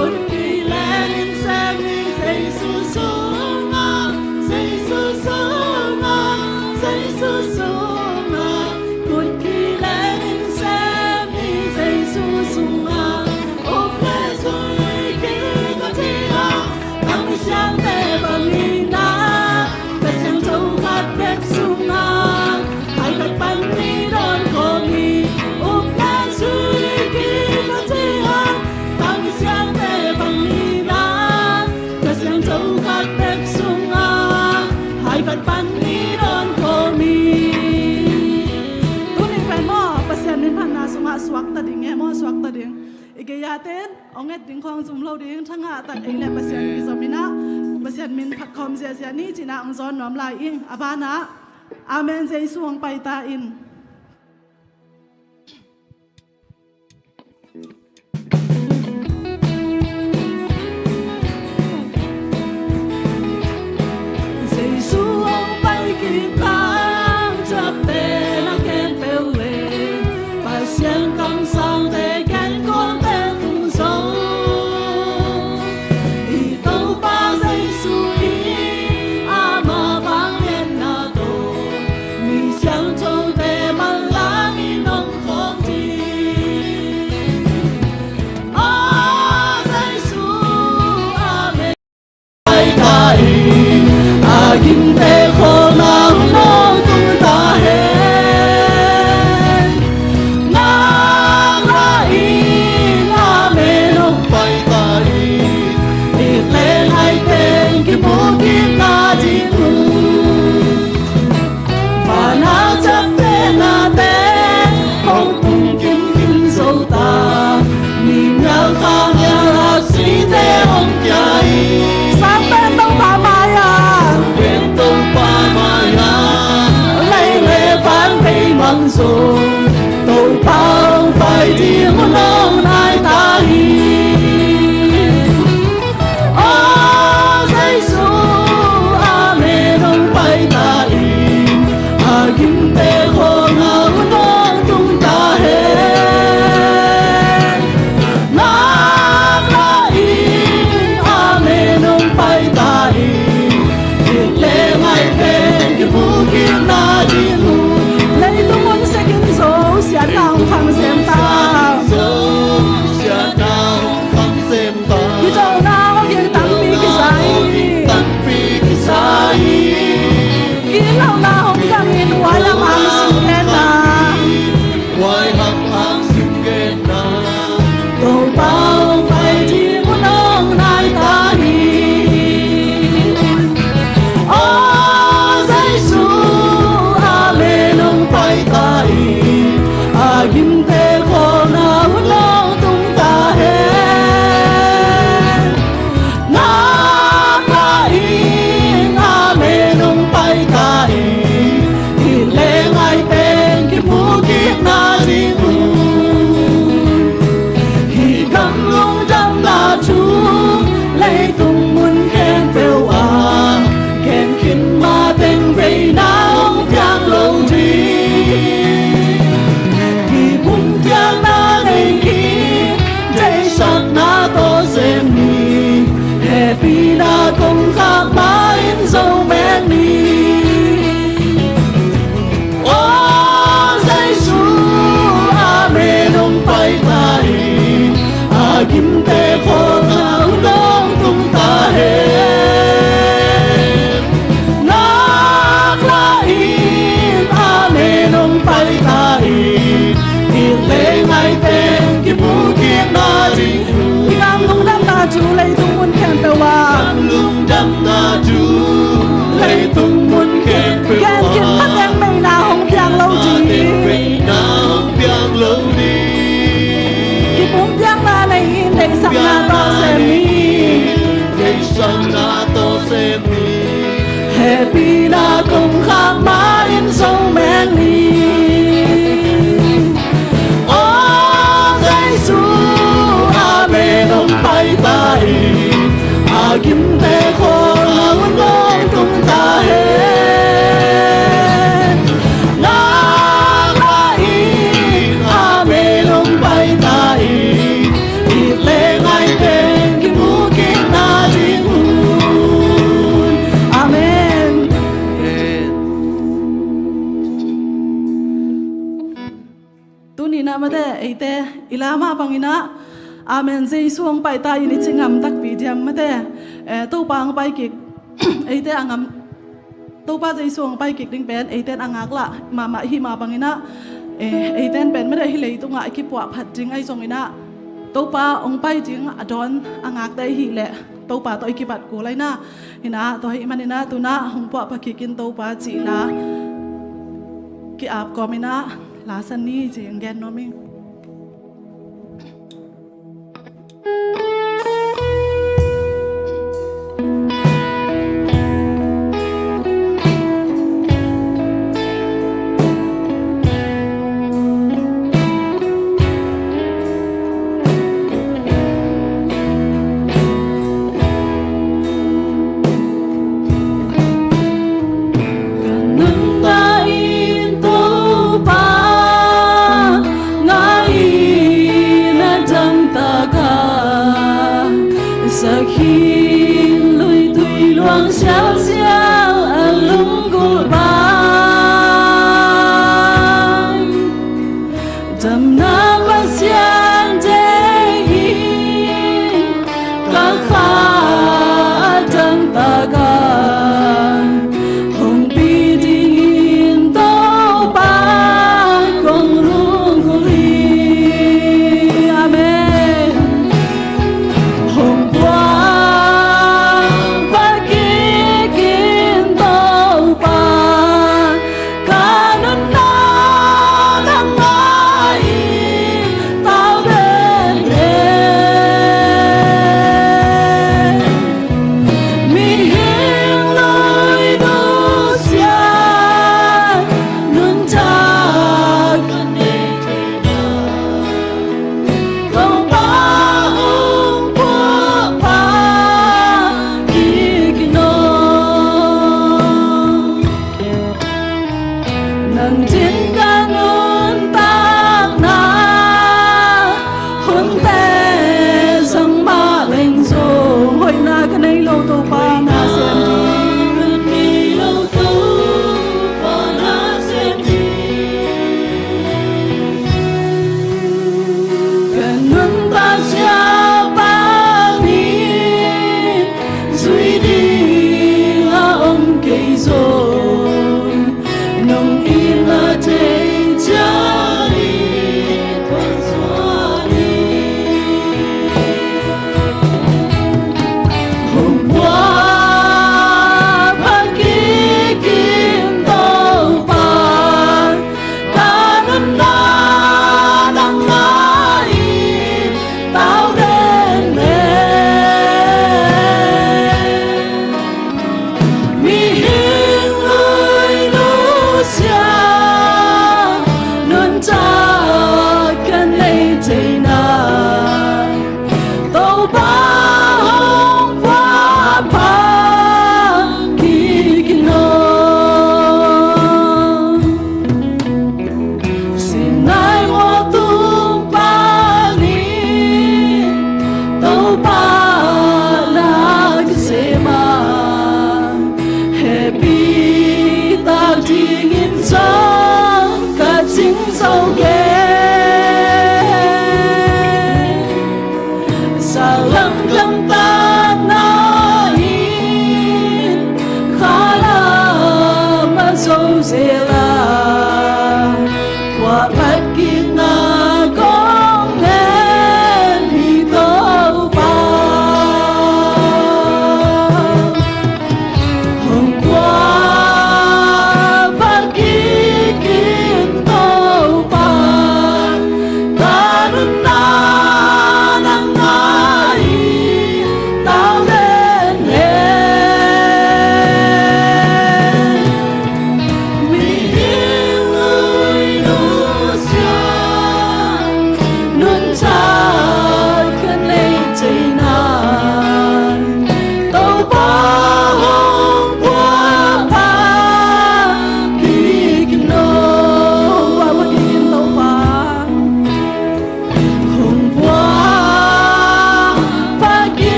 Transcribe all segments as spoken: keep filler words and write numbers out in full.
Kut kilenin sem hi Jesu sungah, Jesu sungah, Jesu sungah. Kut kilenin sem hi Jesu sungah. Up le zui kik a ci a, tang siangte bang hi na, Kha Siangtho khat bek sungah, hai khat pan i dawn khawm hi. Up le zui kik a ci a, tang siangte bang hi na, Kha Siangtho khat bek sungah, hai khat pan i dawn khawm hi. Tuni pen maw, Pasian minphatna sungah suakta ding e maw, suakta ding. I gei-a ten hong et ding khawng zum lo ding, thangah tak ei le Pasian kizom in ah, Pasian min phat khawm ziahziah ni ci-in ah hong zawn nuam lai ing. A banah, Amen, Jesu hong pai ta in. Jesu hong pai kik tang, ciaptehna khempeuh le Pasian kamsangte, genkhawmte tung zo. I Topa Jesu hi, amah vangliatna tawh mi siangthote manlangin hong khawm ding. Aw Jesu, amen. Pai ta in, a gimte khawlna hun hong tung ta hen. Nak la in, amen, hong pai ta in. It le ngai teng kimu kik na ding uh. Vana ciaptehnate hong tung kimkim zo ta, mi mial kha mial aksite hong kia hi. Sang pen Topa mai-ah, sang pen Topa mai-ah, lei le van beimang zong Topa hong pai ding hun hong nai ta hi. Aw Jesu, amen, hong pai ta in, a gimte khawlna hun hong tung ta hen. Nak la in, amen, hong pai ta in, it le ngai teng kimu kik na ding uh. Leitung hun siakin zo, siatna hong khang sem ta. Zo, siatna hong khang sem ta. Kidona hong ging tampi kisa hi. Kidona hong ging tampi kisa hi. Gitlohna hong khang in, huaiham hong sung genna. Huaiham hong sung genna. Topa hong pai ding hun hong nai ta hi. Aw Jesu, amen, hong pai ta in, a gimte khawlna hun hong tung ta hen. Nak la in, amen, hong pai ta in, it le ngai teng kimu kik na ding uh. Hih gam lungdamna thu leitung mun khempeuh ah gen khin mateng veina hong piang lo ding. Kipumpiakna nei hi, deihsakna tawh sem ni, hehpihna kongkhak ma-in zo mek ni. Aw Jesu, amen, hong pai ta in, a gimte khawlna hun hong tung ta hen. Nak la in, amen, hong pai ta in, it le ngai teng kimu kik na ding uh. I gam lungdamna thu leitung mun khempeuh ah. Gam lungdamna thu leitung mun khempeuh ah. Gen khin mateng veina hong piang lo ding. Mateng veina hong piang lo ding. Kipumpiakna nei hi, deihsakna tawh sem ni. Deihsakna tawh sem ni. Hehpihna kongkhak ma-in zo mek ni. Aw Jesu, amen, hong pai ta in, a gimte khawlna hun hong tung ta hen. Nak la in, amen, hong pai ta in, it le ngai teng Mate, eite i la mah bangin ah, amen, Jesu hong paita in i ci ngam takpi diam mate. Eh, Topa hong pai kik, eite a ngam, Topa Jesu hong pai kik ding pen eiten a ngaklah mahmah i hih mah bangin ah, eh, eiten pen mate hih leitungah i kipuah phat ding ahi zongin ah, Topa hong pai ding a dawn a ngakte i hih leh Topa tawh i kibat kul ahi na. Hi na, tua ahih manin ah tu-in ah hong puahpha kik in Topa cih la ki-ap kawmin ah la san ni ci-in gen nuam ing. Ka nuntak in Topa nga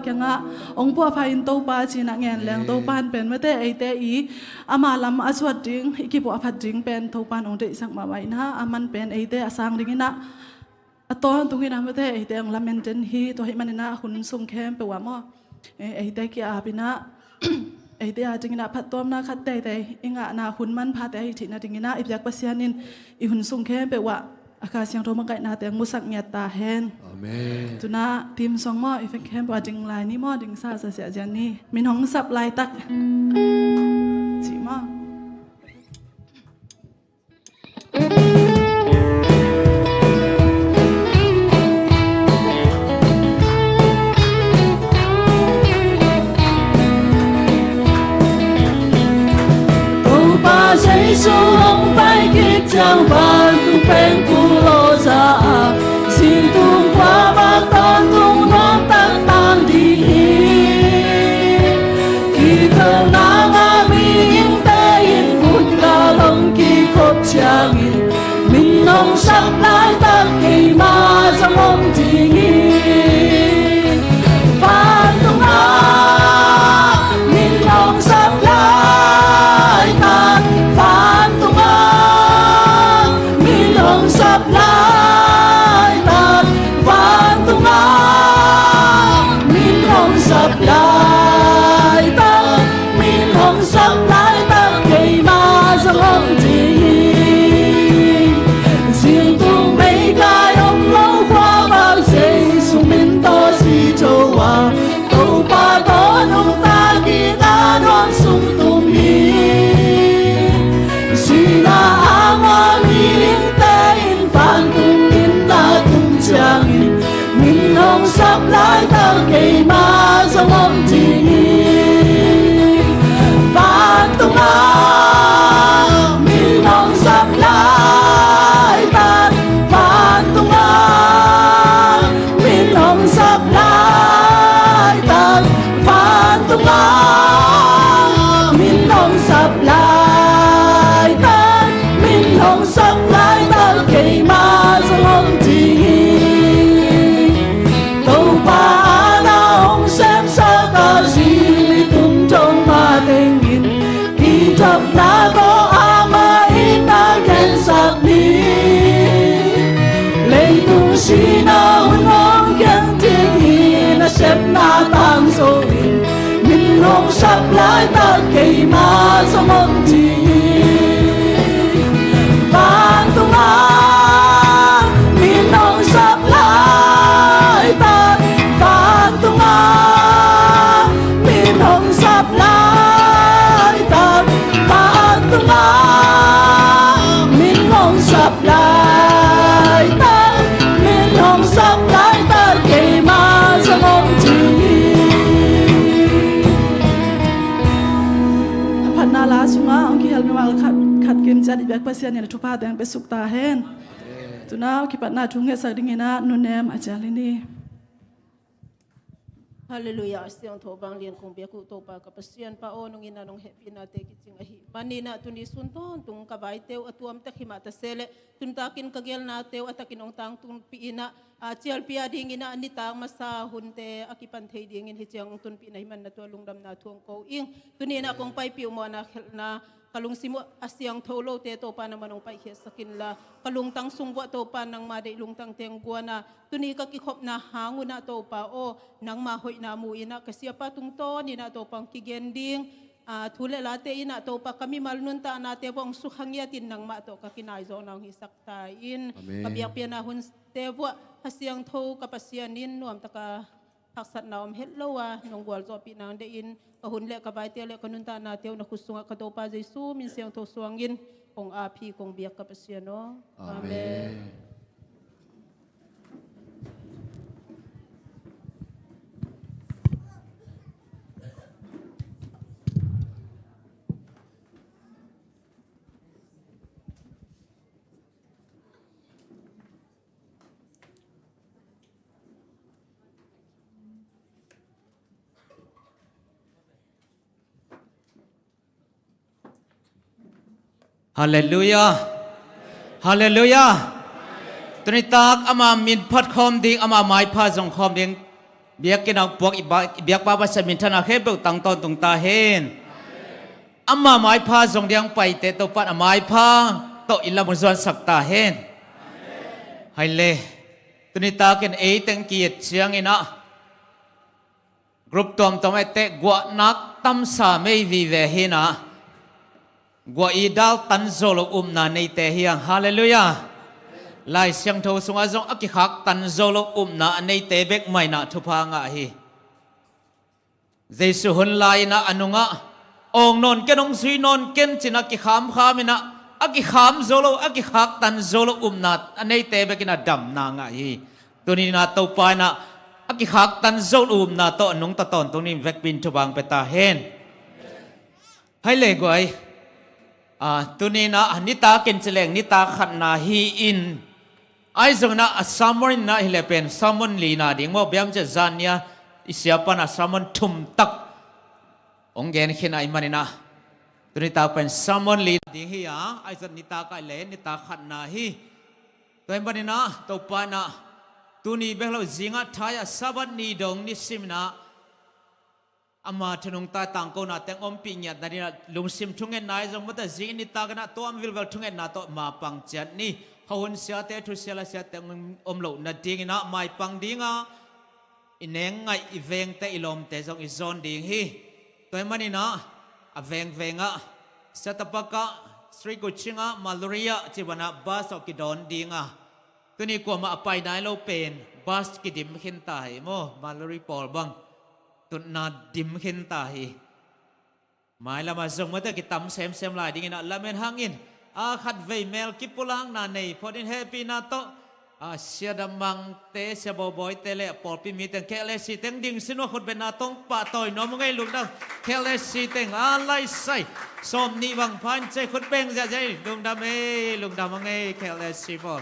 kiangah hong puahpha in Topa ci-in ah ngen leng, Topa in pen mate eite i ama lam a zuat ding, i kipuahphat ding pen Topa in hong deihsak mahmah in ah, aman pen eite a sang dingin ah a tawntung in ah mate eite hong lamen den hi. Tua ahih manin ah hun sung khempeuh ah maw, eh, eite ki-ap in ah eite a dingin ah phattuamna khat teitei i ngahna hun manphate ahih theihna dingin ah i biak Pasian in i hun sung khempeuh ah a Kha Siangtho makaihna teng musak ngiat ta hen. Amen. Tu-in ah team song maw, i fek khempeuh a ding lai ni maw, dingsa sa ziahziah ni. Min hong sap laitak. Ci maw. Topa Jesu hong pai khit ciang vantung pengkulh aw za a, zingtung khuavak tawntung nuam taktak ding hi. Kithohna ngah mihingte in kut ngal hong kikhop ciangin, min hong sap laitak keima zong om ding hi. Vantung ah min hong sap laitak, vantung ah min hong sap laitak, vantung ah min hong sap laitak, min hong sap laitak keima zong om ding hi. Zingtung meikai om lo khuavak Jesu min tawh si tho a, Topa tawh nungta kik a nuam sung tum hi. Sihna a ngah mihingte in vantung minna tung ciangin, min hong sap laitak keima zong om ding hi. Vantung ah min hong sap laitak, vantung ah min hong sap laitak, vantung ah min hong sap laitak, min hong sap laitak keima zong om ding hi. Topa a na hong semsak a zi mi tum dong ma tengin, kidopna tawh amah in na gensak ni. Leitung sihna hun hong kiang ding hi, nasepna tangzo in, min hong sap laitak keima zong om ding hi. Vantung ah min hong sap laitak, vantung ah min hong sap laitak, vantung ah min hong sap laitak, min hong sap laitak keima zong om ding hi. A phatna la sungah hong kihel mimal khat, khat kim ciat i biak Pasian in a thupha teng pia suk ta hen. Tu-in ah kipatna thu ngetsak dingin ah nunem a cial hi ni. Halleluiah. A siangtho vanglian kong biak uh Topa ka Pasian pa aw, nong itna nong hehpihnate kicing ahih manin ah tuni sun tawntung ka vaite uh a tuamtek himah ta se leh, tuntakin ka gelnate uh a takin hong tangtunpih in ah, a cialpih a dingin ah nitak masa hunte a kipan thei dingin hih ciang hong tunpih na hih manin ah tua lungdamna thu hong ko ing. Tuni in ah kong paipih uh mawhna khelhna, ka lungsim uh a siangtho lote Topa nangmah nong paikhiatsak inla, ka lungtang sung vuah Topa nangma deih lungtang teng guan a, tuni ka kikhopna hang un ah Topa aw, nangma hoihna mu in ah ka siapa tungtawn in ah Topa hong kigen ding, a, thu le late in ah Topa ka mimal nuntaknate vuah hong sukha ngiatin nangmah tawh ka kinaizawhna hong hisak ta in. Amen. Ka biakpiakna hunte vuah a siangtho ka Pasian in nuamtaka haksatna om het lo a nong gualzawhpih nang deih in, ka hun le ka vaite le ka nuntaknate uh na khut sungah ka Topa Jesu min siangtho suangin kong ap hi kong biak ka Pasian aw. Amen. Amen. Halleluiah. Halleluiah. Tunitak ama min phat khawm ding, ama maipha zong khawm ding. Biakinn ah puak i ba-, i biakpa Pasian minthanna khempeuh tang tawntung ta hen. Ama maipha zong diang paite Topan a maipha tawh i lam hong zuansak ta hen. Hai le, tuni takin ei teng ki-et ciangin ah group tuamtuam ah i teh guahnak tamsa mei vive hi-in ah, guah i dal tan zo lo upna neite hi hang. Halleluiah. Lai Siangtho sungah zong a kikhak tan zo lo upna a neite bek mah in ah thupha ngah hi. Jesu hun lai-in ah a nungah, "Awng nawn ken, hong zui nawn ken," ci-in ah kikhamkham in ah, a kikham zo lo, a kikhak tan zo lo upna a neite bek in ah damna ngah hi. Tuni-in ah Topa in ah a kikhak tan zo lo upna tawh a nungta tawntung ding vekpi-in thupha hong pia ta hen. Hai le guai. Ah, tuni-in ah nitakin ci leng nitak khatna hi-in, ahi zongin ah a sermon in ah hi le pen sermon lina ding maw, biam ciang zan ni-a i siapa in ah sermon thum tak hong gen khin ahih manin ah, tuni tak pen sermon lina ding hi a, ahi zong nitak ah hi le nitak khatna hi. Tua ahih manin ah Topa in ah tuni bek lo, zingah thai-ah Sabbath ni dong nisim in ah ama thu nungta tangkona teng ompih ngiatna ding in ah lungsim thungetna ahi zong, mate, zing nitakin ah tuam vilvel thungetna tawh mapang ciat ni. Khuahun siate, thusia la siate om loh nadingin ah maipang ding a, i neng ngaih i vengte, i lawmte zong i zawn ding hi. Tua ahih manin ah a vengveng ah, Setapak ah, Sri Kuching ah, Maluri ah ci bangin ah bus tawh kidawn ding a, tuni kuamah a pai nai lo pen bus kidim khin ta hi maw, Maluri pawl bang. Tutna dim khin ta hi. Mailam ah zong, mate, kitam semsem lai dingin ah lamen hangin, a, khatvei mel kipulakna nei phot in, hehpihna tawh, a, Sia Dam Mangte, Sia Baw Bawite le pawlpi mite, K L S C teng ding sin uh a, khutbetna tawh pahtawi nuam ung ei, lungdam. K L S C teng a laisai sawmnih bang pha in cei, khut beng ziahziah ei, lungdam ei, lungdam hang ei, K L S C pawl.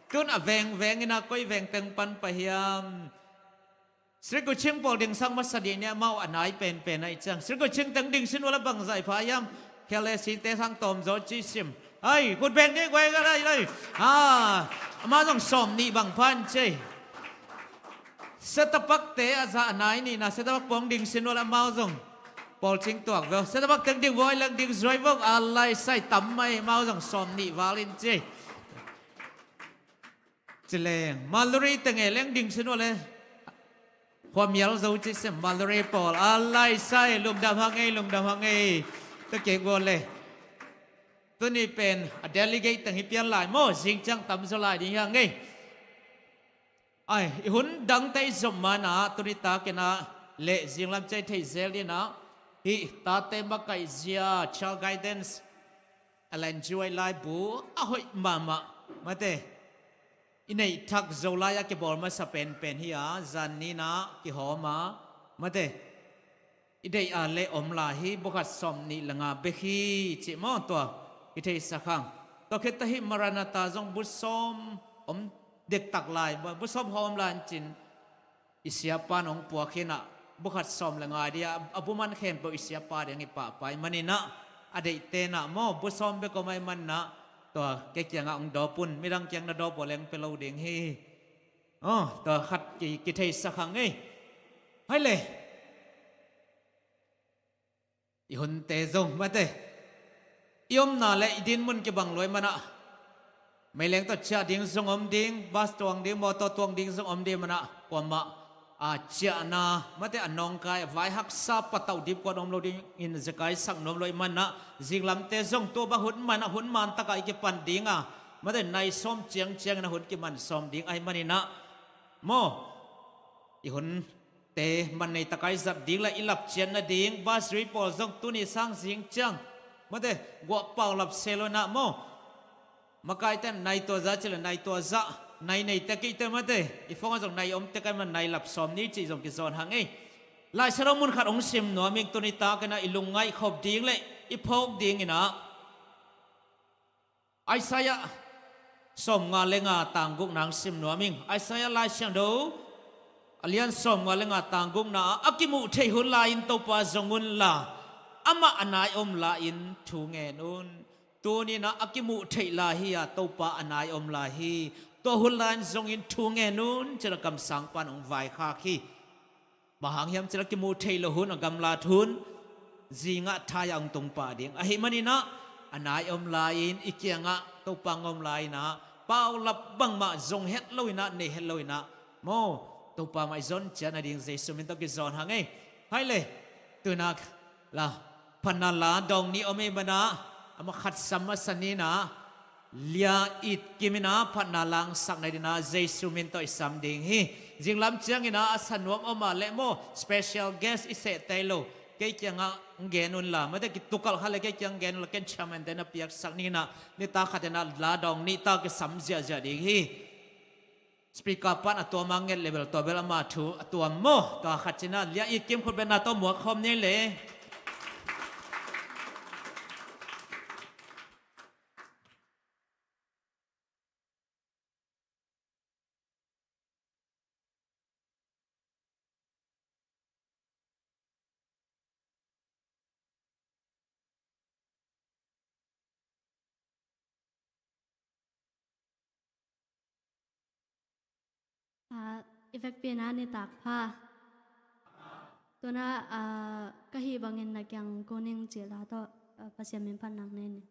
Tun a vengveng in ah koi veng teng pan pah hiam? Sri Kuching pawl dingsak masa dih ni, amau a nai penpen ahih ciang. Sri Kuching teng ding sin uh leh bang zah pha hiam? K L S C te sang tawm zaw ci sim. Ai, khut beng ni guai ka lai lai. Ha, amau zong sawmnih bang pha in cei. Setapak te a zah a nai nihna, Setapak pawl ding sin uh leh amau zong pawlcing tuak veu. Setapak teng ding vuai leng ding zuai vong, a laisai tam mai, amau zong sawmnih val in cei. Ci leng, Maluri teng e leng ding sin uh leh khua mial zo ci sem, Maluri pawl a laisai, lungdam hang ei, lungdam hang ei. Tua kei gual leh, tuni pen a delegate teng hi pian lai maw, zing ciang tam zaw lai ding hi hang ei. Ai, i hun dangte i zom manah, tuni takin ah leh zinglam cei thei zel dingin ah, hih tate makaihzia, child guidance, Ellen G. White laibu a hoih mahmah, mate. I neih thak Zolai a kibawl masa penpen hi a, zan ni-in ah kihawm a, mate. I deih a leh om lai hi, bukhat sawmnih le nga bek hi, cih maw, tua i theisak hang. Tua khit teh hih Maranatha zong bu sawm om dektak lai, bu sawm hawm lai in cin, i siapa in hong puak hi-in ah, bukhat sawm le nga ding a, a bu man khempeuh i siapa ding i pahpah ahih manin ah, a deihte in ah maw, bu sawm bek om ahih manin ah, tua kei kiangah hong dawp un, midang kiang na dawp uh leng pia lo ding hi. Aw, tua khat ki, kitheisak hang ei. Hai leh. I hunte zong, mate. I omna le i dinmun kibang lua ahih manah, meileng tawh ciah ding zong om ding, bus tuang ding, mawtaw tuang ding zong om ding ahih manah, kuamah, a, ciahna, mate, a nawngkai, a vai haksa patauh dipkuat om lo dingin zekai sak nuam lo ahih manah, zinglamte zong tua bang hun manah, hun man takah i kipan ding a, mate, nai sawm ciangciangin a hun kiman sawm ding ahih manin ah, maw, i hun te man nei takin i zat ding le i lap ciat nading, bus driver pawl zong tuni sang zing ciang, mate, guah pau lap se lo-in ah maw. Makaite in nai tua zah ci leh nai tua zah, nai nei tek i te, mate. I phone ah zong nai om tek ahih manin nai lap sawm ni cih zong kizawn hang ei. Lai Siangtho mun khat hong sim nuam ing, tuni takin ah i lungngaih khop ding le i phawk dingin ah. Isaiah sawmnga le nga tang gukna hong sim nuam ing. Isaiah Lai Siangtho a lian sawmnga le nga tang gukna ah, a kimuh theih hun lai-in Topa zong unla, amah a nai om lai-in thu ngen un. Tuni-in ah a kimuh theih lai hi a, Topa a nai om lai hi. Tua hun lai-in zongin thu ngen un, ci-in ah kamsangpa in hong vaikhak hi. Bang hang hiam cih leh kimuh theih loh hun, a gamlat hun, zingah thai-ah hong tung pah ding. Ahih manin ah, a nai om lai-in, i kiangah Topa hong om lai-in ah, paulap bangmah zong het loin ah, nei het loin ah, maw, Topa mah i zon ciat nading Jesu min tawh kizawn hang ei. Hai le, tu-in ah la, phatna la dawng nih om ei manin ah, amah khat sam masa ni-in ah, Lia It Kim in ah phatna la hong sak nading ah Jesu min tawh i sam ding hi. Zinglam ciangin ah a sa nuam om a leh maw, special guest i seh tei lo, kei kiangah hong gen un la, mate kitukalh kha leh kei kiang gen un la, ken chairman-te na piaksak ning in ah, nitak khat in ah la dawng nih ta kisam ziahziah ding hi. Speaker pan a tuam a nget leh bel, tua bel ama thu a tuam maw. Tua khat ci-in ah Lia It Kim khutbetna tawh muak khawm ni le. Ah, i vekpi-in ah nitak pha. Tu-in ah, ah, ka hih bangin na kiang ko ning cih la tawh, ah, Pasian min phatna nei ni.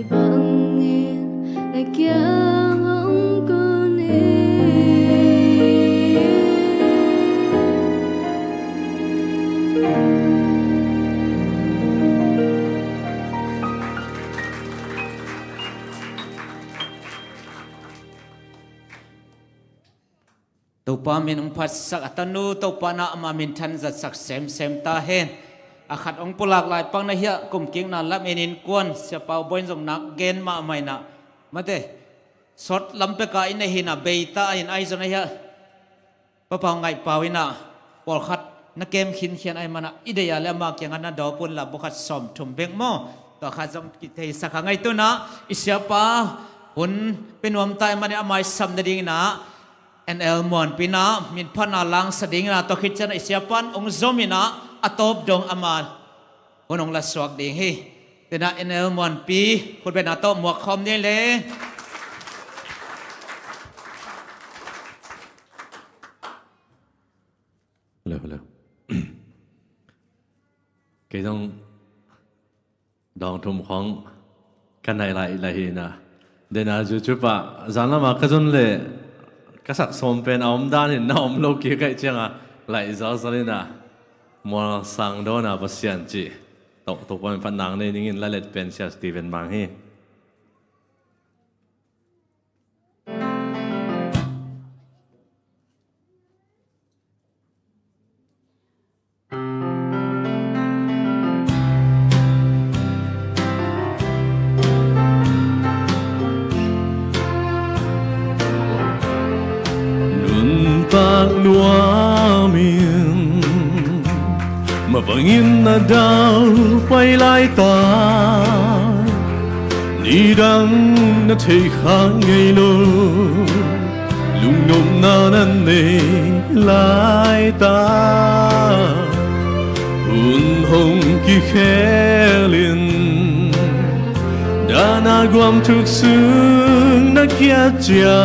Bangin na kiang hong kun in. Topa min hong phatsak a tanu Topa na ama minthan zatsak semsem ta hen. A khat hong pulak lai pang na hiah kumkikna lam in innkuan siapa uh bawin zong nak gen mahmah inah mate sawt lam peka in na hinah beita in ai zong na hiah Papa ngaih pau inah pawlkhat na kem khinkhian ai manah i deih a le ama kiangah na dawp un la bukhat sawm thum bek maw? Tua khat zong kitheisak a ngaih tunah i siapa hun pe nuam ta ai manah ama i sam nading inah N L Muanpi inah min phatna langsa ding inah tua khit cianah i siapa in hong zom inah a tawp dong ama hun hong la suak ding hi. Tenah N L Muanpi khutbetna tawh muak khawm ni le. Hello, hello. Kei zong dawng thum khawng ka naih lai, lai hi na. Dena YouTube ah zanlam ah ka zon leh ka sak sawm pen a om dan in na om lo kik aih cianga laih zalzal ina Mual Sang Dawn a Pasian ci. Tok tok pan phat nang nei ningin la let pen Sia Steven Mang hi. Nuntak nuamin mabangin na dau pai laita, nidang na thei kha ngei lo. Lungnopna na nei laita, hun hong kikhelin dana guam thuk sung na kiat cia,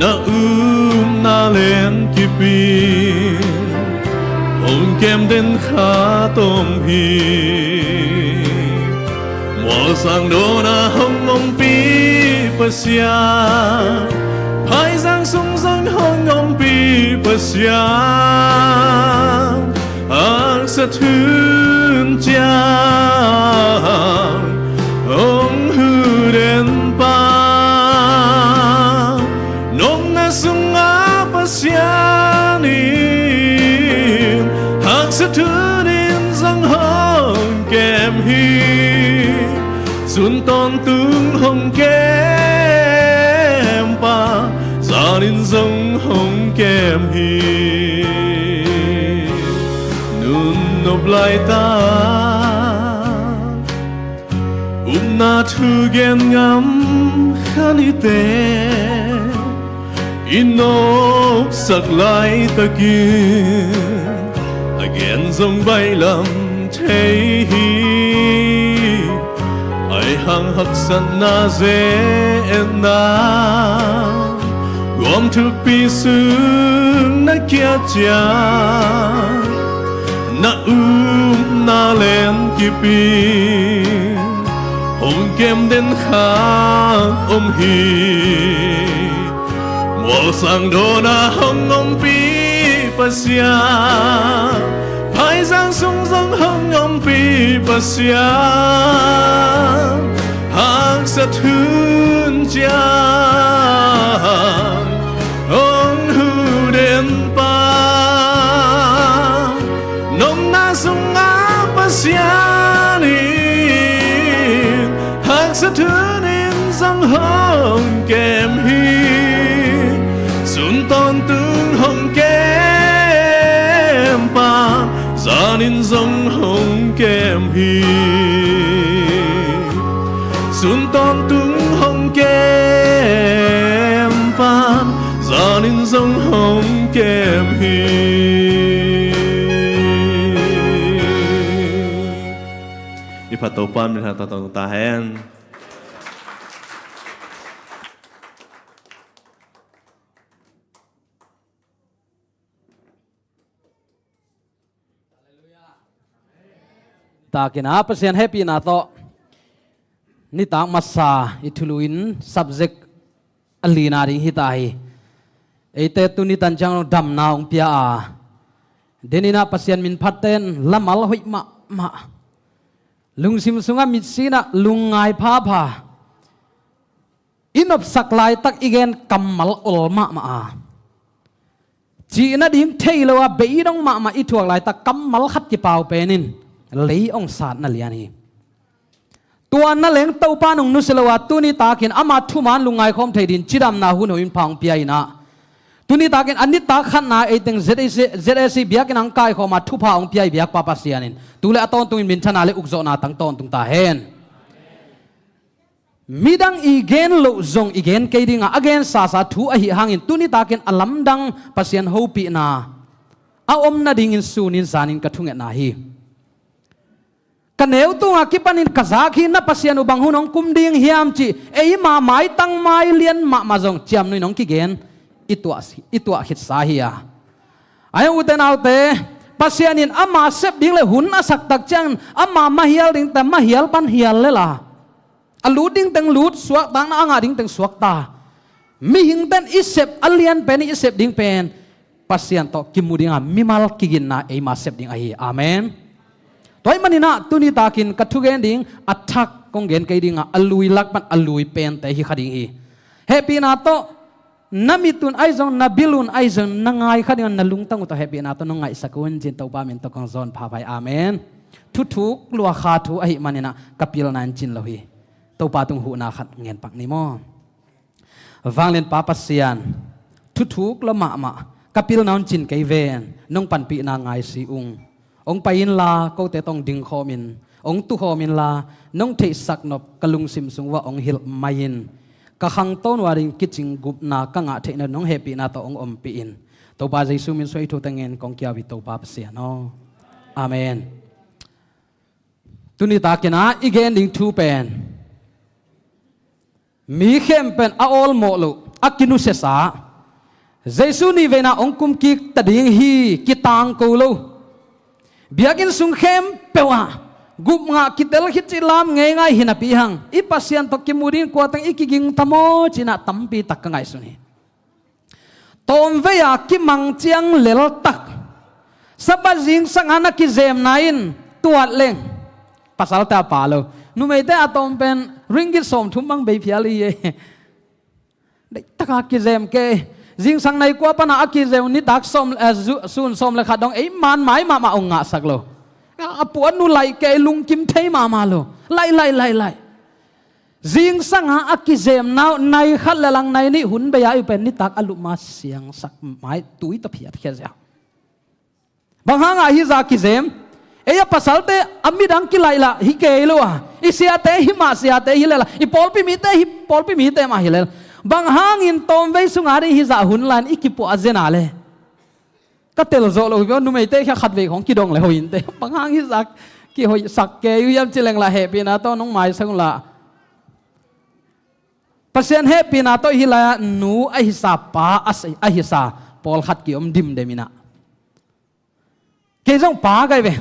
na upna len kipi hong kem den kha tom hi. Mual Sang Dawn a hong ompi Pasian, Phaizang sung zong hong ompi Pasian, haksa thun ciang hong hu den pa, nopna sunga Pasian in haksa thun in zong hong kem hi. Sun tawntung hong kem pa, zanin zong hong kem hi. Nun nop laita, upna thu gen ngam kha nite, i nopsak laitakin a gen zong baihlam thei hi. Ai hang haksatna zenna guam thukpi sung na kiat cia, na upna len kipi hong kem den kha om hi. Mual Sang Dawn a hong ompi Pasian, Phaizang sung zong hong ompi Pasian, haksa thun ciang hong hu den pa, nopna sunga Pasian in haksa thun in zong hong kem hi. Sun tawntung hong kem pa, zanin zong hong kem hi. Sun tawntung hong kem pan, zanin zong hong kem hi. I phat Topa min hang ta tong ta hen. Takin a Pasian hehpihna tawh Nitak masa i thulu in subject a lina ding hita hi. Eite tuni tan ciang damna hong pia a, deninah Pasian min phatten lamal hoih mahmah, lungsim sungah mitsinah lungngai phapha, i nopsak laitak i gen kammal ol mahmah a, cihna ding thei lo a, beidong mahmah i thuak laitak kammal khat kipau penin lei hong satna lian hi. Tua na leng Topa nong nusia lo a, tuni takin ama thuman lungngai khawm thei din cidamna hun hoih in pha hong pia inah, tuni takin a nitak khatna eiteng Z A C, Z A C biakinn hong kaikhawm a thupha hong pia i biakpa Pasian in tu le a tawntungin minthana le ukzawhna tang tawntung ta hen. Midang i gen loh zong i gen kei dinga, a gen sasa thu ahi hangin tuni takin a lamdang Pasian hopihna a om nadingin sunin zanin ka thungetna hi. Ka neu tunga kipanin ka zak hi, na Pasian uh bang hun hong kum ding hiam cih eima maitang mailian mahmah zong ciamnuin hong kigen i tuah, i tuah khitsa hi a. Ai ute naute, Pasian in ama sep ding le hun a sak tak ciangin ama mahial dingte mahial pan hial lela, a lut dingteng lut, suaktakna a ngah dingteng suakta. Mihingten i sep a lian pen, i sep ding pen Pasian tawh kimu dinga mimal kiginna eima sep ding ahi. Amen. Tua ahih maninah tuni takin ka thugen ding a thak kong gen kei dinga, a lui lak pan a lui pente hi kha ding hi. Hehpihna tawh na mit un ahi zong, na bil un ahi zong, na ngai kha dinga na lungtang uh tawh hehpihna tawh nong ngaihsak un cin Topa min tawh kong zawn phapha hi. Amen. Thuthuk lua kha thu ahih maninah ka pilna in cin lo hi. Topa tung huhna khat ngen pak ni maw? Vanglianpa Pasian, thuthuk lua mahmah, ka pilna un cin kei ven, nong panpihna ngai si ung. Hong pai inla, kote tawh hong dingkhawmin hong tukhawm inla, nong theihsak nop ka lungsim sung uah hong hilh mai in. Ka khangto nuarin kicing gupna ka ngah theihna nong hehpihna tawh hong ompih in. Topa Jesu min suang thu tengin kong kiau hi, Topa Pasian aw. Amen. Tuni takinah i gen ding thu pen mi khempeuh a awlmawh loh, a kinusiasa, Jesu nih veina hong kumkik ta ding hi, kitangko lo. Biakinn sung khempeuh ah gupngah kitel khit cih lam ngeingai hi napi hang, i Pasian tawh kimu ding kuateng i kiging ta maw cinah tampi tak ka ngaihsun hi. Tawmvei a kimang ciang leltak, Sabbath zingsang a na kizemna in tuat leng, pasalte a pa lo, numeite a tawm pen ringgit sawmthum bang bei phial hi e. Deihtaka kizem kei. Zingsang nai kua pana a kizem nitak sawm, eh, zu-, sun sawm le khat dong ei man mai mahmah hong ngahsak lo. A puan nu laih kei, lungkim thei mahmah lo. Laih, laih, laih, laih. Zingsanga a kizemna uh nai khat le lang nai nih hun bei-a i pen nitak a lupma siangsak mai tui tawh phiatkhia ziau. Bang hanga hizah kizem? Ei a pasalte a midang kilaihlah hi kei lo a, i siate hi mah siate hi lela, i pawlpi mite hi pawlpi mite mah hi lela. Bang hangin tawmvei sunga ding hizah hun lain i kipuah a zena le? Ka telzawh lo hi ve, numeite khia khatvei khong kidong le hoih inte. Bang hang hizah kihoihsak kei uh hiam ci lenglah hehpihna tawh nong maisak unla. Pasian hehpihna tawh hih lai-ah nu a hisa, pa a si, a hisa pawlkhat kiom dimdem inah. Kei zong pa ka hi ve.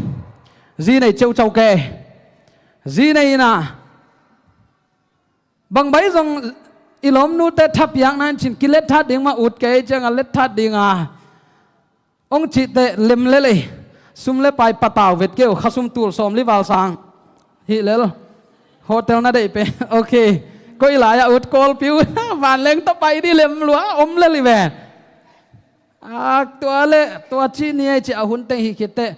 Zi nei ceucau kei. Zi nei inah bangbai zong i lawmnute thapiakna in cin kilet that ding mah ut kei cianga let that dinga hong cihte lem lel ei. Sum le pai patau vet keu, khasum tul sawmli val sang hih lel. Hotel na deih pe. Ok. Koi lai-ah ut Kawlpi uh vanleng tawh pai dih lem lua om lel hi ve. Ak tua le tua ci ni ei ci a hun teng hi khitte.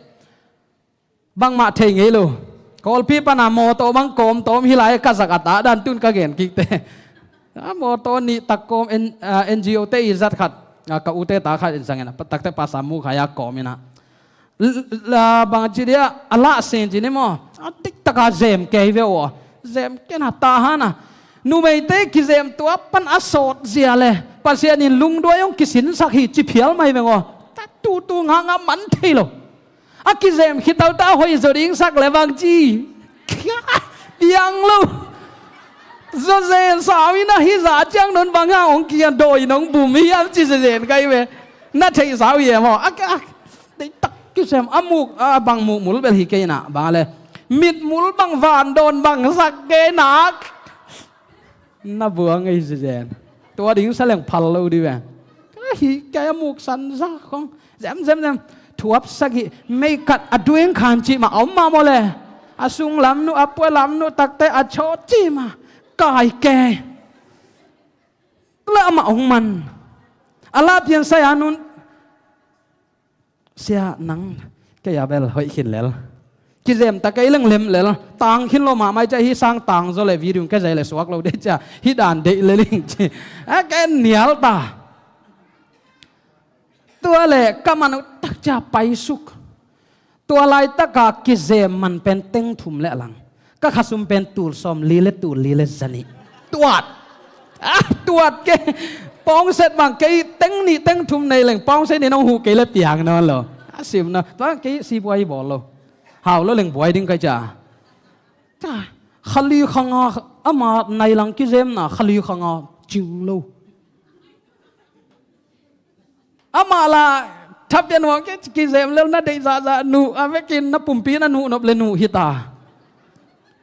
Bangmah thei ngei lo. Kawlpi pana mawtaw bang kawm tawm hi lai ka zak a ta dan tun ka gen kikte. A mawtaw nih tak kawm N-, ah, N G O te i zat khat, ah, ka ute ta khat in zangin a takte pasa mu khai a kawm inah. L-, l-, la bang ci dia a lah sin ci ni maw? A diktaka zem kei ve aw. Zem kena ta hana. Numeite kizem tua pan a sawt zia le Pasian in lungduai hong kisinsak hi ci phial mai veng aw. Ta tutu nganga man thei lo. A kizem khitau ta hoih zaw ding sak le bang ci. Piang lo. Zawzen sau inah hizah ciang non bang hang hong kia dawi nong bum hiam ci zezen kai ve. Na theih sau hiam aw. A, a, deitak kisem a muk, a bang mukmul bel hi kei inah bang le. Mitmul bang vandawn bang sak kei nak. Na buang ei zizen. Tua ding sa leng phal lo di ve. Ka hi kei a muk san za khong. Zem, zem, zem. Thuap sagih. Mei kat a duing khan cih mah a om mah maw le. A sung lam nu, a pua lam nu, takte a chaw cih mah. Kai kei. Le amah ong man. A la pian sai a nun. Sia nang kei a bel hoih khin lel. Kizem ta kei leng lem lel. Tang khin lo mahmah cia hi sang tang zaw le video ka zai le suak lo de cia. Hi dan deih le ling ci. A ka en nial ta. Tua le ka man uh tak cia paisuk. Tua laitaka kizem man pen teng thum le a lang. Ka khasum pen tul sawm li le tul li le zanih. Tuat. Ah, tuat ke. Pawngset bang kei teng nih teng thum nei leng pawngset nih nong huh kei le piang nawn lo. A sim na. Tua kei si buai bawl lo. Hau lo leng buai ding kai cia. Cia. Khali khanga ama nai lang kizem na khali khanga cing lo. Amah la thapian huang ke kizem lel na deih zahzah nuh a vekin na pumpi na nuh nop le nuh hita.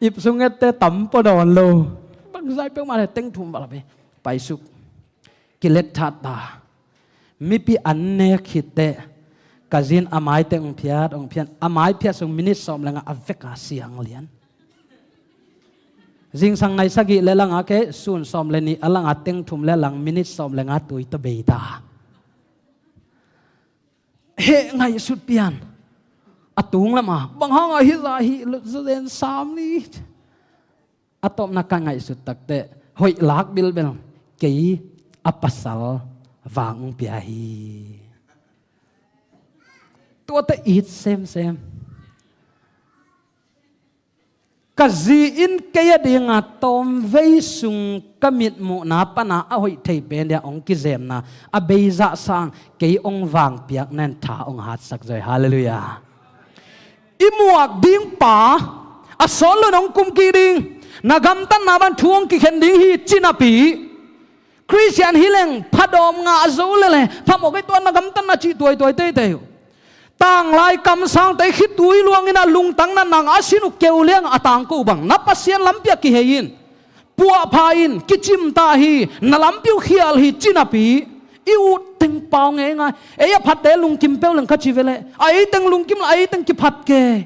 Ip sung ette tam pua dawn lo. Bangzai peuhmah le teng thum vala pe. Paisuk. Kilet that ta. Mipi an nek khitte. Ka zin a mai teng ong phiat ong phiat a mai phiat sung minit sawm lenga a veka siang lian. Zingsang nai sagih le langa ke sun sawm le nih a langa teng thum le lang minit sawm lenga tui ta bei ta. Heh ngaihsut pian. A tung lama bang hanga hi za hi lut zazen sam ni. A tawpna ka ngaihsut takte hoih lak bilbel kei a pasal vang ong pia hi. Tuate it semsem. Ka zi in kei a dinga tawmvei sung ka mitmuhna pana a hoih thei pen dia ong kizemna a beizah sang kei ong vangpiak nen tha ong hatsak zoi. Halleluiah. I muak ding pa a sawt lun ong kum kik ding na gamtatna ban thu ong kikhen ding hi ci napi. Khristian hi leng phadawm ngah zo lele phamawh kei tua na gamtatna cih tuaituai teitei uh. Tanglai kamsangte khitui luangin a lungtang na nang a sin uh keu liang a tangko uh bang na Pasian lampi a kihei in. Puahpha in kicimta hi na lampi uh khial hi ci napi. I ut teng pau ngeingai ei a phatte lungkim peuh leng kha ci veleh a ei teng lungkim la a ei teng kiphat ke.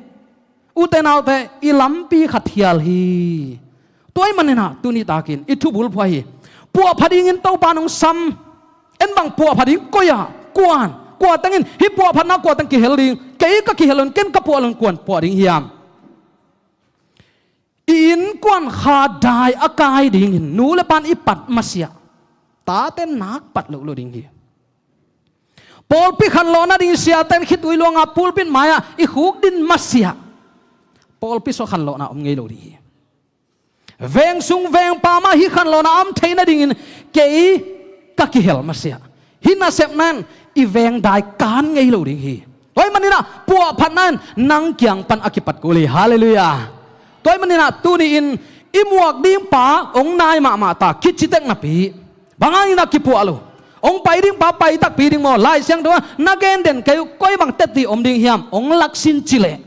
Ute naute i lampi khat hial hi. Tua i maninah tuni takin i thubul phuah hi. Puahpha dingin Topa nong sam. En bang puahpha ding koi-ah kuan kua tengin hih puahphatna kua teng kihel ding kei ka kihel un ken ka puah lon kuan puah ding hiam? I innkuan kha dai a kai dingin nu le pan i pat masiah tate nak pat loh lo ding hi. Pawlpi khanlawhna ding siaten khitui luanga pulpit mai-ah i khukdin masiah pawlpi sua khanlawhna om ngei lo ding hi. Veng sung veng pamah hih khanlawhna a om thei nadingin kei ka kihel masiah hih nasepna in i veng dai kan ngei lo ding hi. Tua i maninah puahphatna in nang kiang pan a kipat kul hi. Halleluiah. Tua i maninah tuni-in i muak ding pa ong nai mahmah ta kici tek napi. Bang hangin a kipuah lo? Ong pai ding pa pai takpi ding maw? Lai Siangtho ah na gen den kei uh koi bang tetti om ding hiam? Ong laksin ci leh.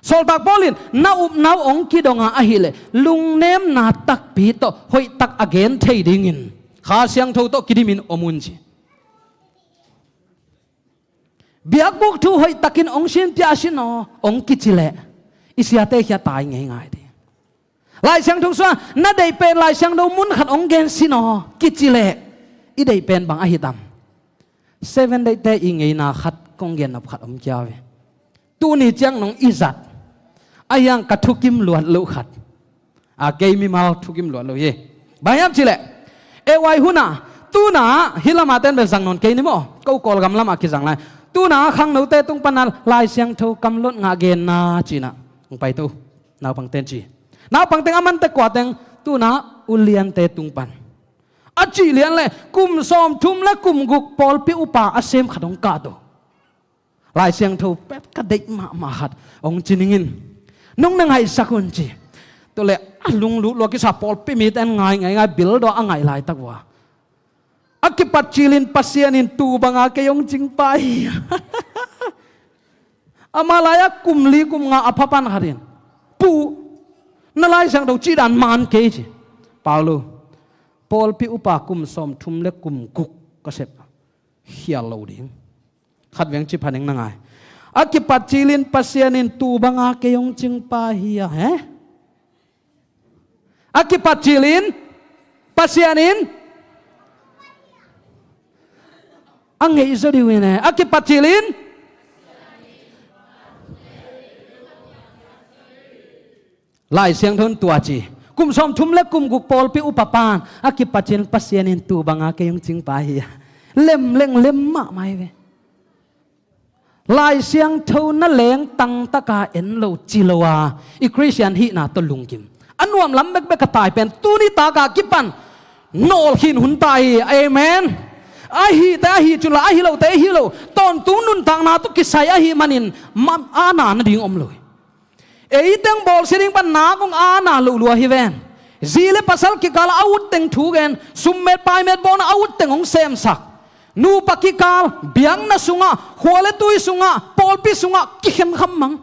Sawltak Paul in na upna uh ong kidong a ahileh lungnemna takpi tawh hoihtak a gen thei dingin Kha Siangtho tawh kidimin om un ci. Biakbuk thu hoihtakin ong sinpia a sin aw ong kici leh i siate khia tai ngeingai ding. Lai Siangtho sua na deih pen Lai Siangtho mun khat ong gen sin aw kici leh i deih pen bang ahi tam? Seven Day te i ngeina khat kong gen nop khat om kia ve. Tuni ciang nong i zat a hiang ka thukim luat loh khat. A kei mimal thukim luat lo hi. Bang hiam cileh e wai huna tuna hi lama ten bel zang nawn kei ni maw? Ko Kawlgam lama kizang lai. Tuna khangnote tung pana Lai Siangtho kamlot ngah genna cina hong paito naupang ten ci. Naupang teng a mante kua teng tuna uliante tung pan a cih lian le kum sawmthum le kum guk pawlpi upa a sem khat hong kahto. Lai Siangtho pet ka deih mahmah khat hong ci ningin nong na ngaihsak un ci. Tule a lunglut lua kisa pawlpi mite an ngai ngai ngai bildaw a ngaih laitak ua a kipat cilin Pasian in tu banga kei hong cingpa hi. Ama lai-ah kum li kum nga a phapan khatin pu na Lai Siangtho cih dan man kei ci. Paulo, pawlpi upa kum sawmthum le kum guk ka sep, khial lo ding. Khat veng ci pha ning na ngai. A kipat cilin Pasian in tu banga kei hong cingpa hi a, he? A kipat cilin Pasian in a ngeih zaw ding uh hi ne. A kipat cilin Lai Siangtho in tua ci. Kum sawmthum le kum guk pawlpi upa pan a kipat cilin Pasian in tu banga kei hong cingpa hi a, lem leng lem mahmah hi ve. Lai Siangtho na lengtang taka en lo ci lo a, i Khristian hihna tawh lungkim a nuam lam bekbek a tai pen tuni taka kipan nawlkhin hun ta hi. Amen. Ahite ahi cun la, ahi lote ahi lo, tawntung nuntakna tawh kisai ahih manin ma-, aana nading om lo hi. Ei teng bawlsia ding pan nak hong aana lo lua hi ven. Zi le pasal kikal a ut teng thu gen, summet paimet bawlna a ut teng hong semsak. Nupa kikal, biakna sungah, khua le tui sungah, pawlpi sungah kikhen khammang.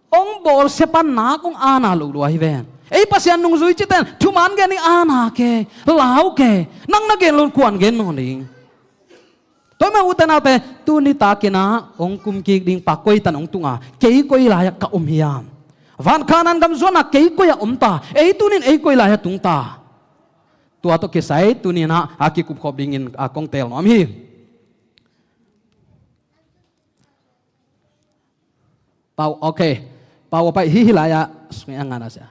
Hong bawlsia pan nak hong aana lo lua hi ven. Ei Pasian nungzui cite in thuman gen ding, aana kei, lau kei, nang na gen lo in kuan gen nawn ding. Tua ahih manin ute naute, tuni takin ah hong kumkik ding pa koi tan hong tung a, kei koi lai-ah ka om hiam? Van Kanaan gam zuan a kei koi-ah om ta? Ei tunin ei koi lai-ah tung ta? Tua tawh kisai tunin ah a kikupkhop dingin a kong teel nuam hi. Pau, okay. Pau a pai hi, hih lai-ah sungih a ngan a sia.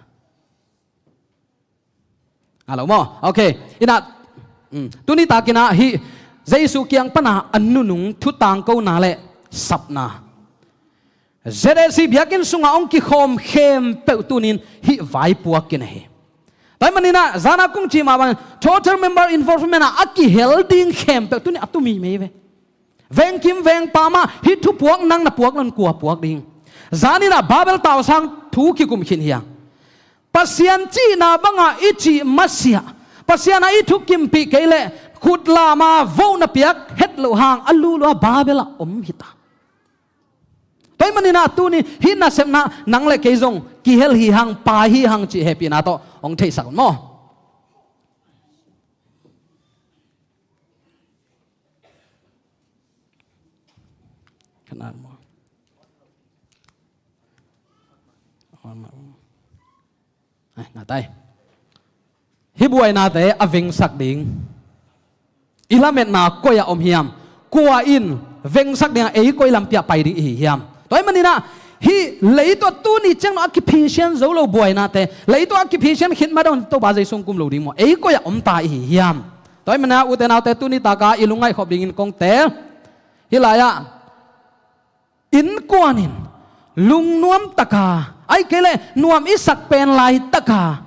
A lo maw? Okay. Inah, mm, tuni takin ah hih Jesu kiang pana a nunung thu tangkona le sapna, Z A C biakinn sungah hong kikhawm khempeuh tunin hih vaipuak kinei hi. Tua ahih manin ah zana kong cih mah bangin total member involvement ah a kihel ding khempeuh tunin a tumi mei ve. Vengkim vengpam ah hih thupuak nang na puak lo in kua puak ding? Zanin ah Babel tausang thu kikum khin hi hang. Pasian cihna bangah i cih masiah, Pasian ah i thukimpih kei leh khut lam a vohna piak het loh hang a luhlua Babel ah om hi ta. Tua ahih manin ah tuni hih nasepna nang le kei zong kihel hi hang, pai hi hang cih hehpihna tawh hong theihsak un maw. Khanat maw? Ai, ngatai. Hih buainate a vengsak ding i lametna koi-ah om hiam? Kua in vengsak dingah ei koi lampi-ah pai ding i hi hiam? Tua ahih manin ah hih leitungah tuni ciang lo a kiphisian zo lo buainate, leitungah a kiphisian khit ma dong Topa Jesu hong kum lo ding maw? Ei koi-ah om ta i hi hiam? Tua ahih manin ah ute naute, tuni taka i lungngaih khop dingin kong teel. Hih lai-ah innkuan in lungnuam taka, ahih kei leh nuam i sak pen laitaka,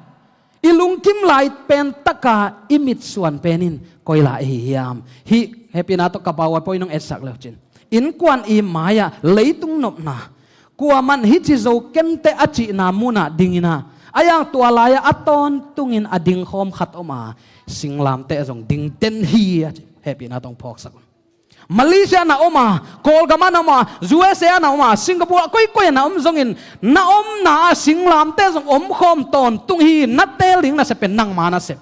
i lungkim lai pen taka i mitsuan pen in koi lai i hi hiam? Hih hehpihna tawh ka pau a poi nong etsak le uh cin, innkuan i mai-ah leitung nopna, kuaman hih ci zo kenteh a cihna munah dingin ah, a yang tua lai-ah a tawntungin a dingkhawm khat om a, singlamteh zong ding den hi a ci. Hehpihna tawh hong phawksak un. Malaysia na om a, Kawlgam ah na om a, U S A ah na om a, Singapore ah, koikoi ah na om zongin, na omna ah singlamteh zong omkhawm tawntung hi. Na teel ding nasep pen nangma nasep.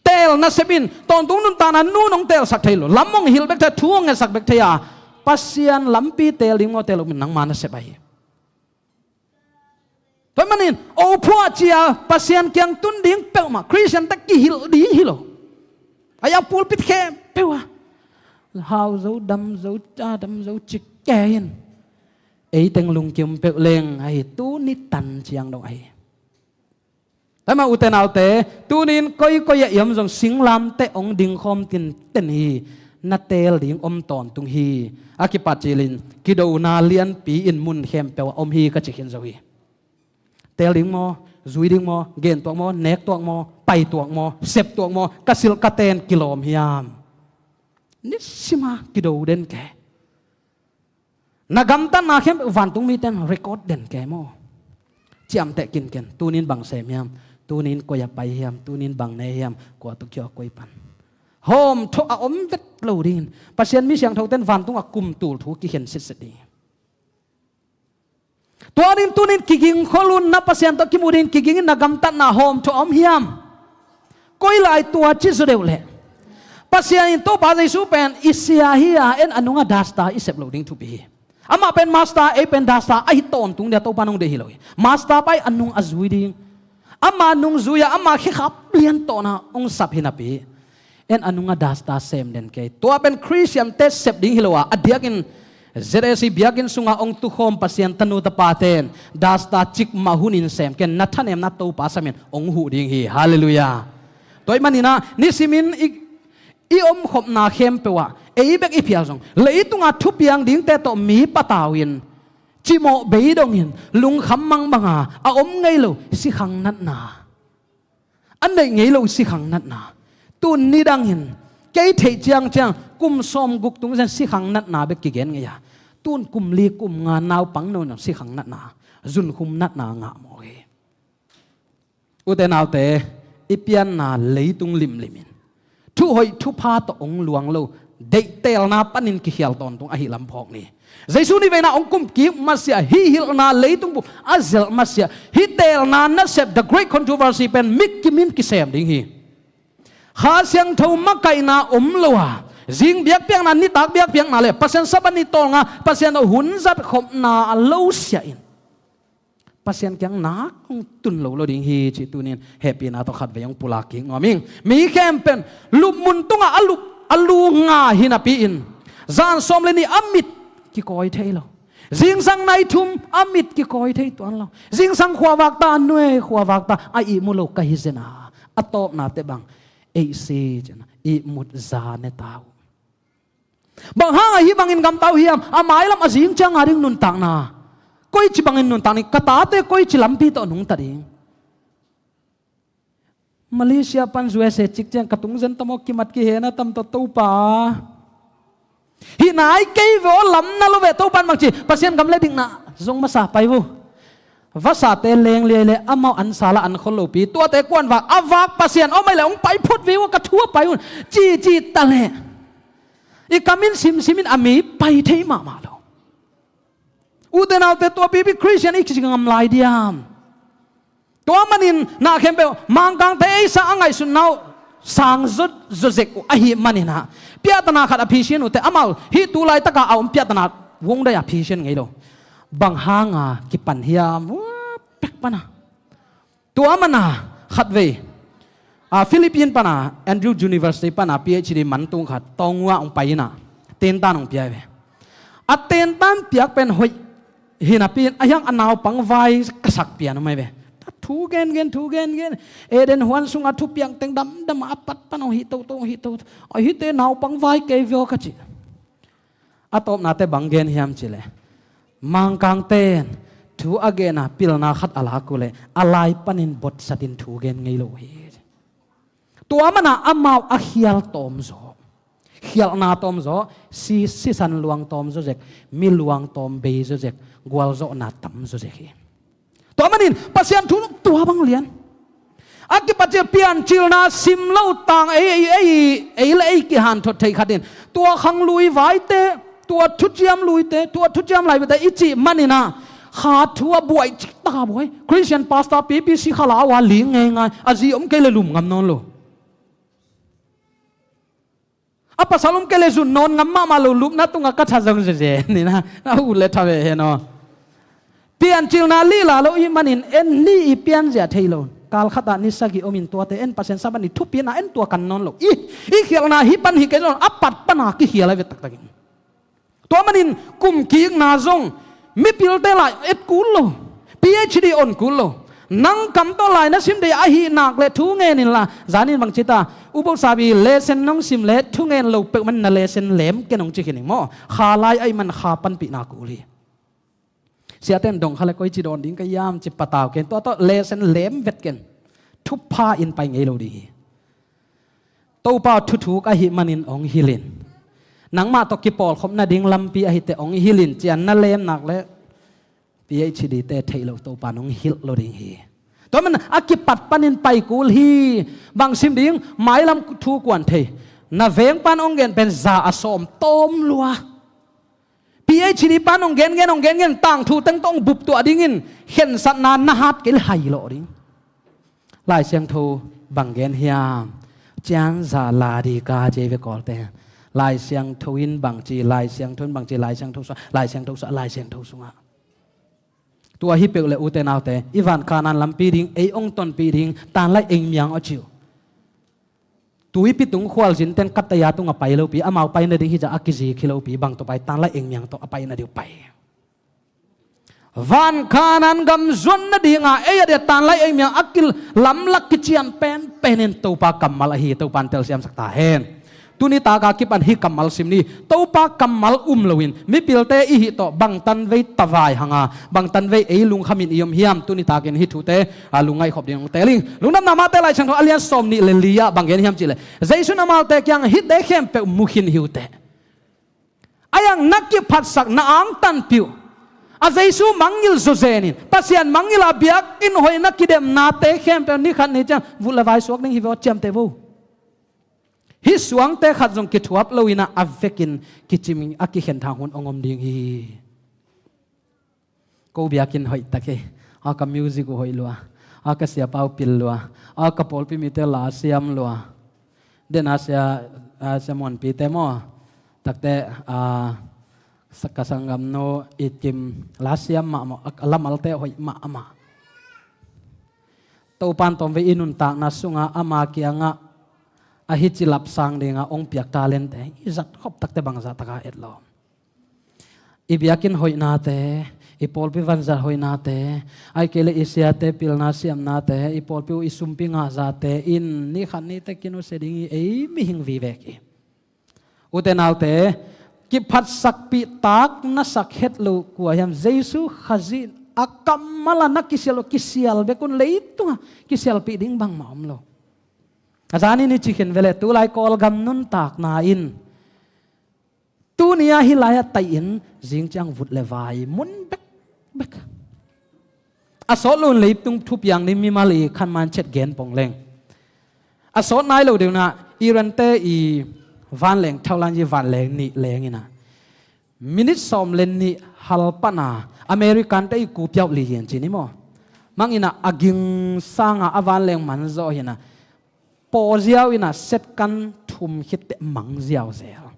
Teel nasep in, tawntung nuntakna nu nong teelsak thei lo, lam hong hilh bek thei, thu hong ngetsak bek thei a, Pasian lampi teel ding maw, teel lo ding maw, nangma nasep ahi. Tua ahih manin, o phuah ci-a Pasian kiang tun ding peuhmah Khristiante kihilh ding hi lo. A yang pulpit khempeuh ah hau zo, dam zo, ca dam zo ci kei in, ei teng lungkim peuh leng ahi, tuni tan ciang dong ahi. Tua ahih manin ute naute, tunin koikoi ah i om zong singlamteh hong dingkhawm tinten hi. Na teel ding om tawntung hi. A kipat cilin kidona lianpi in mun khempeuh ah om hi ka ci khin zo hi. Teel ding maw, zui ding maw, gentuak maw, nektuak maw, paituak maw, septuak maw, ka silh ka ten kilawm hiam? Nisima kido den kei. Na gamtatna khempeuh vantung mite in record den kei maw? Ciamteh kinken, tunin bang sem hiam, tunin koi-ah pai hiam, tunin bang ne hiam, kua tawh kia koi pan. Hawm thawh a om vet lo dingin Pasian mi siangthote in vantungah kum tul thu kikhen sitset ding. Tua ding tunin kiging khol un, na Pasian tawh kimu dingin kiging in na gamtatna hawm thu a om hiam? Koi lai tua ci zaw deuh leh, Pasian in Topa Jesu pen i sia hi a, en a nungah dasta i sep loh ding thupi hi. Amah pen master, ei pen dasta ahi tawntung dia Topa nong deih hi lo hi. Master pai a nung a zui ding. Ama nungzui-a ama khekhap lian tawna hong sap hi napi, en a nungah dasta sem den kei. Tua pen Khristiante sep ding hi lo a, a diakin Z A C biakinn sungah hong tukhawm Pasian tanu tapate in dasta cikmah hunin sem ken, na thanemna Topa samin hong huh ding hi. Halleluiah. Tua ahih maninah nisimin i, i omkhopna khempeuh ah ei bek i phial zong, leitungah thupiang dingte tawh mi patau in, cimawh bei dongin, lungkham mangbanga a om ngei lo sikhang natna, a neih ngei lo sikhang natna, tun nidangin kei theih ciangciang kum sawmguk tung zen sikhang natna bek kigen ngei a, tun kum li kum nga naupang no in sikhang natna, zunkhum natna ngah mawk hi. Ute naute, i pianna leitung limlimin thuhoih thupha tawh hong luang lo, deihtelna panin kikhial tawntung ahi lam phawk ni. Jesu nih veina hong kumkik masiah, hih hilhna leitung bup a zelh masiah, hih teelna nasep, the great controversy pen mikimin kisem ding hi. Kha Siangtho makaihna om lo a, zing biakpiakna, nitak biakpiakna le Pasian Sabbath ni tawlnga Pasian tawh hun zat khopna a lo siah in Pasian kiang nak hong tun lo lo ding hi cih tunin hehpihna tawh khatvei hong pulak kik nuam ing. Mi khempeuh in lupmun tungah a lup a lu nga hi napi-in, zan sawm le nih a mit kikawi thei lo, zingsang nai thum a mit kikawi thei tuan lo, zingsang khuavak ta, a nuai khuavak ta a ihmu lo ka hi zen a, a tawpna teh bang ei si cin ihmut za ne ta uh. Bang hanga hih bangin gamta uh hiam? A mailam a zing cianga ding nuntakna koici bangin nuntak ni, ka tate koici lampi tawh nungta ding? Malaysia pan U S A cik ciang ka tung zen tam aw, kimat kihena tam tawh Topa. Hih nai kei ve aw, lam na lo ve. Topa in bangci, Pasian gam le dikna zong masa pai uh. Vasate leng liai le amau an sala an khol lopi, tuate kuan vak, a vak Pasian om ai le hong pai phot ve uh, ka thu a pai un, ci ci ta leh i kamin simsimin a mi pai thei mahmah lo. Ute naute, tua pipi Khristian i kici ngam lai diam? Tua manin na khempeuh Mangkangte ei sang a ngaihsutna uh sang zot zozek uh ahih maninah, piahtana khat a phisian uhte, amau hih tu laitaka a om piahtana vungdai a phisian ngei lo. Bang hanga kipan hiam? Ua pek pana. Tua mana khatvei, a, Philippine pana, Andrew University pana P H D man tung khat Tongua hong pai inah tentan hong pia ve. A tentan piak pen hoih hi napi-in a hiang a naupang vai ka sak pian uh mai ve. A thu gengen, thu gengen. Eden huan sunga thupiang teng damdam a pat pan hong hih toto, hong hih toto. A hihte naupang vai kei vio ka ci. A tawpnate bang gen hiam cileh, Mangkangten thu a gena pilna khat a lak uhleh a lai panin botsatin thu gen ngei lo hi. Tua mana amau a khial tawm zaw, khialhna tawm zaw, si, sisan luang tawm zaw zek, mi luang tawm bei zaw zek, gualzawhna tam zaw zek hi. Tua manin Pasian thu tua bang lian. A kipat ciah piancilna sim lo tang ei, ei, ei, ei le ei kihanthot thei khatin, tua khang lui vaite, tua thuciam luite, tua thuciam lai vaite i cih maninah, kha thu a buai cik taka buai. Khristian pastor pipi si khalau a ling ngeingai, a zi om kei le lum ngam nawn lo. A pasal om kei le zun nawn ngam mahmah lo, lupna tungah ka tha zong zeze ni na, na u le tha ve hen aw. Piancilna lila lo i manin en ni i pianzia thei lo. Kal khatah ni sagih omin tuate en Pasian Sabbath ni thupina en tua kan nawn lo. I, i khialhna hih pan hi kei nawn, a pat pana kikhial a ve taktakin. Tua manin kumkikna zong mipilte lai et kul lo, P H D on kul lo. Nang kam tawh lai na sim dei ahih nak le thu ngen inla, zanin bang cita, U Bo Sabi, lesson nong sim le thu ngen lo peuhman na lesson lem ken hong ci khin ing maw. Kha lai ahih man kha panpihna kul hi. Siaten dong kha le koici dawn ding ka hiam ci patau ken, tua tawh lesson lem vet ken. Thupha in pai ngei lo ding hi. Topa thuthuk ahih manin hong hilhin, nangmah tawh kipawlkhop nading lampi ahite hong hilhin, cian na lem nak le P H D te theih lo Topa in hong hilh lo ding hi. Tua man a kipat panin pai kul hi. Bang sim ding? Mailam thu kuan thei. Na veng pan hong gen pen za a sawm tawm lua. PhD pan hong gengen, hong gengen, tangthu teng tawh hong buptuah dingin khensatna na hat kei le hai lawh ding. Lai Siangtho bang gen hiam? Cianza ladika cei ve kawlte. Lai Siangtho in bangci, Lai Siangtho in bangci, Lai Siangtho sungah, Lai Siangtho sungah, Lai Siangtho sungah. Tua hi peuh le ute naute, i van Kanaan lampi ding, ei hong tonpih ding, tanlai engmiang aw ci uh. Tuipi tung khualzin ten Kattaya tungah pai lopi, amau pai nading hi zah a kizik hi lopi, bang tawh pai, tanlai engmiang tawh a pai nading uh pai. Van Kanaan gam zuan nadinga ei a dia tanlai engmiang a kilamlak kician penpen in Topa kammal ahi, Topa in telsiamsak ta hen. Tuni taka kipan hih kammal sim ni. Topa kammal um loin mipilte i hih tawh bangtan vei tavai hanga, bangtan vei ei lungkhamin i om hiam? Tuni takin hih thute a lungngaih khop ding hong teel ing. Lungdamna Mate Lai Siangtho a lian sawm nih le li ah bang gen hiam cihleh, Jesu in amaute kiang, hihte khempeuh mu khin hi uh teh. A iang na kiphatsak, na angtanpih uh a Jesu mangngilh zawzenin, Pasian mangngilh a biakinn hoih na kidemnate khempeuh ni khat ni ciang vut le vai suak ding hi ve aw, ciamteh vo. Hih suangte khat zong kithuap loin ah a vekin kicim a kikhenthang hun hong om ding hi. Ko biakinn hoih tak hi. A ka music uh hoih lua. A ka siapa uh pil lua. A ka pawlpi mite la siam lua. Dena sia, a, sia muanpite maw? Takte, a, sa-, ka sanggamnu It Kim la siam mahmah, a, a lamalte hoih mahmah. Topan tawmvei i nuntakna sungah ama kiangah a hici lapsang dinga hong piak talente i zat khop takte bangzah taka et lo. I biakinn hoihnate, i pawlpi vanzat hoihnate, ahih kei le i siate pilna siamnate, i pawlpi uh i sumpi ngahzate in ni khat ni teh kinusia ding hi, ei mihing vive hi. Ute naute, kiphatsakpih tak na sak het loh kua hiam? Jesu Khazih a kammal a na kisial uh, kisial bek un, leitungah kisialpih ding bangmah om lo. A zanin i ci khin ve leh, tulai Kawlgam nuntakna in tuni-a hih lai-ah tai-in zing ciang vut le vai mun bekbek. A sawt loin leitung thupiang ding mimal i khanman chet gen pong leng, a sawt nai lo deuh nah, Iran-te i vanleng, thaulan i vanleng nih leng inah minit sawm le nih hal pana American-te i kupiauh li hian ci ni maw? Mang inah a ging sanga a vanleng man zawh hinah, paw ziau inah second thum khit teh mang ziau zel.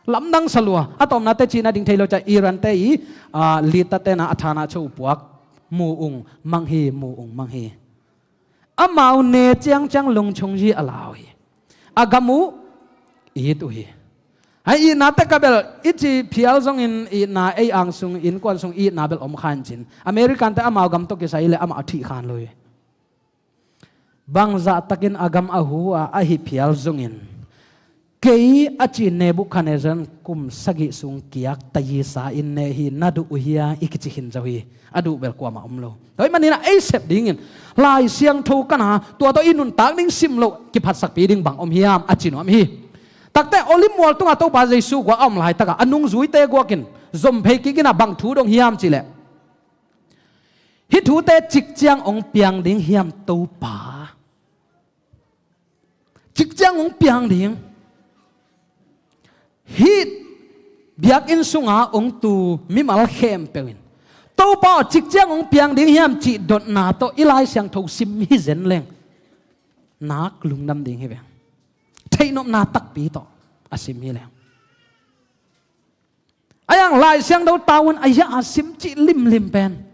Lamdang sa lua. A tawpna teh cihna ding thei lo ciah Iran-te i, ah, leader-te na a thana cho puak, mu ung mang hi, mu ung mang hi. Amau ne ciangciang lungchung zi a lau hi. A gam uh it uh hi. Hih itna teh ka bel i ci phial zongin itna ei ang sung, innkuan sung itna bel om khan cin. American-te amau gam tawh kisai le amah a thih khan lo hi. Bangzah takin a gam a hu a, ahi phial zongin, kei a ci Nebuchadnezzar in kum sagih sung kiak taisa in ne hi, na duh uh hia i kici khin zo hi. A duh bel kuamah om lo. Tua ahih maninah ei sep dingin Lai Siangtho ka na, tua tawh i nuntak ding sim loh kiphatsakpi ding bang om hiam a ci nuam hi. Takte Olive mual tungah Topa Jesu guak a om laitakah a nungzuite guakin zom phei kik inah bang thu dong hiam cihleh, hih thute cik ciang hong piang ding hiam Topa? Cik ciang hong piang ding. Hih biakinn sunga hong tu mimal khempeuh in, Topa aw, cik ciang hong piang ding hiam cih dotna tawh i Lai Siangtho sim hi zen leng, nak lungdam ding hi ve. Theihnopna takpi tawh a sim hi leng. A iang Lai Siangtho tavuan a ia a sim cih limlim pen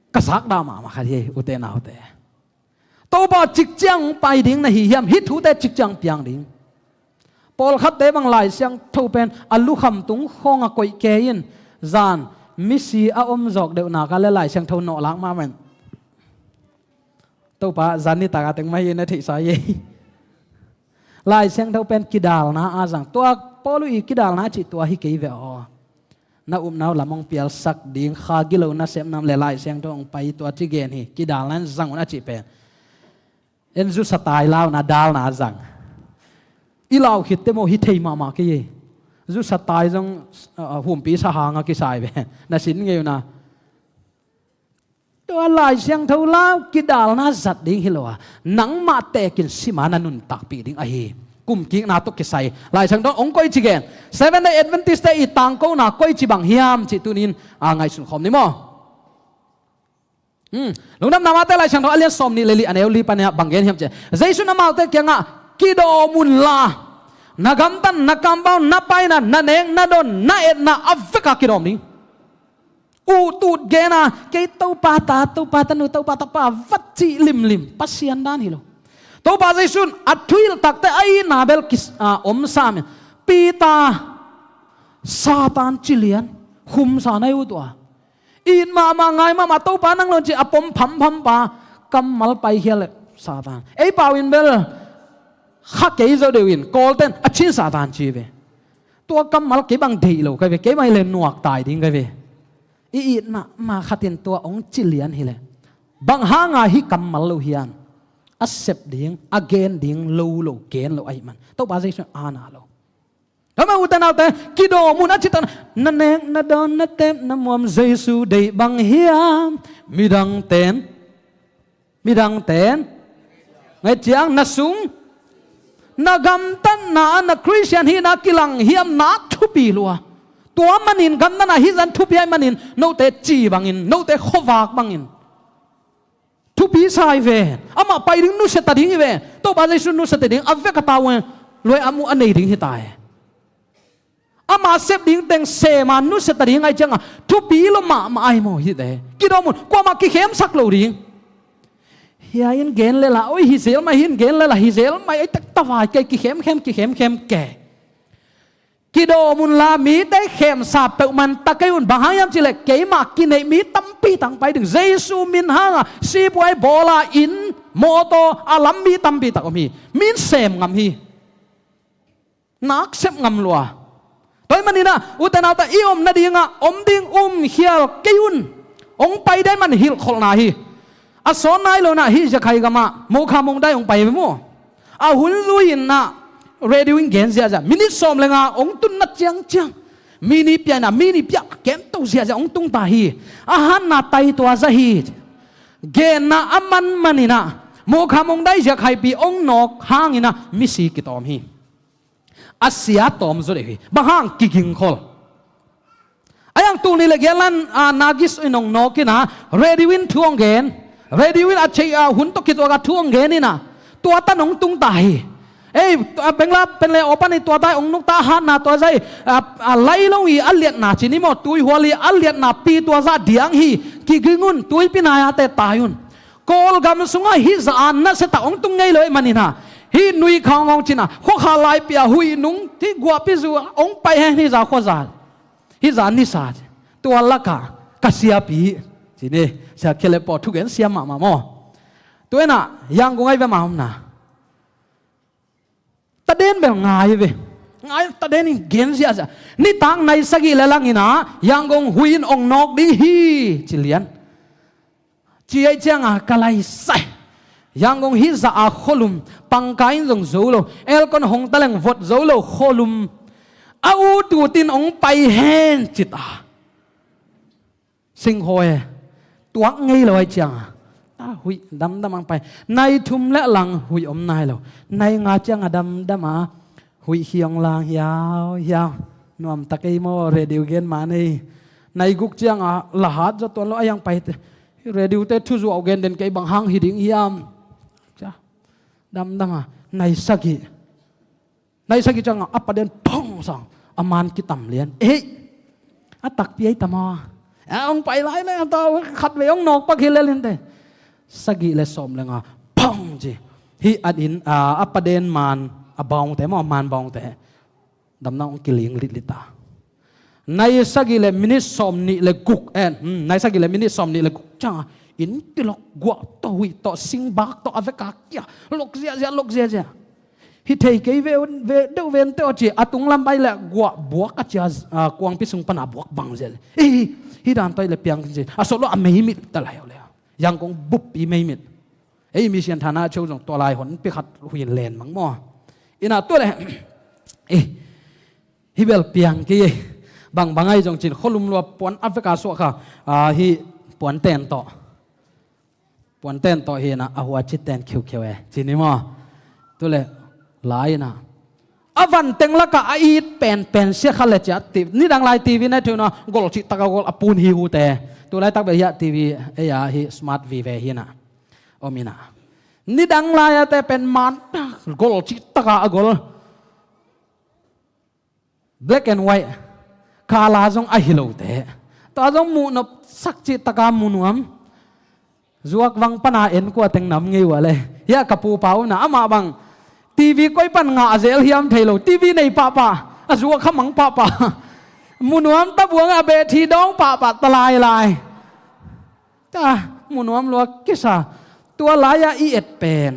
ka sakdah mahmah khat hi, ute naute. Topa cik ciang hong pai ding na hi hiam? Hih thute cik ciang piang ding. Pawlkhatte bang Lai Siangtho pen a lukham tung khawng a koih kei in, zan misi a om zawk deuh nak a le Lai Siangtho nawhlak mahmah in. Topa zan nitak a teng mah hi na theihsa hi. Lai Siangtho pen kidalna a zang. Tua Paul i kidalna a cih tua hi kei ve aw. Na upna uh lam hong pialsak ding, kha gilo nasepna om le Lai Siangtho hong pai, tua ci gen hi. Kidalna in zang un a cih pen. En zusa tai launa dalna a zang. I lau khitte maw hi thei mahmah kei hi. Zusa tai zong, ah, ah, humpi sa hanga kisai ve. Na sin ngei una. Tua Lai Siangtho lau kidalna zat ding hi lo a, nangmah tekin sima na nuntakpih ding ahi. Kumkikna tawh kisai Lai Siangtho hong koici gen, Seventh Day Adventist te i tangkona koici bang hiam cih tuni-in a ngaihsun khawm ni maw? Hmm. Lungdamna Mate Lai Siangtho a lian sawmnih le li, a neu li pan-in ah bang gen hiam cih leh, Jesuh in amaute kiangah, "Kidawm unla, na gamtatna, na kampau, na paina, na nek na dawn, na etna a vek a kidawm ding." Uhtut gen a, "Kei Topa ta, Topa tanu, Topa tapa," va cih limlim, Pasian dan hi lo. Topa Jesuh in a thuhilh takte a itna bel kis-, a, om sam in, Peter, Satan ci lian, khumsa na hi uh tua. It mahmah, ngai mahmah, Topa nang lo in ci a pom phampham pa, kammal paikhia leh Satan. Ei pau in bel, kha kei zaw deuh in, Kawlte'n a cin Satan ci ve. Tua kammal kei bang deih lo ka hi ve, kei bang hi leh nuak tai ding ka hi ve. I it mahmah khat in tua hong ci lian hi leh, bang hanga hih kammal lo hiam? A sep ding, a gen ding lo lo, gen lo ahih man. Topa Jesuh in a na lo. Tua mah ute naute, kidawm un a cih tak, na nek na dawn, na tep na muam Jesuh deih bang hiam? Midangte'n, midangte'n, ngai ciang na sung, na gamtatna, na Khristian hihna kilang hiam, na thupi lua. Tua manin gamtatna hih zah thupi ahih manin, note ci bangin, note khuavak bangin thupi sa hi ve. Amah pai ding nusia ta ding hi ve. Topa Jesuh nusia ta ding a vek a tau e. Luai a mu a nei ding hi ta e. Ama sep ding teng sem a nusia ta ding ahih ciangah thupi lua mahmah ahi maw hihte? Kidawm un, kuamah kikhemsak lo ding. Hia in gen lel a, oi, hi zel mai, hi in gen lel a, hi zel mai, ei tek tavai kei, kikhemkhem, kikhemkhem kei. Kidawm unla, mite khemsa peuhmah ta kei un, bang hang hiam cih leh keimah kineih mi tampi tak pai ding. Jesuh min hanga sipuai bawl a, inn, mawtaw a lam mi tampi tak om hi. Min sem ngam hi. Nak sep ngam lua. Tua ahih manin ah, ute naute, i om nadingah om ding um khial kei un. Hong pai ding man hilhkholhna hi. A sawn nai lo-in ah hih Zakhai gamah Mokha Mongdai hong pai ve maw. A hun zui-in ah radio in gen ziahziah, minit sawm le nga hong tunna ciangciang, mi nih pia-in ah, mi nih pia, kemto ziahziah hong tung ta hi. A hatna tai tua zah hi. Genna a manmanin ah, Mokha Mongdai Zakhaipi hong nawk hangin ah misi kitawm hi. A sia tawm zaw deuh hi. Bang hang? Kigingkhol. A yang tul nih le giat lan, a, Nagis in hong nawk in ah, radio in thu hong gen. Radio in a thei, a, hun tawh kituak a thu hong gen in ah, tua tan hong tung ta hi. Ei, a, Bengla pen le aw pan i tua ta, hong nuk ta, a hatna tua zah hi, a, a, lai lo hi, a liatna ci ni maw, tuihual hi, a liatna pi tua zah diang hi. Kiging un, tuipi nai-a te tai un. Kawlgam sungah hih zah a nasia tak hong tung ngei lo ahih manin ah, hih nui khawng hong cin ah, khuakha laipi a huih nung, hih guahpi zu ah hong pai hen, hih zah khuazah, hih zah nisa, tua lakah ka siapi ci ni, Sia Khe le Paw thugen siam mahmah maw. Tua in ah Yangon ah i ve mah om na. Taden bel ngai ve. Ngai, taden in gen ziahziah. Nitak nai sagih le lang in ah, Yangon huih in hong nawk ding hi, ci lian. Ci ahih ciangah ka lai sai. Yangon hih zah a khualum, pangkai in zong zo lo, aircon hong ta leng vot zo lo khualum. A ututin hong pai hen ci ta. Singhawi, tuak ngei lo ahih ciangah, a, huih damdam hong pai. Nai thum le lang huih om nai lo. Nai nga ciangah damdam a, huih hi hong lang hiau hiau. Nuam ta kei maw, radio gen mah nei. Nai guk ciangah la hat zaw tuan lo, a yang paite, radio te thuzuau gen den kei, bang hang hi ding hiam. Damdam a, nai sagih. Nai sagih ciangah a paden phong sang, a man kitam lian. Ei, a takpi ei tam a. A hong pai lai le, a ta khatvei hong nawk pak hi lel inteh. Sagih le sawm le nga, phong ci. Hih a inn, a, a paden man, a bawngte maw, a man bawngte, damdam hong kiling litlit ta. Nai sagih le minit sawmnih le guk, eh, hmm, nai sagih le minit sawmnih le guk ciangah inn kilok, guah tawh, huih tawh, singbak tawh, a vek a kia, lok ziahziah, lok ziahziah. Hi thei kei ve, ve deuh vente aw ci, a tunglam pai le guah buak a cia, a, kuangpi sung pana buak bang ziahziah. Ei, hih dan tawh i le piang ci, a sawt lo a meimit ta lai aw le. Yangon buppi meimit. Ei, mi sianthana cheu zong tua lai honpi khat huih in len mang maw. Ina tua le, ei, hih bel piang kei, bangbang ahi zong cin, khualum lua puan a vek a suah kha, a, hih puanten tawh. Puanten tawh hi in ah, a huaci ten khiukheu e, ci ni maw. Tua le, lai in ah, A van teng lakah a it penpen sia kha le ciah ti. Nidang lai T V na thei uh na, gol cih taka gol a pun hi uh te. Tu laitak bel hiah T V, ei a hi smart vive hi na. Om hi na. Nidang lai a te pen man gol cih taka a gol. Black and white. Color zong a hi lo te. Tua zong muh nop sak cih taka mu nuam. Zuak vang pana en kua teng nam ngei uh a le. Hiah ka pupa uh na amah bang T V koi pan ngah zel hiam thei lo. T V nei pahpah. A zuak kha mang pahpah. Mu nuam ta buang a beh thi dawng pahpah ta lailai. Ta mu nuam lua kisa. Tua lai-ah i et pen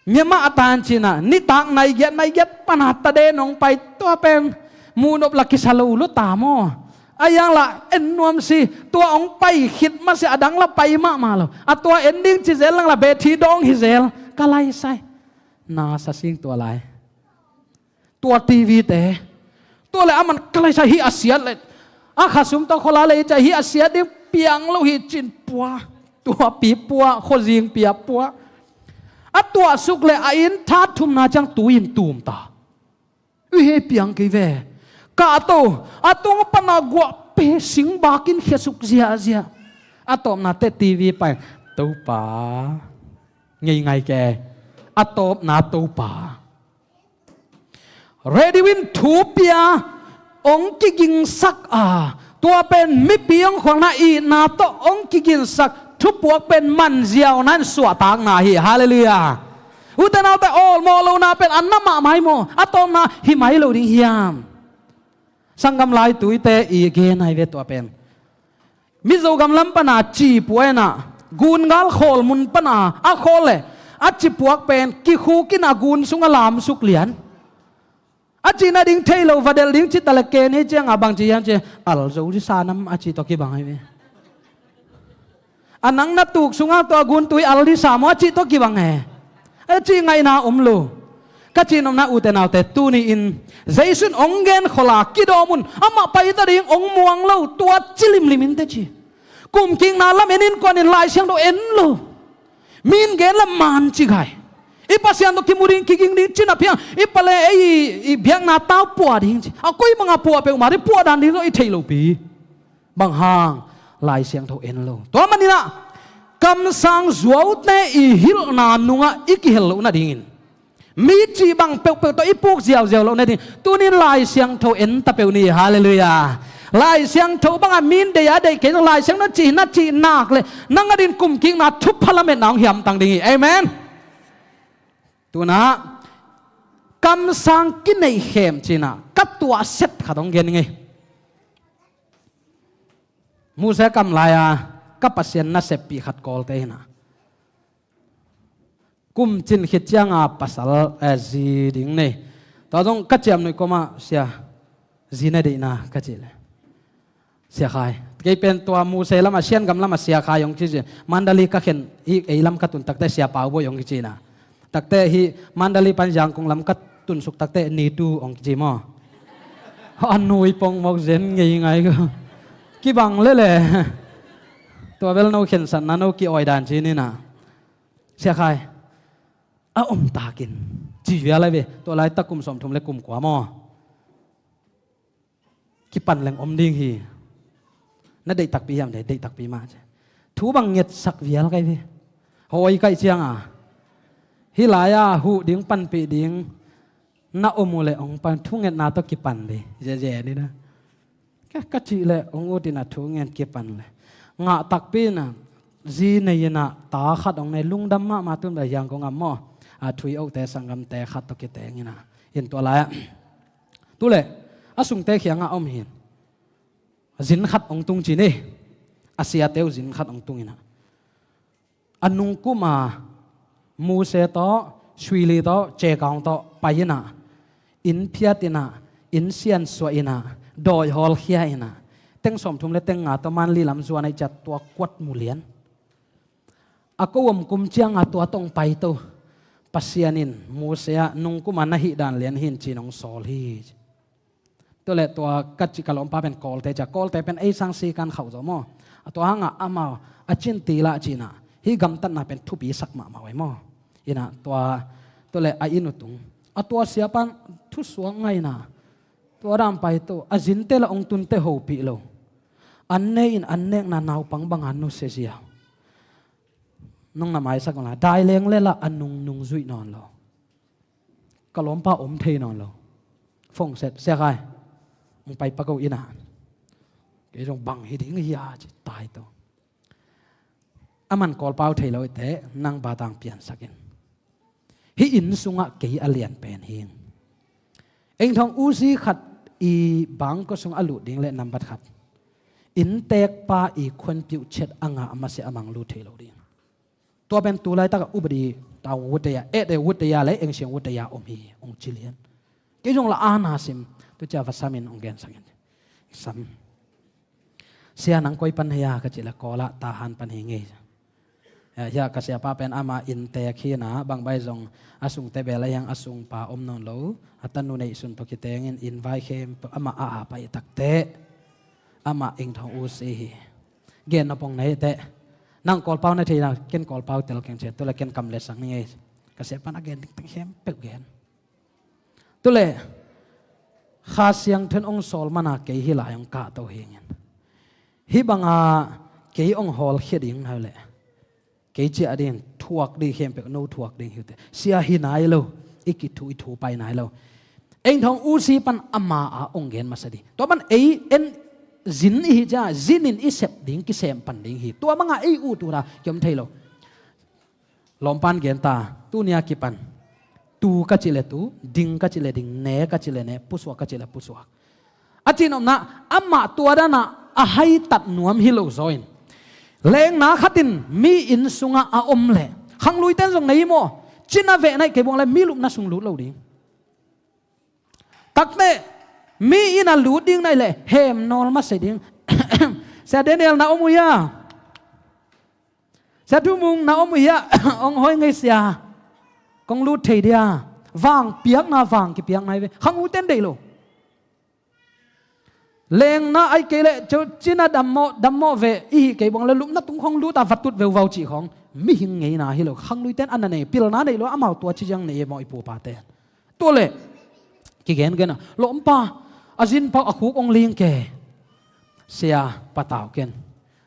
Myanmar a tan cina nitak nai giat nai giat pana ta de nong pai tua pen muh nop la kisa lo lo ta maw? A yang la en nuam si tua ong pai khit ma si a dang la pai mahmah lo. A tua en ding ci zel lang la beh thi dawng hi zel ka lai sai. Na sa sing tua lai. Tua T V te tua le a man ka lai sai hi a siat le a khasum tawh khuala le i cai hi a siat ding piang lo hi cin pua. Tua pi pua khuazing pia pua. A tuah suk le a inn tha thumna ciang tu in tum ta. Ui he piang kei ve. Ka a to a tung pana guah pe sing bakin khia suk ziahziah. A tawpna te T V pai Topa ngei ngai ke. A tawpna Topa Radio in thu pia ong kigingsak a tua pen mipi ong khualna itna tawh ong kigingsak thupuak pen manziauna in suahtakna hi. Halleluiah. Ute naute awlmawh lohna pen an na mahmai maw a tawpna hi mai lo ding hiam? Sanggam lai tuite i gen ai ve tua pen. Mizo gam lam pana ci puaina gungal khawl mun pana a khawl le a ci puak pen kikhuk in a gun sunga lam suk lian. A cihna ding thei lo vadel ding ci ta le ken hi cianga bang ci hiam ci al zo ci sa nam a ci tawh kibang ai ve. A nang na tuk sunga tua gun tui al di sa maw a ci tawh kibang e. A ci ngaihna om lo. Ka cihnopna ute naute tuni in Jesu in ong gen khuala kidawm un amah paita ding ong muang lo tua ci limlim in te ci. Kumkikna lam en in kuan in Lai Siangtho en lo. Min gen lam man ci gai. I Pasian tawh kimu ding kiging ding cina piang i pale ei i biakna tau pua ding ci. A koi manga pua peuhmah ding pua dan ding tawh i thei lo pi. Bang hang Lai Siangtho en lo. Tua maninah kamsang zuaute i hilhna nungah i kihel loh nadingin mi cih bang peuhpeuh tawh i puk ziauziau loh nading tunin Lai Siangtho en ta peuh ni. Halleluiah. Lai Siangtho bangah min deih a deih kei Lai Siangtho cih na cih nak le nang adin kumkikna thupha lametna hong hiamtang ding hi. Amen. Tunah kamsang kineih khem cinah ka tuah set khat hong gen ngei. Mose kam lai-a ka Pasian naseppih khat kawlte hinah kum cin khit cianga pasal eh, zi ding nei. Tua zong ka ciamnuih komah sia zi na deihna ka cih le Sia Khai. Kei pen tua Muse lamah Siangam lamah Sia Khai hong kici. Mandali ka khen hi ei lam ka tun takte Sia Pau Bawi hong kici na. Takte hi Mandali pan Zangkong lam ka tunsuk takte Nitu hong kici maw? A nui pongmok zen ngei ngai ko. Kibang lele. Tua bel no khensatna no ki-awi dan ci ni na. Sia Khai a om takin ci vial ai ve. Tua laitak kum sawmthum le kum kua maw? Kipan leng om ding hi. Na deih takpi hiam de, deih takpi mah ci. Thu bang ngetsak vial kai ve. Hawi kaih cianga hih lai-a huh ding panpih ding na om uh le hong pan thungetna tawh kipan ding. Zeze ni na. Ka, ka cih le hong ut inah thungen kipan le ngah takpi inah zi nei inah ta khat hong nei lungdam mahmah tun bel hiang kong am maw? A thui ohte sanggamte khat tawh kiteng inah in tua lai-ah tule a sungte khiangah om hin. Zin khat hong tung ci ni. A siate uh zin khat hong tung inah a nungkuma Muse tawh Suili tawh Cekaung tawh pai inah inn phiat inah inn siansuah inah dawi hawlkhia inah teng sawmthum le teng nga tawh Manli lam zuan aih ciat tua kuat mulian. A ko om kum cianga tua tawh hong paito Pasian in Muse ah nungkuma na hih dan lian hin ci nong sawl hi. Tule tua ka cih ka lawmpa pen Kawlte cia Kawlte pen ei sang si kan khauh zo maw? A tua hangah amau a cin tilah cinah hih gamtatna pen thupi sak mahmah uh ai maw? Inah tua tule a inn uh tung A tua siapa in thusuak ngaina, tua dan pai to, a zinte la ong tunte hopih lo. An ne in an nekna naupang banga nusia zia. Nong na maisak la, dai leng le la a nung nung zuih nawn lo. Ka lawmpa om thei nawn lo. Phone set, Sia Khai, ong pai pak o inn ah. Kei zong bang hi ding hia ci tai to. Aman Kawlpau thei lo i te, nang batang piansak in. Hih inn sungah kei a lian pen hi. Eng thong usi khat i bangkua sungah a lut ding le nambat khat, innteekpa i khuanpiuh chet a ngah a masiah a mang lut thei lo ding. Tua pen tu laitak a upadi tau wut te ya, eh te wut te ya le eng siang wut te ya om hi, ong ci lian. Kei zong la ana sim, tu cia va sam in ong gensak in. Sam. Sia, nang koi pan hia ka ci le, Kawl ah Tahan pan hi ngei. Ya, ya, ka siapa pen ama innteek hi na, bang bai zong a sungte bel a hiang a sungpa om nawn lo, a tanu neihsun tawh kitengin inn vai khempeuh ama a a pai takte. Ama eng thong usi hi. Gen na pong nei te. Nang Kawlpau na thei na, ken Kawlpau tel keng cia, tu le ken kam le sang ni ngei. Ka siapa na gen ding teng khempeuh gen. Tu le, Kha Siangtho in ong sawl mana kei hi lai ong kahto hi ngin. Hih banga kei ong hawlkhia ding na le, kei ciah ding, thuak ding khempeuh no thuak ding hi uh te. Sia hi nai lo, i kithu i thu pai nai lo. Eng thong usi pan ama a ong gen masa ding. Tua pan ei en zin i hi cia, zin in i sep ding, kisem pan ding hi. Tua banga ei ut ura kiom thei lo. Lawmpan gen ta, tuni a kipan. Tu ka ci le tu, ding ka ci le ding, ne ka ci le ne, pusuak ka ci le pusuak. A cinopna, amah tua dana a haitat nuam hi lo zaw in. Lengna khatin mi inn sungah a om le, khangluiten zong nei maw, cina veh naih kei buang le mi lupna sung lut lo ding. Takte, mi inn a lut ding naih le, hem nawl masa ding. Sia Daniel na om uh hia? Sia Thu Mung na om uh hia? Ong hoi ngei sia. Kong lut thei dia. Vang piakna vang kipiak nai ve. Khang uten deih lo. Lengna ai kei le, cina dammawh, dammawh ve, i hi kei bang le lupna tung khong lut a vatut veuvau cih khong. Mihing ngeina hi lo. Khang luiten an na nei. Pilna nei lo, amau tua ci ziang nei e maw i pupa te. Tua le, kigen gen a, lawmpa, a zin pau a khuk ong ling ke. Sia, patau ken.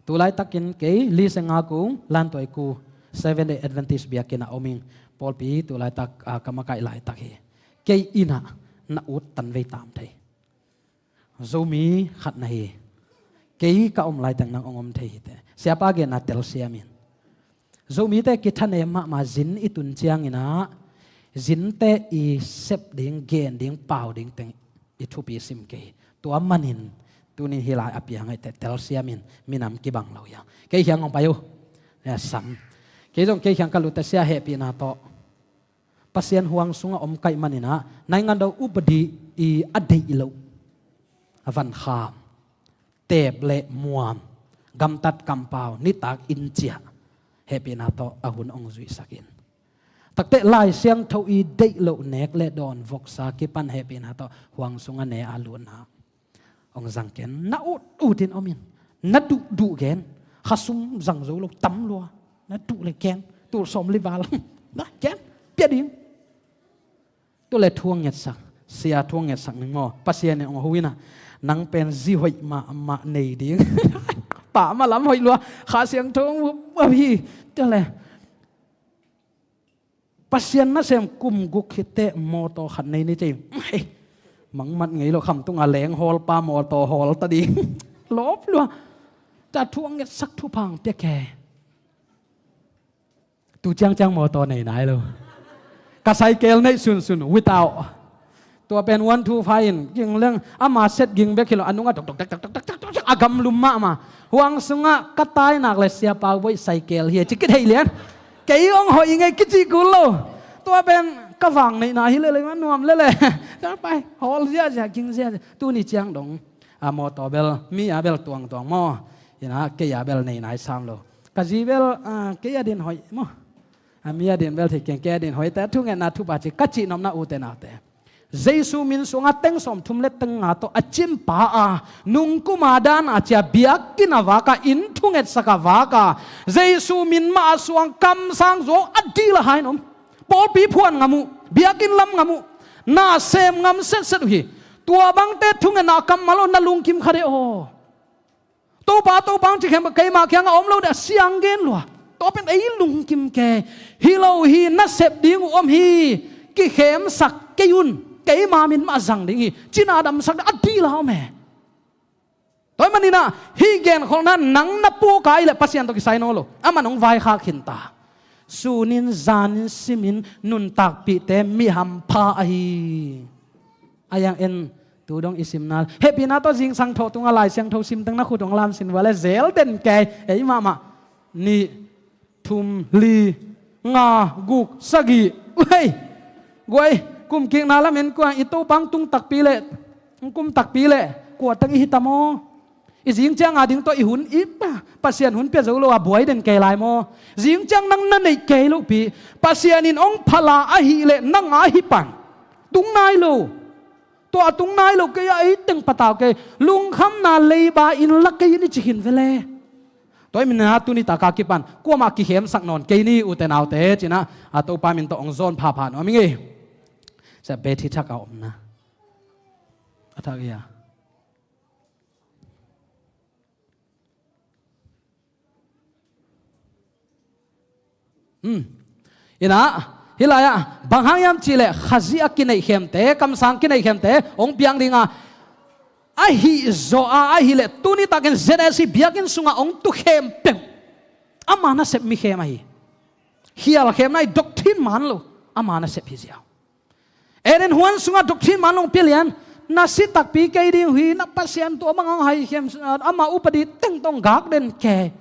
Tu laitakin kei, Li Senga kung, Lantuai ku, Seventh Day Adventist biakinn a om ing, pawlpi tu laitak, a, ka makaih laitak hi. Kei inn ah, na ut tan vei tam thei. Zomi khat na hi. Kei ka om laiteng nang ong om thei hi te. Siapa genna telsiam in. Zomite kithanem mahmah zin i tun ciangin ah, zinte i sep ding, gen ding, pau ding teng i thupi sim kei. Tua manin, tunin hi lai a piang aih te telsiam in, minam kibang lo ia. Kei hiang ong pai uh. Ya, sam. Kei zong kei hiang ka lut te sia hehpihna tawh. Pasian huang sungah om kaih manin ah, naingan do upadi i a deih loh. A van kham, teep le muam, gamtat kampau, nitak inn ciah, hehpihna tawh a hun ong zuihsak in. Takte Lai Siangtho i deih loh nek le dawn voksa kipan hehpihna tawh huang sungah ne a lutna. Ong zang ken, na ut ut in om in. Na duh duh gen. Khasum zang zo lo tam lua. Na duh le ken. Tul sawm li val. Na ken. Pia ding. Tu le thu ong ngetsak. Sia thu ong ngetsak ning maw. Pasian in ong ho in ah. Nang pen zi hoih mahmah nei ding. Pah mah lam hoih lua. Kha Siangtho ong hup hi. Tu le. Pasian nasem kum guk khit teh mawtaw khat nei ni ci. Hei, mangmat ngei lo, khamtung a leng hawlpa mawtaw hawl ta ding. Lawp lua. Tua thu ong ngetsak thupha ong pia ke. Tu ciangciang mawtaw nei nai lo. Ka cycle neih sunsun, without. Tua pen one two five in, ging leng, ama set ging bek hi lo, a nungah tok, tok, tok, a gamlum mahmah. Huang sungah ka tai nak le Sia Pau Boih cycle hi, ci kithei lian. Kei ong hoih i ngei kici kul lo. Tua pen ka vang neihna hi lele, ma nuam lele. Ka pai, hawl ziazia, ging ziazia. Tuni ciang dong. A mawtaw bel, mi a bel tuangtuang maw. Ina, kei a bel nei nai sam lo. Ka zi bel, a, kei a din hoih maw. A mi a din bel thei keng, kei a din hoih te, thungetna thupha ci, ka cihnopna ute naute. Jesu min sungah teng sawmthum le teng nga tawh a cimpa a, nungkuma dan a cia biakinn a vak a, inn thungetsak a vak a, Jesu min mah a suang kamsang zuau a dil a hai in om. Pawlpi phuan ngam uh, biakinn lam ngam uh, Na sem ngam setset uh hi. Tua bangte thungetna kammal aw, na lungkim kha de aw. Topa, Topa hong ci khempeuh keima kiangah om lo de, a siang gen lua. Tua pen ei lungkim kei. Hi lo hi, nasep ding uh om hi. Kikhemsak kei un. Keima min mah zang ding hi. Cina damsak de, a dila om e. Tua ahih manin ah, hih genkholhna nang na puk a, ahih leh Pasian tawh kisai nawn lo. Aman hong vaikhak khin ta. Sunin zanin simin nuntakpihte mi hampha ahi. A yang en, tu dong i simna. Hehpihna tawh zingsang thawh tungah Lai Siangtho sim teng na khut hong lam sin vua leh zel den kei. Ei mahmah. Nih, thum, li, nga, guk, sagih. Uei, guai, kum kikna lamen kua i Topa hong tung takpi leh, hong kum takpi leh, kua teng i hi ta maw? I zing ciang a ding tawh i hun i pa, Pasian hun pia zo lo a buai den kei lai maw? Zing ciang nang na neih kei lohpi, Pasian in hong phala ahih leh nang a hi pan. Tung nai lo. Tua a tung nai lo kei a, ei teng patau kei. Lungkhamna leiba in la kei in i ci khin ve le. Tua ahih manin ah tuni taka kipan kuamah kikhemsak nawn kei ni, ute naute, ci-in ah, a Topa min tawh hong zawn phapha nuam ing ei. Sia Betty thak a omna. A thak hi a. Hmm. Inah, hih lai-ah, bang hang hiam cih leh, Khazih a kineihkhemte, kamsang kineihkhemte hong piang ding a, ahih zawh a, ahih leh, tuni takin Z S C biakinn sungah hong tu khempeuh ama nasep mi khem ahi. Khialkhemna ahi, doctrine man lo ama nasep hi ziau. Eden huan sungah doctrine man lo hong pia lian, na si takpi kei ding uh hi, na Pasian tua bang hong haikhem, ama upadi teng tawh hong gak den kei.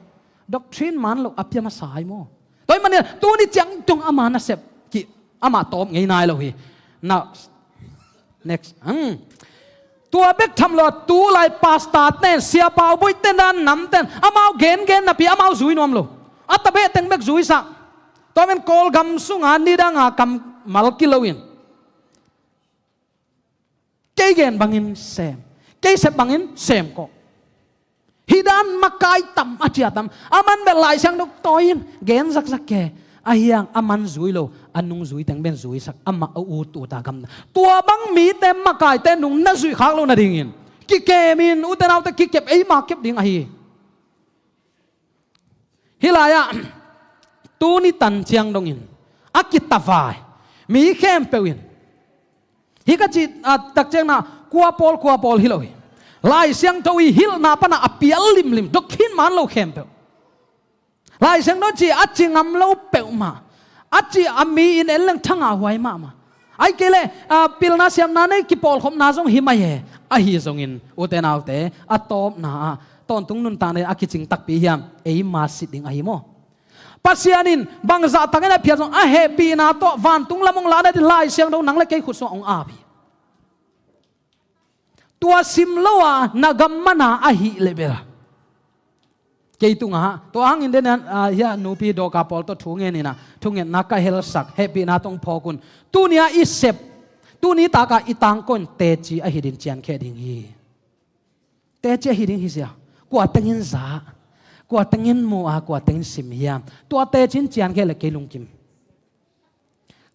Doctrine man lo a pia masa hi maw? Tua ahih manin tuni ciang dong ama nasep ki, amah tawp ngei nai lo hi. Na, next. Hmm. Tua bek tham lo a, tu lai pastor ten, siapa uh boih ten, dan nam ten, amau gengen napi, amau zui nuam lo. A tabeh teng bek zuisak. Tua men Kawlgam sunga nidanga kammal kilo in, kei gen bangin sem, kei sep bangin sem kawh. Hih dan makai tam, a cia tam. Aman bel Lai Siangtho tawi in gen zakzak kei. Ahi hang aman zui lo, a nung zui teng bek zuisak, amah a ut ut a gamta. Tua bang mite makaite nung na zuih khak loh nadingin kikem in, ute naute, kikep, eima kep ding ahi. Hih lai-ah tuni tan ciang dongin a kitavai mi khempeuh in, hih ka cih, a, takciangna kua pawl, kua pawl hi lo hi. Lai Siangtho i hilhna pana a pial limlim, doctrine man lo khempeuh. Lai Siangtho cih a ci ngam lo peuhmah, a cih a mi in en leng thangah huai mahmah. Ahih kei leh, a, pilna siamna nei kipawlkhopna zong hi mai e. Ahi zongin, ute naute, a tawpna ah tawntung nuntakna a kicing takpi hiam, eima sit ding ahi maw? Pasian in bangzah takin a phiat zong, a hehpihna tawh vantung lam hong lahna ding Lai Siangtho nang le kei khut sungah hong ap hi. Tua sim lo a na gam mana ahih leh bel, kei tungah, tua hangin den, a, hia nupi Dawka pawl tawh thu ngen in ah, thungetna ka helsak, hehpihna tawh hong phawk un. Tuni-a i sep, tuni taka i tangko in teci ahi ding ciankhia ding hi. Teci ahi ding hi zia. Kua tengin za, kua tengin mu a, kua tengin sim hiam? Tua teci in ciankhia leh kei lungkim.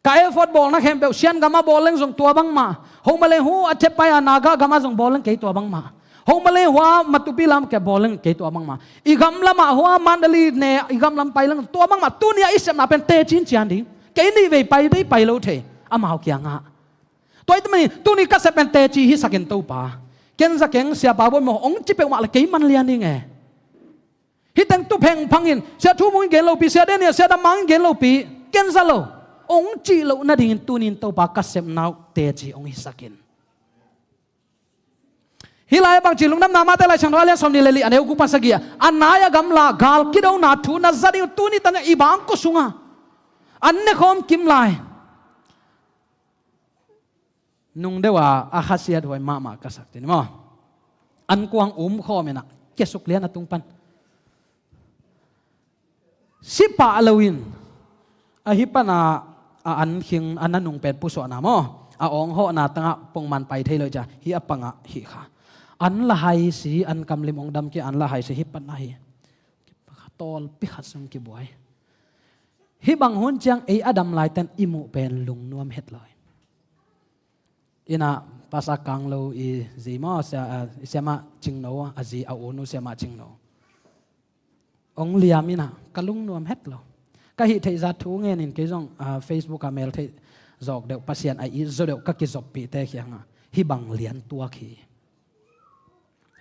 Ka effort bawlna khempeuh, Shan gamah bawl leng zong tua bangmah. Hong ma leng hu a thep pai a Naga gamah zong bawl leng kei tua bangmah. Hong ma leng hua Matupi lam ke bawl leng kei tua bangmah. I gam lamah hua Mandalay ne, i gam lam pai leng tua bangmah. Tuni-a i sepna pen teci in cian ding. Kei nih vei pai dei pai lo thei. Amau kiangah. Tua ahih manin, tuni ka sep pen teci hisak in Topa. Ken za keng, siapa bawi maw, hong ci peuhmah leh kei man lian ding e. Hih teng tu phengphang in, Sia Thu Mung in gen lopi, Sia Daniel, Sia Dam Mang in gen lopi, ken za lo. Hong cih loh nadingin tuni in Topa ka sepna uh teci hong hisak in. Hih lai-ah bangci lungdamna, Mate Lai Siangtho a lian sawmnih le li, a neu guk pan sagih ah, a nai a gamla, gal kidona thu na za ding uh tuni tan i bangkua sungah an nekhawm kim lai. Nung deuh a, a khasiat huai mahmah ka sak cih ni maw. An kuang um khawm in ah, kia suk lian a tung pan. Si pah lo in, ahi pan a, a an khing, a nanung pen pusuahna maw. A awng hawhna tangah pongman pai thei lo cia, hih a pangah hih kha. An la hai si, an kam lim hong dam kei, an la hai si, hih pan ahi. Tawlpi khat sung kibuai. Hih bang hun ciang ei a dam lai ten i muh pen lungnuam het lo hi. Ina pasa kang lo i zi maw, sia, a, siamah cingno, a zi a unu siamah cingno. Ong liam ina ka lungnuam het lo. Ka hih theih zah thu ngenin kei zong, a, Facebook a mel theih zawk deuh, Pasian a it zaw deuh ka kizoppihte khiangah hih bang lian tuak hi.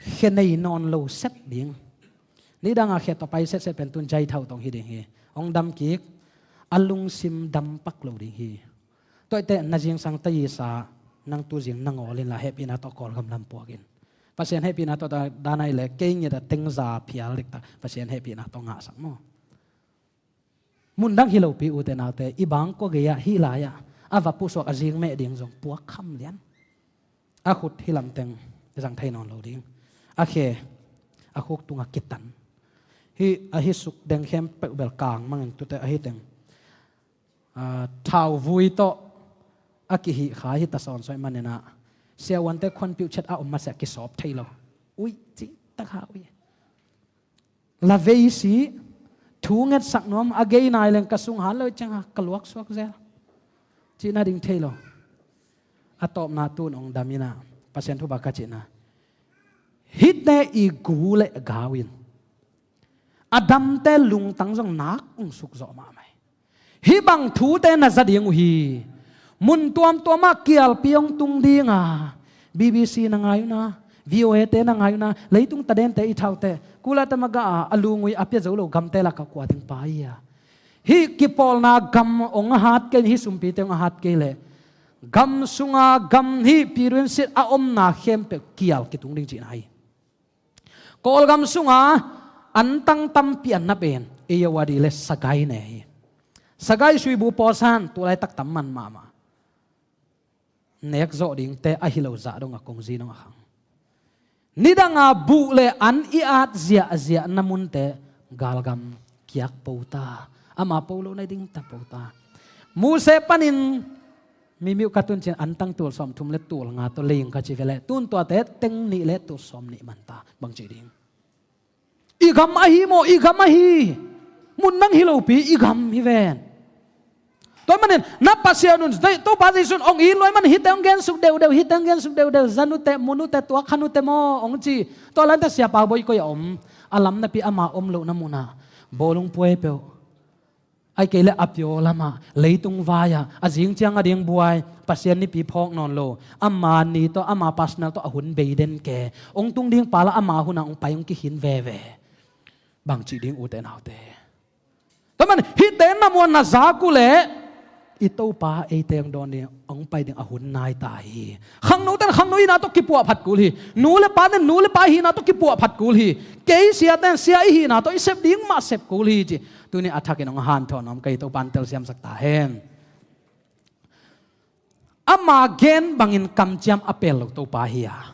Khe nei nawn lo set ding. Nidangah khe tawh pai setset pen tun jai thau tong hi ding hi. Ong dam kik, a lungsim dam pak lo ding hi. Tuaite na zingsang ta isa nang tu zing na ngawlin la hehpihna tawh Kawlgam lam puakin. Pasian hehpihna tawh ta danai le kei ngit a tengza phial diktak Pasian hehpihna tawh ngahsak maw. Mundang hi lopi ute naute, i bang kua gei-ah hih lai-ah a va pusuak a zing meh ding zong puak kham lian. A khut hi lamteng zang thei nawn lo ding. A khe, a khuk tungah kitan. Hih a hih suk deng khempeuh bel kang mangin tute a hih teng, a, thauvui tawh a kihih kha hi ta sawnsawi maninah siavuante khuanpiuh chet a om masiah kisawp thei lo. Ui, cih tak ha ui. La veisi thu ngetsak nuam a gei nai leng ka sung han lo cianga ka luak suak zel. Cihna ding thei lo. A tawpna tun ong daminah Pasian thupha ka cihna. Hihte i gu le gau in a damte lungtang zong nak ung suk zawh mahmah hi. Hih bang thute na za ding uh hi. Mun tuamtuamah kialpi hong tung dinga, B B C na ngai una, V O A te na ngai una, leitung tadente i thaute, kula tamaga a, a lungui a pia zo lo gamte laka kua ding pa hi a. Hih kipawlna gam hong a hat kei, hih sumpite hong a hat kei leh gam sunga gam hih pirinsit a omna khempeuh kial kitung ding cihna hi. Kawlgam sunga antang tampi an na pen Irrawaddy le Sagaing ne hi. Sagaing suibu pawlsan tulaitak tam man mahmah. Nek zawh dingte ahi lo zah dong a kongzi dong a khang. Nidanga buh le an i at ziahziah na munte galgam kiak po ta. Ama po lo na ding ta po ta. Muse panin mimiuh ka tun cin antang tul sawm thum le tul nga tawh leing ka ci vele. Tun tuate teng nih le tul sawm nih man ta. Bang ci ding. I gam ahi maw, i gam ahi. Mun nang hi lopi, i gam hi ven. Tua manin na Pasian un, Topa Jesu un ong it luai man hite ong gensuk deudeu, hite ong gensuk deudeu, zanute, munute, tuak khanute maw ong ci. Tua lante siapa boikoi a om. A lam napi ama om lohna muna bawlung puai peuh. Ai kei le a pio lamah leitung vai-ah a zing ciang a ding buai, Pasian nipi phawk nawn lo, ama ni tawh ama personal tawh a hun bei den ke. Ong tung ding pala ama hunah ong pai ong kikhin veve. Bang cih ding ute naute. Taman hihte na muan na zak uh leh i Topa eite ong dawn ding ong pai ding a hun nai ta hi. Khangno ten khangno ihina tawh kipuah phat kul hi. Nu le pa ten nu le pa ihina tawh kipuah phat kul hi. Kei sia ten sia ihina tawh i sep ding mah sep kul hi ci. Tuni a thakin ong hanthawn om kei Topa in telsiamsak ta hen. Ama gen bangin kamciam a pel lo Topa hi a.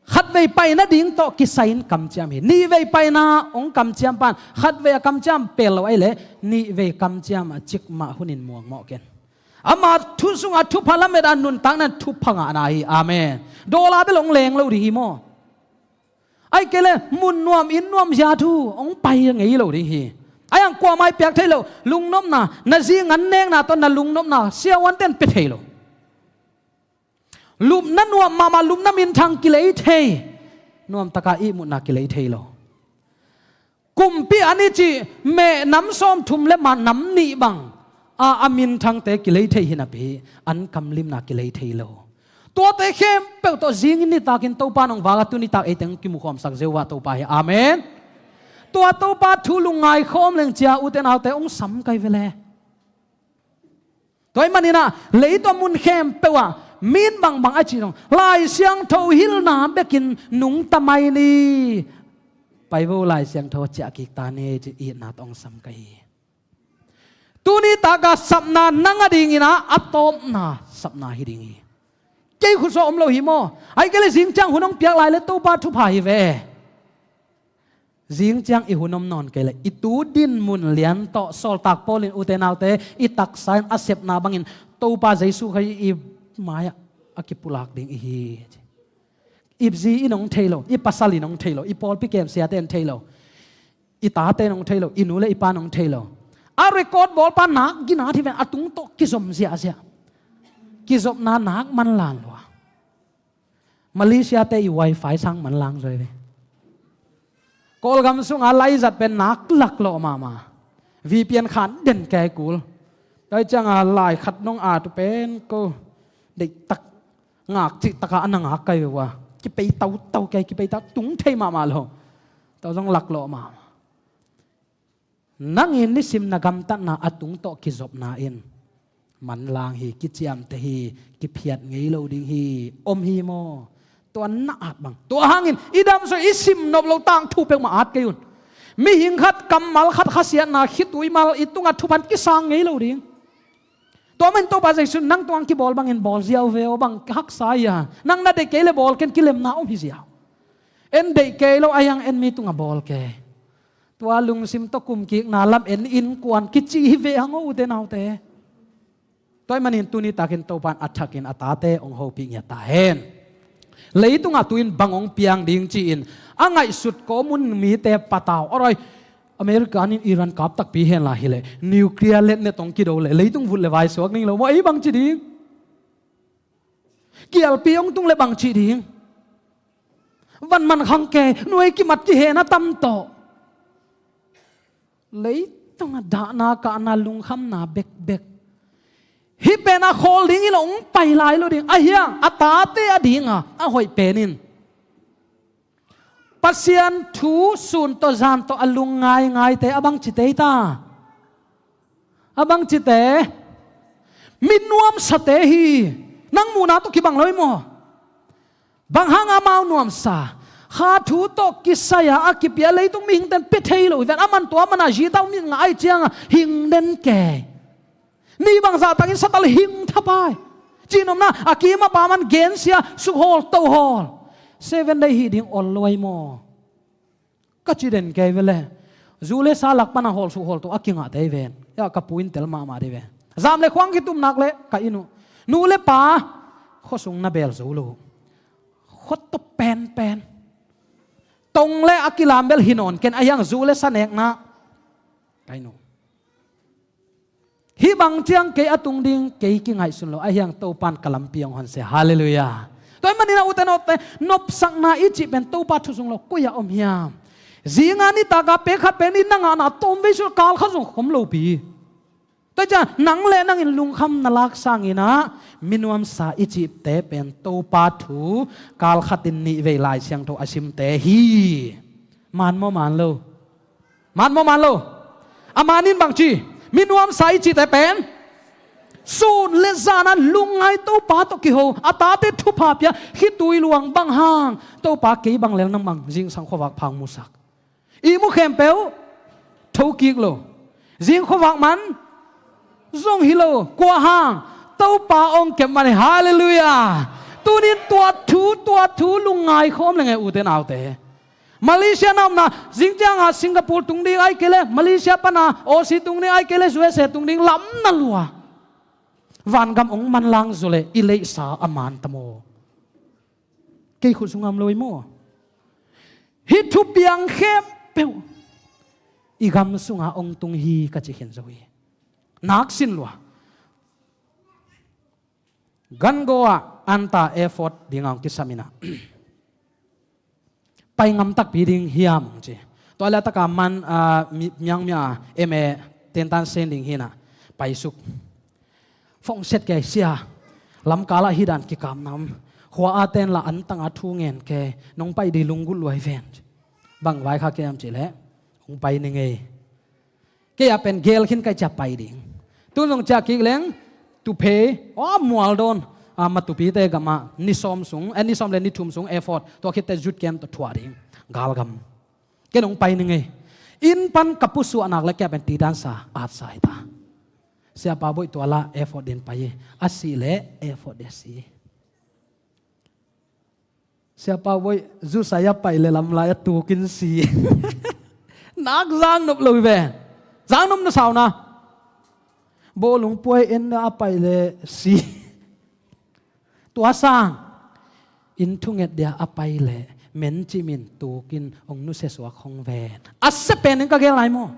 Khatvei pai nading tawh kisai-in kamciam hi. Nihvei paina ong kamciam pan khatvei a kamciam pel lo ahi leh nihvei kamciam a cikmah hunin muangmawh ken. Ama thu sungah thupha lamet a nuntakna thupha ngahna hi. Amen. Dawla bel ong leng lo ding hi maw? Ai kei le mun nuam inn nuam zia thu ong pai ngei lo ding hi. Ai ang kuamah i piak thei lo. Lungnopna, na zi ngan nekna tawh na lungnopna siavuanten pia thei lo. Lupna nuam mahmah, lupna minthang kilei thei. Nuamtaka ihmutna kilei thei lo. Kumpi an i cih meh nam sawmthum le mah nam nih bang a, a minthangte kilei thei hi napi an kamlimna kilei thei lo. Tuate khempeuh tawh zingin nitakin Topa nong vak a tu nitak eiteng kimukhawmsak zeuhah Topa hi. Amen. Tua Topa thu lungngai khawm leng cia ute naute ong sam kai vele. Tua ih maninah leitua mun khempeuh ah min bangbang a cih dong Lai Siangtho hilhna bekin nungta mai ni. Pai vo Lai Siangtho ciah kik ta ni ci itna tawh ong sam ka hi. Tuni taka sapna nang a dinginah a tawpna sapna hi ding hi. Kei khusuah om lo hi maw? Ai kei le zing ciang hun ong piak lai le Topa thupha hi ve. Zing ciang i hun om nawn kei le i tu dinmun lian tawh sawltak Paul in ute naute i taksa in a sepna bangin Topa Jesu Khrih i mai-ah a kipulak ding i hi. I zi i nong thei lo, i pasal i nong thei lo, i pawlpi kem siate in thei lo, i tate nong thei lo, i nu le i pa nong thei lo. A record bawlpa nak gina thi ven a tung tawh kizom ziahziah. Kizopna nak manlang lua. Malaysia te i wifi sang manlang zaw hi ve. Kawlgam sunga laizat pen nak laklawh mahmah. VPN khan den kei kul. Tua cianga lai khat nong at uh pen ko deihtak ngak cihtakah a na ngak kei ve ua. Kipei tautau kei, kipei tau tung thei mahmah lo. Tua zong laklawh mahmah. Nang in nisim na gamtatna a tung tawh kizopna in manlang hi, kiciamteh hi, kiphiat ngei lo ding hi. Om hi maw? Tua na at bang. Tua hangin i damsung i sim nop lo tangthu peuhmah at kei un. Mihing khat kammal khat khasiatna khitui mal i tungah thupha kisang ngei lo ding. Tua manin Topa Jesu nang tungah kibawl bangin bawl ziau ve aw, bang haksa ia. Nang na deih kei le bawl ken, kilemna om hi ziau. En deih kei lo a hiang en mi tungah bawl kei. Tua lungsim tawh kumkikna lam en innkuan kici hi ve hang aw, ute naute. Tua ahih manin tuni takin Topan a thakin a tate hong hopih ngiat ta hen. Leitungah tu-in bang hong piang ding ci-in a ngaihsut kawmun mite patau. Alright, America in Iran kap takpi hen la hileh, nuclear letnet hong kido leh leitung vut le vai suak ning lo maw, ei bang ci ding? Kialpi hong tung le bang ci ding? Van man khang kei, nuai kimat kihen a tam tawh. Leitungah dahna kahna lungkhamna bekbek. Hih pen a khawl ding hi lo, hong pai lai lo ding. A hiang a tate a dinga a hoih pen in Pasian thu sun tawh zan tawh a lung ngaingaite a bang ci tei ta? A bang cite? Mi nuamsate hi. Nang muhna tawh kibang lo hi maw? Bang hang amau nuamsa? Kha thu tawh kisai-a a kipia leitung mihingten pia thei lo hi ven. A man tua a man a zi tau mi ngah ai cianga hing den kei. Ni bang zahtakin satal hing thapai. Cihnopna a kim a pam an gensia sukhawl tohawl. Seven Day hih ding ol luai maw? Ka ci den kei ve le. Zu le sa lak pana hawl sukhawl to a kingah tei ven. Ya ka pu in tel mahmah dei ve. Zam le khuang kitum nak le ka inn uh, nu le pa khuasung na bel zo lo. Khuat tawh penpen. Tong le a kilam bel hi nawn ken, a hiang zu le sa nekna. Ka inn uh. Hih bang ciang kei a tung ding kei kingaihsun lo, a hiang Topan ka lampi hong honsia. Halleluiah. Tua ahih manin a ute naute, nopsakna i cih pen Topa thu sung lo koi-ah om hiam? Zinga nitaka pek khat pen i na ngahna tawmvei sut kal khat zong khom lopi. Tua ciang nang le nang in lungkham na lak sanginah mi nuamsa i cihte pen Topa thu kal khatin nihvei Lai Siangtho a simte hi. Man maw man lo? Man maw man lo? A man in bang ci? Mi nuamsa i cihte pen sun le zana lungngai Topa tawh kiho, a tate thupha pia, khitui luang bang hang Topa kei bang lel nang bang zingsang khuavak phang musak. I mu khempeuh thokik lo. Zing khuavak man zong hi lo. Kua hang? Topa ong kep man hi. Halleluiah. Tunin tua thu, tua thu lungngai khawm le nge ute naute. Malaysia na omna, zing cianga Singapore tung ding ai kei le, Malaysia pana Aussie tung ding ai kei le, U S A tung ding lam na lua. Vangam ong manlang zaw le i leihsa a man ta maw? Kei khut sungam lo i maw? Hih thupiang khempeuh i gam sunga ong tung hi ka ci khin zo hi. Nak sin lua. Gango ah anta airport dinga ong kisam inah pai ngam takpi ding hiam ong ci. Tua le a taka man, ah, mi-, miangmia M A tentan sen ding hinah paisuk. Phone set kei sia. Lamkalah hih dan kikapna om. Khua a ten la antanga thu ngen kei. Nong pai dih lunggulh luai ven. Bang vaikhak kei am cih leh hong pai ni ngei. Kei a pen gel khin kai cia pai ding. Tun zong cia kik leng tuphei, aw, mual dawn. A, matupite gamah ni sawm sung, eh, ni sawm le ni thum sung airport. Tua khitte zut kem tawh thuah ding. Galgam. Ken hong pai ni ngei. Inn pan ka pusuah nak le kei a pen tidansa atsa hi ta. Siapa Boih tua la airport din pai hi. A sih le airport din a si. Siapa Boih zusai a pai le lamlai a tukin si. Nak zang nop lo hi ve. Zang nop na sauna. Bawlung puai en a pai le si. Tua sang inn thunget dia a pai le mencimin tukin ong nusia suak hong ven. A sia pen in ka gel lai maw?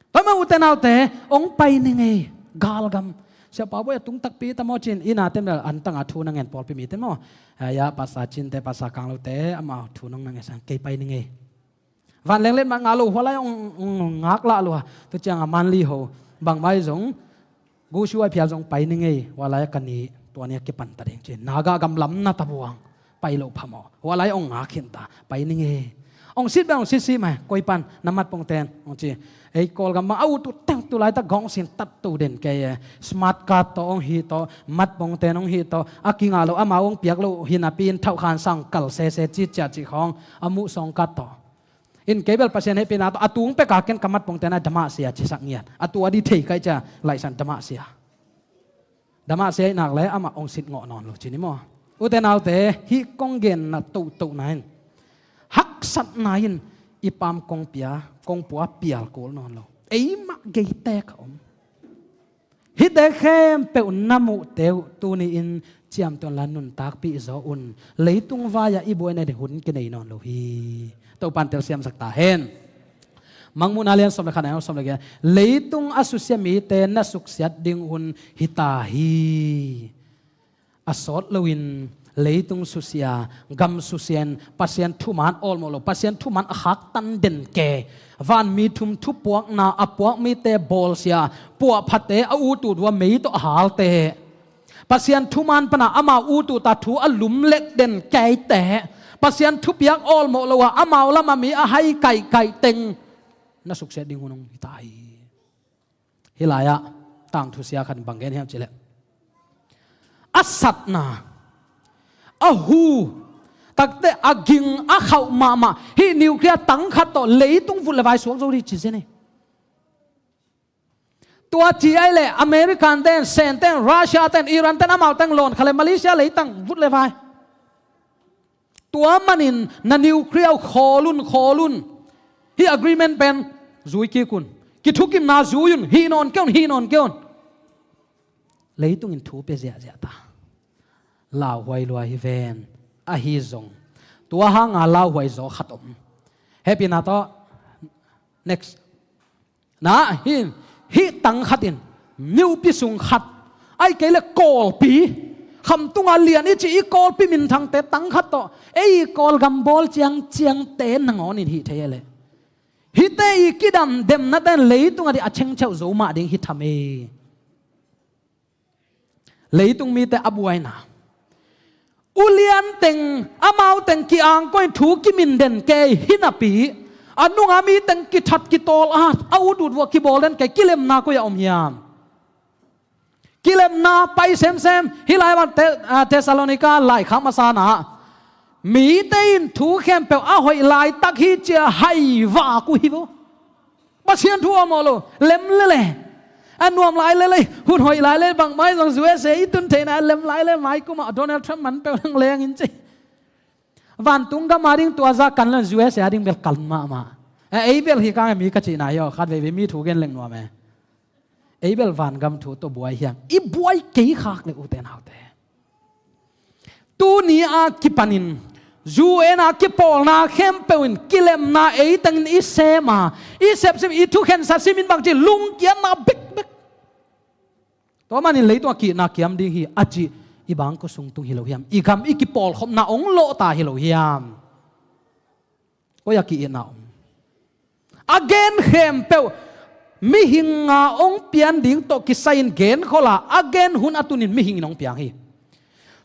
Tua mah ute naute, ong pai ni ngei, galgam. Siapa Bawi a tung takpi ta maw cin, inn a ten bel an tangah thu na ngen pawlpi mite maw. Hia, Pastor Cin te, Pastor Kang Lo te, amau thu nong na ngen sang, kei pai ning ei. Vanleng letmat ngah lo, hua lai ong, ong ngak lah lua. Tua ciangah Manli ho, bangmah hi zong, Gu Siu Ai phial zong pai ning ei, hua lai-ah ka ni, tua ni a kipan ta ding ci. Naga gam lam na ta buang, pai lo phamawh. Hua lai ong ngak khin ta, pai ning ei. Ong sit bang ong sit si mai, koi pan, na matpongten, ong ci. Ei Kawlgam bang a ut uh teng tu laitak gawng sin tat to den kei e. Smart card tawh ong hi tawh, matpongten ong hi tawh, a kingah lo, amau ong piak lo hi napi in thauhkhan sang kal sese ci ciah ci khawng, a muh sawng card tawh. In kei bel Pasian hehpihna tawh a tung peka ken ka matpongten a damah sia cisak ngiat. A tua di thei kai cia laisan damah sia. Damah sia i nak le amah ong sit ngawh nawn lo ci ni maw. Ute naute, hih kong genna tohtohna in, haksatna in i pam kong pia, kong pua pial kul nawn lo. Eimah geitek a om. Hihte khempeuh na muhte uh tuni-in ciamtuan la nuntakpih zaw un. Leitung vai-ah i buaina ding hun kinei nawn lo hi. Topan telsiamsak ta hen. Mangmuhna lian sawm le khat, a sawm le giat. Leitung a susia mite na suksiat ding hun hi ta hi. A sawt loin leitung susia, gam susia in Pasian thuman awlmawh lo, Pasian thuman a khaktan den ke. Vanmi thum thupuakna a puak mite bawlsia, puahphate a utut uh a mei tawh a halte. Pasian thuman pana amau utut a thu a lumlet den keite. Pasian thupiak awlmawh lo a amau lama mi a hai kaihkaih teng na suksiat ding hun hong hi ta hi. Hih lai-ah tangthu sia khat in bang gen hiam cih leh, a satna, a hu takte, a ging, a khauh mahmah hih nuclear tang khat tawh leitung vut le vai suak zo ding ci zen hi. Tua ci ai leh American ten, Sen ten, Russia ten, Iran ten, amau teng lawn kha le Malaysia leitang vut le vai. Tua manin na nuclear uh khawl un, khawl un. Hih agreement pen zui kik un. Kithukimna zui un, hih nawn kei un, hih nawn kei un. Leitung in thu pia ziahziah ta. Lauhuai lua hi ven. Ahi zong, tua hanga lauhuai zaw khat om. Hehpihna tawh. Next. Na, hih, hih tang khat in, nupi sung khat, ahih kei leh Kawlpi, khamtunga lian i cih i Kawlpi minthangte tang khat tawh, ei Kawlgam bawl ciangciangte nangawn in hih thei a leh. Hihte i kidamdemnate in leitung a ding a chengcheuh zo mah ding hi tham ei. Leitung mite a buaina. Ulian teng, amau teng ki-angkawin thu kimin den kei hi napi, a nunga mi teng kithat kitawl a, a utut uh a kibawl den kei, kilemna koi-ah om hiam? Kilemna pai semsem, hih lai bang Te-, a, Thessalonika laikhak masa na. Mite in thu khempeuh a hoih laitak hi ci-a hai vak uh hi vo. Pasian thu awlmawh lo, lem lele. A nuam lai lele, hun hoih lai lele, bangmah zong U S A i tun theihna lem lai lele, mai kumah Donald Trump man peuh leng leng in ci. Vantung gam a ding tua zah kan lo in U S A a ding bel kan mahmah. A, ei bel hi kang e mi ka cihna hi aw, khat veivei mi thu gen leng nuam e. Ei bel vangam thu tawh buai hiam? I buai kei khak le ute naute. Tuni a kipanin U N a kipawlna khempeuh in kilemna ei tengin i sem a, i sepsim, i thukhensat simin bangci lungkiatna bekbek. Tua manin leitung a kihna kiam ding hi a cih i bangkua sung tung hi lo hiam? I gam i kipawlkhopna hong lawhta hi lo hiam? Koi-ah ki-itna om? A gen khempeuh mihing a hong pian ding tawh kisai-in genkhol a, a gen hun a tunin mihing in hong piang hi.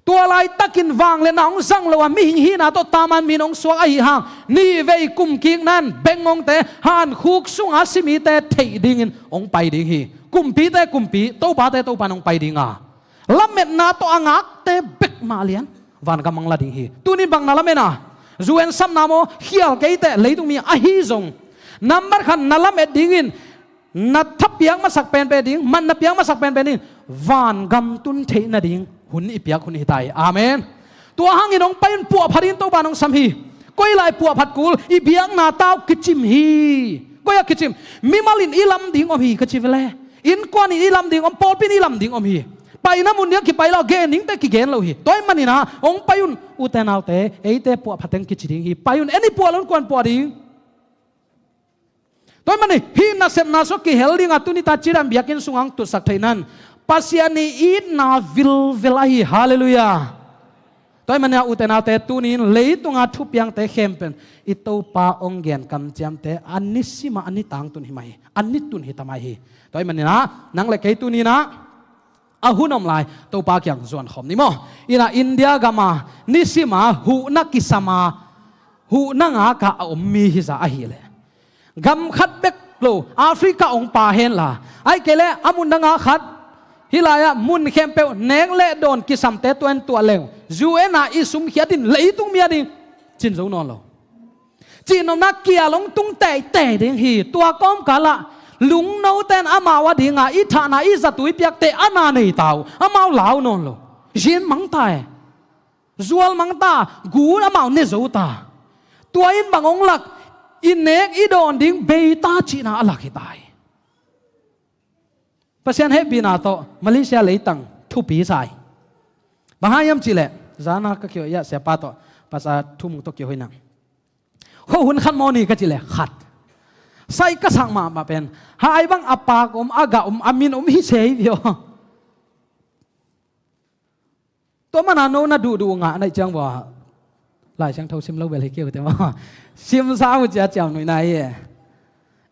Tua laitakin vangliatna hong zang lo a, mihing hihna tawh taman min hong suak ahi hang, nihvei kumkik nan bengngongte, hankhuk sunga simite theih dingin hong pai ding hi. Kumpite kumpi, topate topa in hong pai ding a, lametna tawh a ngakte bek mah lian vangam hong la ding hi. Tunin bang na lamen a? U N sapna maw? Khial kei teh, leitung mi ahi zong, nambat khat na lamet dingin na thapiak masak penpen ding, man na piak masak penpen dingin vangam tun theih nading hun i piak hun hi ta hi. Amen. Tua hangin hong pai un, puahphat in Topa in hong sam hi. Koi lai puahphat kul? I biakna tau kicim hi. Koi-ah kicim? Mimal in i lam ding om hi ka ci ve le. Innkuan in i lam ding om, pawlpi in i lam ding om hi. Paina mun ding a kipai lo, gen dingte kigen lo hi. Tua ahih manin ah hong pai un, ute naute, eite puahphat teng kici ding hi. Pai un, en i puah lo un, kuan puah ding? Tua ahih manin hih nasepna sua kihel ding a tuni ta cidam biakinn sungah hong tutsak theih nan, Pasian i itna vilvel ahi. Halleluiah. Tua ahih manin ah ute naute, tuni-in leitunga thupiangte khempeuh i Topa hong gen kamciamte a nisim a a nitang tun hi mah hi. A nitun hi ta mah hi. Tua ahih manin ah nang le kei tuni-in ah a hun om lai Topa kiang zuan khawm ni maw. Inah India gama nisima huhna kisama huhna ngaka a om mi hi za ahileh, gam khat bek lo, Africa hong pha henla, ahih kei leh a mun danga khat hi lai-ah mun khempeuh nek le dawn kisamte tua in tuah leng, U N a i sumkhiat in leitung mi a ding cin zo nawn lo. Cih nopna kial hong tung teitei ding hi. Tua kawmkal ah lungnote in amau a dinga i thahna i zatui piakte a na nei ta uh, amau lau nawn lo. Zin mang ta e. Zual mang ta, gu amau ne zo ta. Tua in bang hong lak, i nek i dawn ding bei ta cihna a lak hi ta hi. Pasian hehpihna tawh Malaysia leitang thupi sa hi. Bang hang hiam cih leh, zana ka kihawh a, siapa tawh, Pastor Thumung tawh kihawh inah, khuahun khat maw ni ka cih leh, khat. Sai ka sak mahmah pen, hai bang a pak om, a gah om, a min om hi se hi viau. Tua mana no na duhduh ngah naih ciang vua, Lai Siangtho sim lo bel hi kei uh te maw. Simsa uh cia ciau nuihna hi e.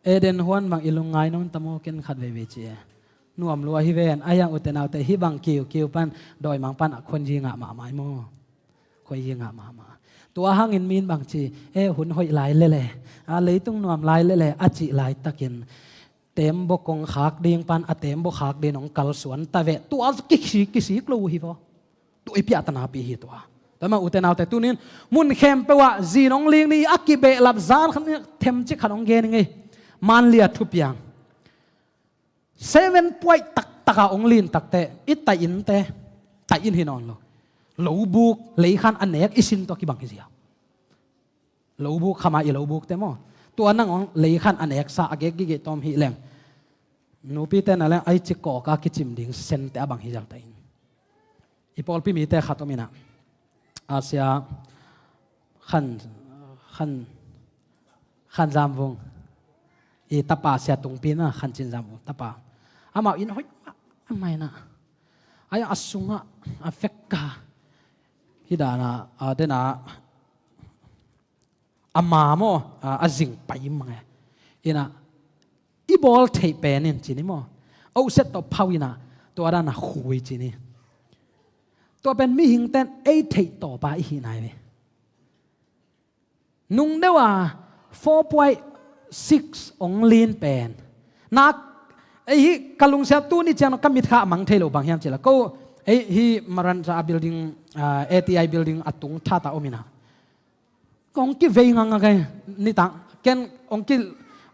Eden huan bang i lungngai nawn ta maw, ken khat veivei ci e. Nuam lua hi ven, a hiang ute naute, hih bang kiukiu pan, dawimang pan a khuanzi ngah mahmah hi maw. Khuanzi ngah mahmah. Tua hangin min bang ci, e, hun hoih lai lele, a, leitung nuam lai lele a cih laitakin, tembaw kong khak ding pan a tembaw khak ding hong kalsuan ta ve. Tua kisik, kisik lo uh hi vaw. Tua i piahta napi hi tua. Tua mah ute naute, tuni-in mun khempeuh ah zin hong ling ni, a kibehlap zan khat ni, themcik khat hong gen ing ei. Manlia thupiang. Seven point taktaka hong lin takte, i tai innte, tai inn hi nawn lo. Lobuk, leikhan a nek i sin tua kibang hi zia. Lobuk khama i lobukte maw. Tua nang hong leikhan a neksa a gek gigeh tawm hi leng, nupite na leng ai ci kawka kicim ding sente a bang hi zia tai inn. I pawlpi mite khat om inah, Asia Khan, Khan, Khan Zam Vung i tapa Sia Tungpi na, Khan Cin Zam Vung tapa. Amau inn hoih mahmah inah, ai a sungah a vekka hi dana, a, dena a ma maw, a, a zing pai mang e. Inah, i bawl theih pen in ci ni maw. Ohset tawh phau inah, tua dana khui ci ni. Tua pen mihingte in ei theih tawpa i hi nai ve. Nung deuh a four point six hong lin pen. Nak, ei hi ka lungsiat tuni ciang ka mitkha a mang thei lo bang hiam cih leh. Ko, ei hi Maranza a building, a, A T I building a tung tha ta om inah. Kong kivei ngangak e, nitang. Ken hong ki,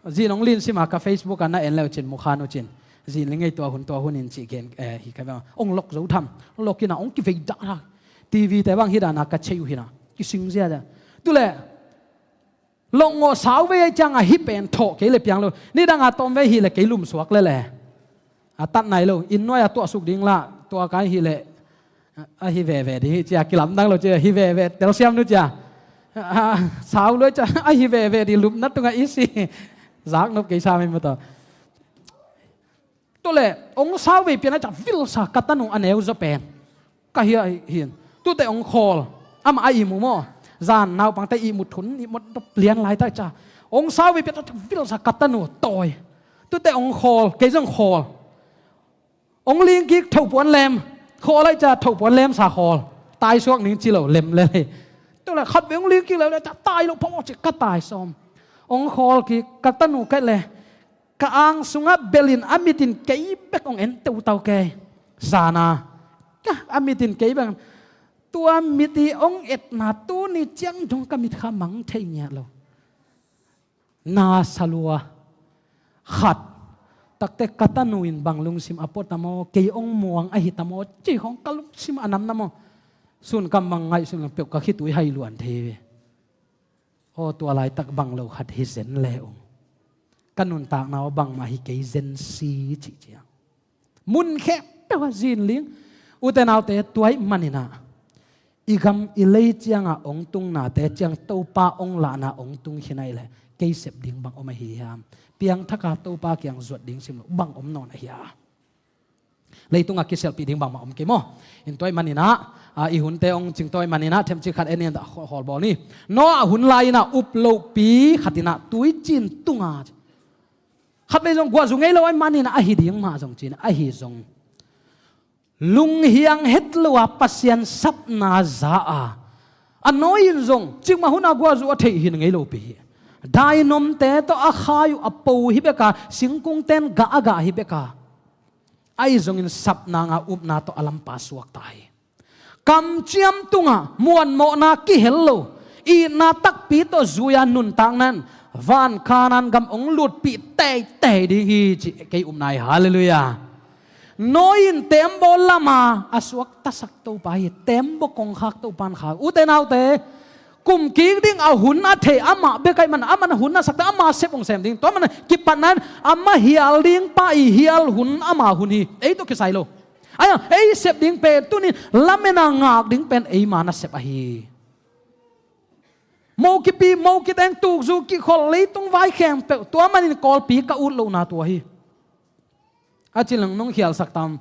zin hong lin sima ka Facebook a na en leu cin, mukhan uh cin. Zin ling ei tua hun, tua hun in cih gen, eh, hi ka bang. Hong lok zo tham. Hong lok inah, hong kivei dah dah. T V te bang hi dana ka cei uh hinah. Kising zia dah. Tuleh, lok ngawh sau vei ai cianga hi pen thawh kei le piang lo. Nidanga tawm vei hi le kei lumsuak le le. A tat nai lo, inn nuai a tuahsuk ding lah, tua kai hi leh, a hi veve ding hi cia, kilamdang lo cia, hi veve, telsiam nu cia. A, sau lo cia, a hi veve ding, lupna tungah i si. Zak nop kei sa mai maw tawh. Tua leh, hong sau vei pian a cia vilsa ka tanu a neu zaw pen. Ka hia hi, hin. Tute hong khawl. Amah a ihmu maw. Zan naupangte ihmu thun, ihmu dop lian lai ta cia. Hong sau vei pian a cia vilsa ka tanu tawi. Tute hong khawl, kei zong khawl. Hong ling kik thopuan lem. Khawl ai cia thopuan lem sa khawl. Tai suak ning ci lo lem le le. Tua leh khat vei hong ling kik le le cia tai lo pha ci ka tai sawm. Hong khawl kik ka tanu kai le. Ka ang sungah belin a mitin kei bek hong en teutau kei. Zana. Ka a mitin kei bek. Tua mit i hong etna tuni ciang dong ka mitkha mang thei ngiat lo. Na salua khat. Takte ka tanu in bang lungsim a pua ta maw, kei hong muang ahi ta maw, ci khong ka lungsim a nam na maw. Sun kam mang ngaih sun peuh ka khitui hai luan thei ve. Aw, tua laitak bang lo khat hi zen le ung. Ka nuntakna aw bangmah hi kei zen si cih ciang. Mun khempeuh ah zin ling. Ute naute tuai maninah. I gam i lei cianga ong tungnate ciang Topa ong lahna ong tung khin ahih leh kei sep ding bang om ahi hiam? Piangthaka Topa kiang zuat ding sim lo bang om nawn ahi a? Leitungah kisialhpih ding bangmah om kei maw? In tua ahih maninah, a, i hunte hong cing tua ahih maninah themcik khat en in dah khawl bawl ni. Noah hun lai-inah up lohpi khatinah tuicin tunga, khatvei zong guahzu ngei lo ahih maninah ahi ding mah zong cin ahi zong, lunghiang het lo a Pasian sapna za a, a nawi in zong cikmah hunah guahzu a theih hi ngei lopi hi. Dainomte tawh a khai uh a po hi bek a, singkungte in gah a gah hi bek a, ahi zongin sap nanga upna tawh a lampa suakta hi. Kamciam tungah muanmawhna kihel lo, itna takpi tawh zui-a nuntakna in van Kanaan gam hong lutpih teitei ding hi cih kei upna hi. Halleluiah. Noah in tembaw lama a suaktasak Topa hi. Tembaw kongkhak Topa in kha. Ute naute, kum kik ding a hun a thei amah bek ahih man, amah in hun a sakte, ama sep hong sem ding. Tua man kipatna in amah hial ding pa i hial hun ama hun hi. Ei tawh kisai lo. Ahi hang ei sep ding pen tuni-in lamen a ngak ding pen eima nasep ahi. Mo kipi, mo kiteng, tukzu kikhol, leitung vai khempeuh, tua manin Kawlpi ka ut lohna tua hi. A cih leng nong khialsak tam,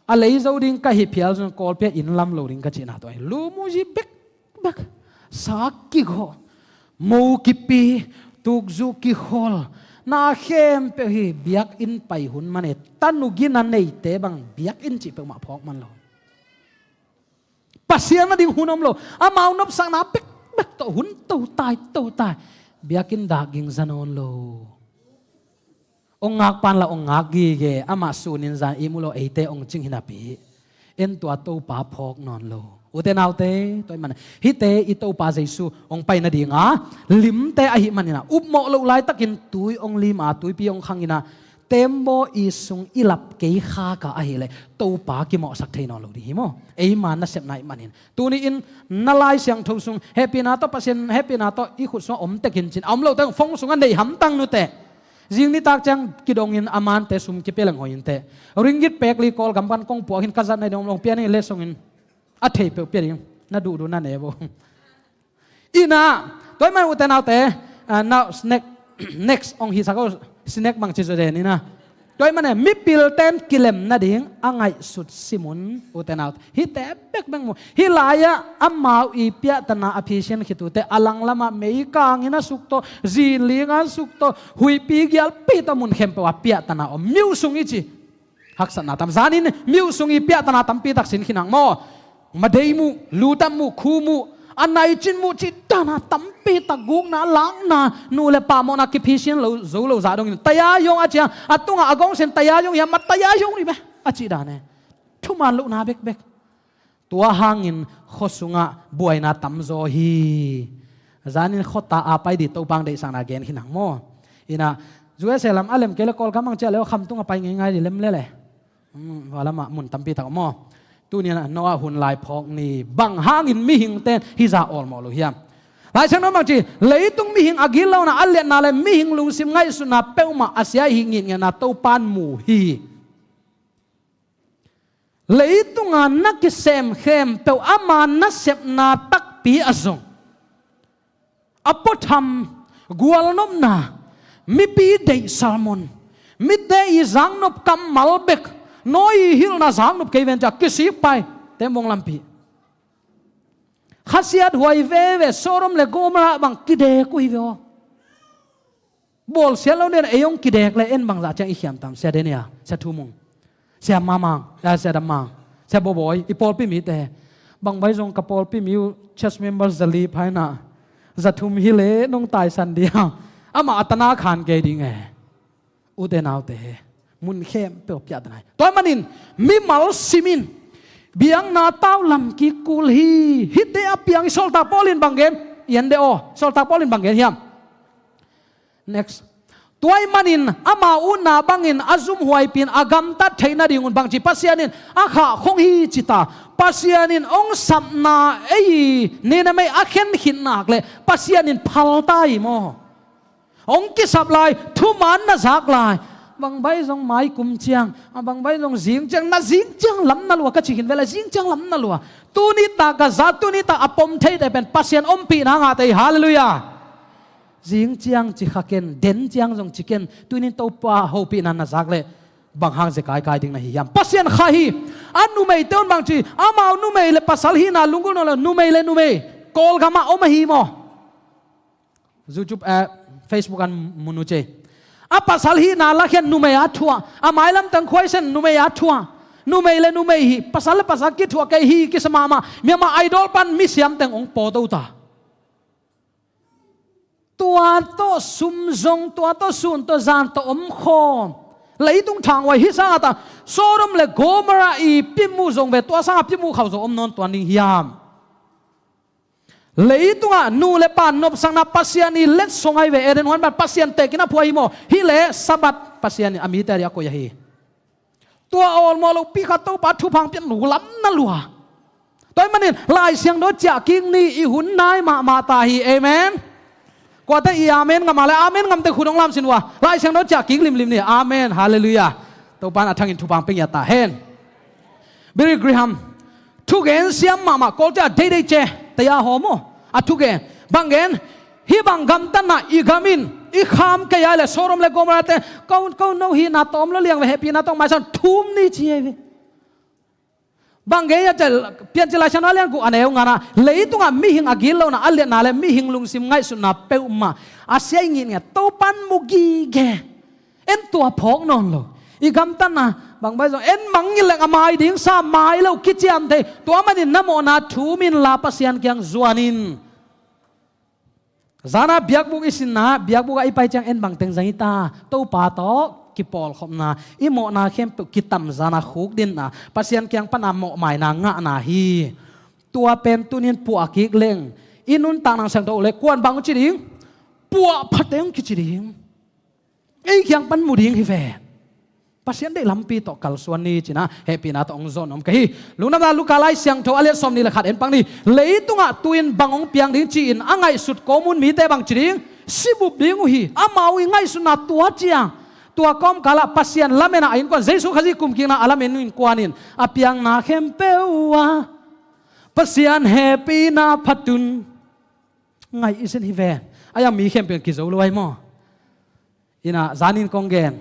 a lei zo ding ka hih phial zong Kawlpi ah inn lam lo ding ka cihna tua hi. Lu mu zi bekbek, sa kigawh, mo kipi, tukzu kikhol, na khempeuh hi. Biakinn pai hun man e, tanu gina neite bang biakinn cih peuhmah phawk man lo. Pasian a ding hun om lo. Amau nopsakna bekbek tawh hun totai totai, biakinn dak ging za nawn lo. Hong ngak pan la hong ngak gige, amah sunin zan ihmu lo, eite hong cing hi napi, en tua Topa phawk nawn lo. Ute naute, tua ahih man hihte i Topa Jesu hong pai nadinga limte ahih maninah, upmawh loh laitakin tui hong lima, tuipi hong khangina, tembaw i sung i lap kei khaka ahileh Topa kimawhsak thei nawn lo ding hi maw? Eima nasepna ahih manin. Tuni-in na Lai Siangtho sung hehpihna tawh, Pasian hehpihna tawh i khut sungah om tekin cin, a om lo teng phone sungah nei hamtang nuteh. Zing nitak ciang kidongin a mante sum kipia leng hoih inteh. Ringgit pek li Kawlgam pan kong puak hin ka zat na ding om lo, pia ning le songin a thei peuh pia ding, na duhduh na ne bo. Inah, tua ahih man ute naute, ah, now snack, next hong hisak o, snack bang ci zaw den inah. Tua ahih man e, mipilten kilem nading a ngaihsut simun, ute naute. Hihte bekbek mu. Hih lai-ah amau i piahtana a phisian khitute, a langlamah meikangin a sukto, zinlinga a sukto, huihpi gialpi tawh mun khempeuh a piahtana om. Miuh sung i ci. Haksatna tam. Zanin miuh sung i piahtana tampi tak sin khin hang maw? Madei muh, lutap muh, khu muh, a naicin muh cih dana tampi tak, gukna, lakna, nu le pa mawhna kiphisian lo, zo lo zah dongin. Tayayong a ci a, a tungah a gongsin tayayong hiam, a tayayong rih meh a cih dan e. Thuman lohna bekbek. Tua hangin khua sungah buaina tamzaw hi. Zanin khuata a pai ding Topa hong deihsakna gen khin hang maw? Inah, U S A lam a lem kei le Kawlgam hong ciah le aw, Khamtung a pai ngeingai ding lem le le. Hmm, hua lamah mun tampi tak om aw. Tuni-in ah Noah hun lai phawk ni. Bang hangin mihingte in hih zah awlmawh lo hiam? Lai Siangtho in bang ci, leitung mihing a gitlohna, a liatna le mihing lungsim ngaihsutna peuhmah a sia hi, ngitngetna Topa in mu hi. Leitunga na kisem khempeuh ama nasepna takpi a zong, a puatham, gualnopna, mipi deih sermon, mite i zaknop kammal bek, Noah i hilhna zaknop kei ven cia kisik pai, tembaw hong lampih. Khasiathuai veve, Sodom le Gomorrah bang kidek uh hi ve aw. Bawlsiat lo nen ei hong kidek le en bangzah ciang i khiam tam, Sia Daniel, Sia Thu Mung, Sia Ma Mang, ah, Sia Dam Mang, Sia Baw Bawi, i pawlpi mite. Bang bai zong ka pawlpi mi uh church member zali pha inah, za thum hi le nong taisan ding a, amah a tana khan kei ding e. Ute naute, mun khempeuh piahtana hi. Tua ahih manin mimal simin biakna tau lam kik kul hi. Hihte a piang i sawltak Paul in bang gen? I en de aw, sawltak Paul in bang gen hiam? Next. Tua ahih manin ama utna bangin a zumhuaipi in a gamtat theih nadingun bangci Pasian in a khahkhong hi ci ta. Pasian in hong sapna ei, ninamei a khen khit nak leh Pasian in phal ta hi maw? Hong kisap lai, thuman na zak lai. Bang bai zong mai kum ciang, a bang bai zong zing ciang, na zing ciang lam na lua ka ci khin ve lai, zing ciang lam na lua. Tuni tak a za, tuni tak a pom theite pen Pasian ompihna ngahte hi, halleluiah. Zing ciang ci kha ken, den ciang zong ci ken, tuni-in Topa hopihna na zak leh Bang hang zia kaikai ding na hi hiam? Pasian kha hi. A numeite un bang ci, amau numei le pasal hihna lunggulh nawn lo, numei le numei Kawlgam ah om ahi maw? YouTube, eh, Facebook an mun uh ci. A pasal hihna lakhian numei a thuah, a mailam teng khuaisen numei a thuah. Numei le numei hi, pasal le pasal kithuah kei hi kisa mahmah. Myanmar Idol pan misiam teng hong pawto ta. Tua tawh sum zong, tua tawh sun tawh zan tawh om khawm. Leitung thanghuai hi sangah ta, Sodom le Gomorrah i pimu zong ve, tua sangah pimu khauh zo om nawn tuan ding hiam? Leitungah nu le pa nopsakna Pasian i letsong ahi ve, Eden huan pan Pasian tekin a phuah hi maw? Hi leh Sabbath Pasian in a mite a dia koih ahi. Tua awlmawh lopi khat Topa thupha hong piak, nu lam na lua. Tua ahih manin Lai Siangtho ciah kik ni, i hun nai mahmah ta hi. Amen. Kuate i amen ngam a le, amen ngamte khut hong lamsin ua. Lai Siangtho ciah kik limlim ni. Amen. Halleluiah. Topa in a thangin thupha hong pia ngiat ta hen. Billy Graham, thugen siam mahmah, Kawlte a deidei ci, taya hawm aw. A thugen, bang gen, hih bang gamtatna i gam in i kham kei a leh Sodom le Gomorrah te, ko, ko no hihna tawm lo liang ve, hehpihna tawh maisan thum ni ci hi ve. Bang gen a ci, Piancil Lai Siangtho a lian guk a neu ngana, leitungah mihing a gitlohna, a liatna le mihing lungsim ngaihsutna peuhmah a sia i ngitnget, Topa in mu gige. En tua phawk nawn lo. I gamtatna bang bai zong en mangngilh leng a mai ding sa mai lo kiciam thei. Tua manin na mawhna thum inla Pasian kiang zuan in. Zana biakbuk i sinna, biakbuk ah i pai ciang en bangteng zang hi ta. Topa tawh kipawlkhopna, i mawhna khempeuh kitamzana khukdinna, Pasian kiang pana mawhmaina ngahna hi. Tua pen tunin puah kik leng i nuntak nang siangtho le kuan bang ci ding? Puah phate hong kici ding. Ei kiang pan mu ding hi ve. Pasian deih lampi tawh kalsuan ni cina hehpihna tawh hong zon om ka hi. Lungdamna Luka Lai Siangtho a lian sawmnih le khat en pak ni. Leitungah tu-in bang hong piang ding ci-in a ngaihsut kawmun mite bang ci ding? Sibup ding uh hi. Amau i ngaihsutna tua ciang, tua kawmkalah Pasian lamen a innkuan, Jesu Khazih kumkikna a lamen innkuan in a piangna khempeuh ah Pasian hehpihna phatun ngaih i sin hi ven. A iang mi khempeuh in kizo lo ai maw? Ina zanin kong gen,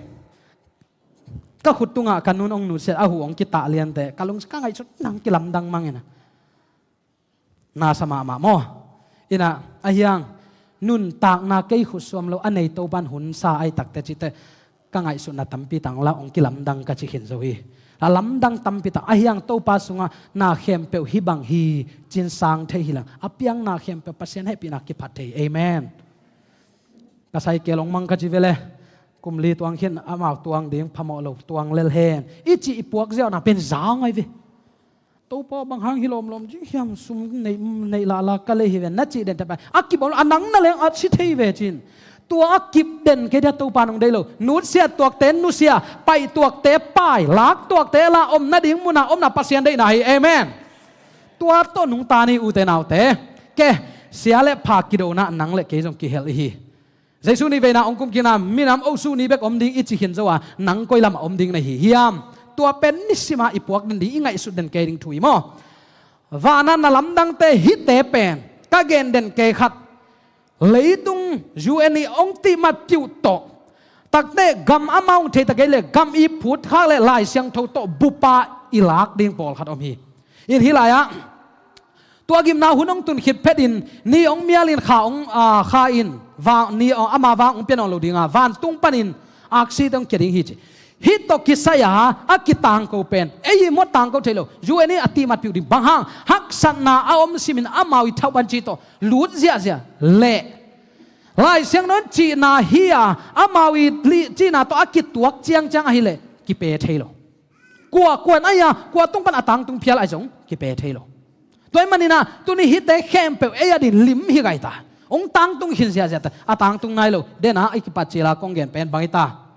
ka khut tungah ka nun hong nutsiat a huh hong kitah liante, ka lung ka ngaihsut nang kilamdang mang ina. Nasa mahmah maw? Ina a hiang nuntakna kei khut suam lo a nei Topan hun sa ai takte cite ka ngaihsutna tampi tang la hong kilamdang ka ci khin zo hi. A lamdang tampi tang a hiang Topa sungah na khempeuh hi bang hi cin sang thei hi lang a piang na khempeuh Pasian hehpihna kiphat thei. Amen. Ka saikel hong mang ka ci vele. Kum li tuang khin amau tuang ding phamawh lo tuang lel hen i ci i puak ziau na pen zau ngai ve. Topa bang hang hi lawmlawm ci hiam sum neih, neih lala ka lei hi ve na ci den tepa a kibawm a nang na leng a si thei ve cin. Tua a kip den kei dia Topa nong dei lo. Nutsiat tuakte nusia, paih tuakte pai, lak tuakte la, om nading muna omna Pasian deihna hi. Amen. Tua tawh nungta ni ute naute. Ke, sia le pha kidona nang le kei zong kihel i hi. Jesu ni veina hong kumkikna minam osu ni bek om ding i ci khin zo a, nang koi lamah om ding na hi hiam? Tua pen nisima i puak den ding, i ngaihsut den kei ding thu hi maw? Vana na lamdangte hihte pen ka gen den kei khat. Leitung U N i hong tihmat piuh tawh takte gam amau hong thei ta kei le gam i phut khak le Lai Siangtho tawh bupa i lak ding pawlkhat om hi. In hih lai-ah tua gimna hun hong tun khit phetin ni hong mialin kha hong, a, kha in vang, ni hong, ama vang hong pia nawn lo dinga vantung panin aksite hong kia ding hi ci. Hih tawh kisai-a a kitangko pen ei i mawt tangko thei lo. U N i a tihmat piuh ding bang hang haksatna a om simin amau i thauh ban ci tawh lut ziahziah leh Lai Siangtho in cihna hi-a amau i lih cihna tawh a kituak ciangciang ahileh kipe thei lo. Kua kuan ai-a kua tung pan a tangtung phial ai zong kipe thei lo. Tua ahih maninah tuni hihte khempeuh ei a din lim hi gai ta. Hong tangtung khin ziahziah ta a tangtung nai lo. Dena i kipat cila kong gen pen bang hi ta?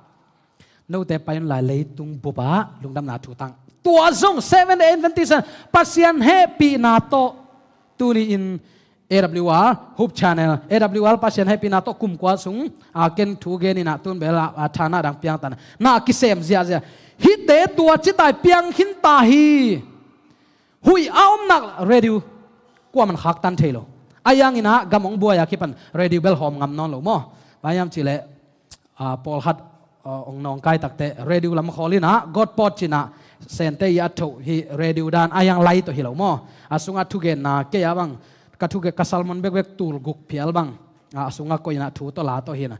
Note pai un lai leitung bupah lungdamna thu tang. Tua zong Seventh Day Adventist Pasian hehpihna tawh tuni-in A W R Hope Channel, A W R Pasian hehpihna tawh kum kua sung a ken thu geninah tun bela a thana dang piangtan na kisem ziahziah. Hihte tua citai piang khin ta hi. Huih a om nak radio kuaman khaktan thei lo. A ianginah gam hong buai a kipan radio bel hawm ngam nawn lo maw? Bang hiam cihleh a, pawlkhat Ong nawngkai takte radio lam khawl inah, God pawt cinah, Sente i a thoh hi radio dan a hiang lai tawh hi lo maw? A sungah thugenna kei a bang ka thugen ka sermon bekbek tul guk phial bang a sungah koih inah thu tawh la tawh hi inah,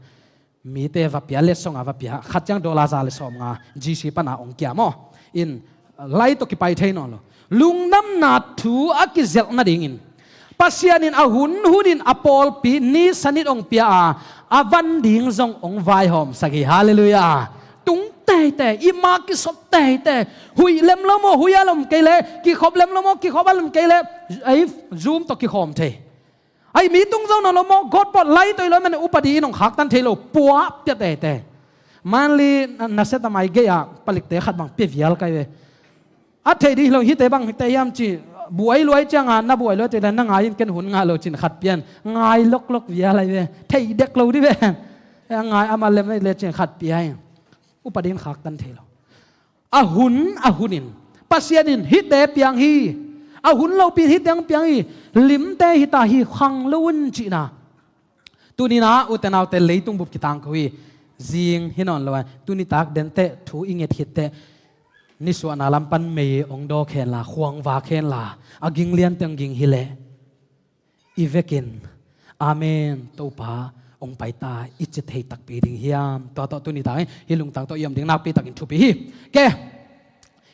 mite va pia, letsong a va pia, khat ciang dollar za le sawmnga G C pana ong kia maw? In lai tawh kipai thei nawn lo. Lungdamna thu a kizelh nadingin Pasian in a hun hunin a pawlpi ni sanit ong pia a, a van ding zong ong vaihawmsak hi. Halleluiah. Tung teitei, i ma kisop teitei. Huih lem lo maw, huih a lom kei le, kikhop lem lo maw, kikhop a lom kei le, ei, Zoom tawh kikhawm thei. Ai, mi tung zo nawn lo maw, God pawt lai tawh hi lo man upadi in ong khaktan thei lo, puah pia teitei. Manli na, na set a mai gei a palikte khat bang pia vial kai ve. A theih dih lo hite bang hite hiam ci, buai luai cianga na buai luai te le na ngai in ken hun ngah lo cin khat pian. Ngai loklok vial ai ve. Theih dek lo dih ve. A ngai ama lem le cin khat pia in. Upadi in khaktan thei lo. A hun, a hunin Pasian in hihte piang hi. A hun lopi in hihte hong piang hi. Limte hita hi khang lo un cihna. Tuninah ute naute leitung bup kitang ko hi. Zing hi nawn lo a, tunitak denteh thu i nget khitteh nisuahna lam pan mei hong dawk henla, khuang vak henla, a ging liante hong ging hileh i vekin, Amen, Topa hong paita i ci thei takpi ding hiam? Tua tawh tunitak hi lungtang tawh i om ding nakpi takin thupi hi. Ke,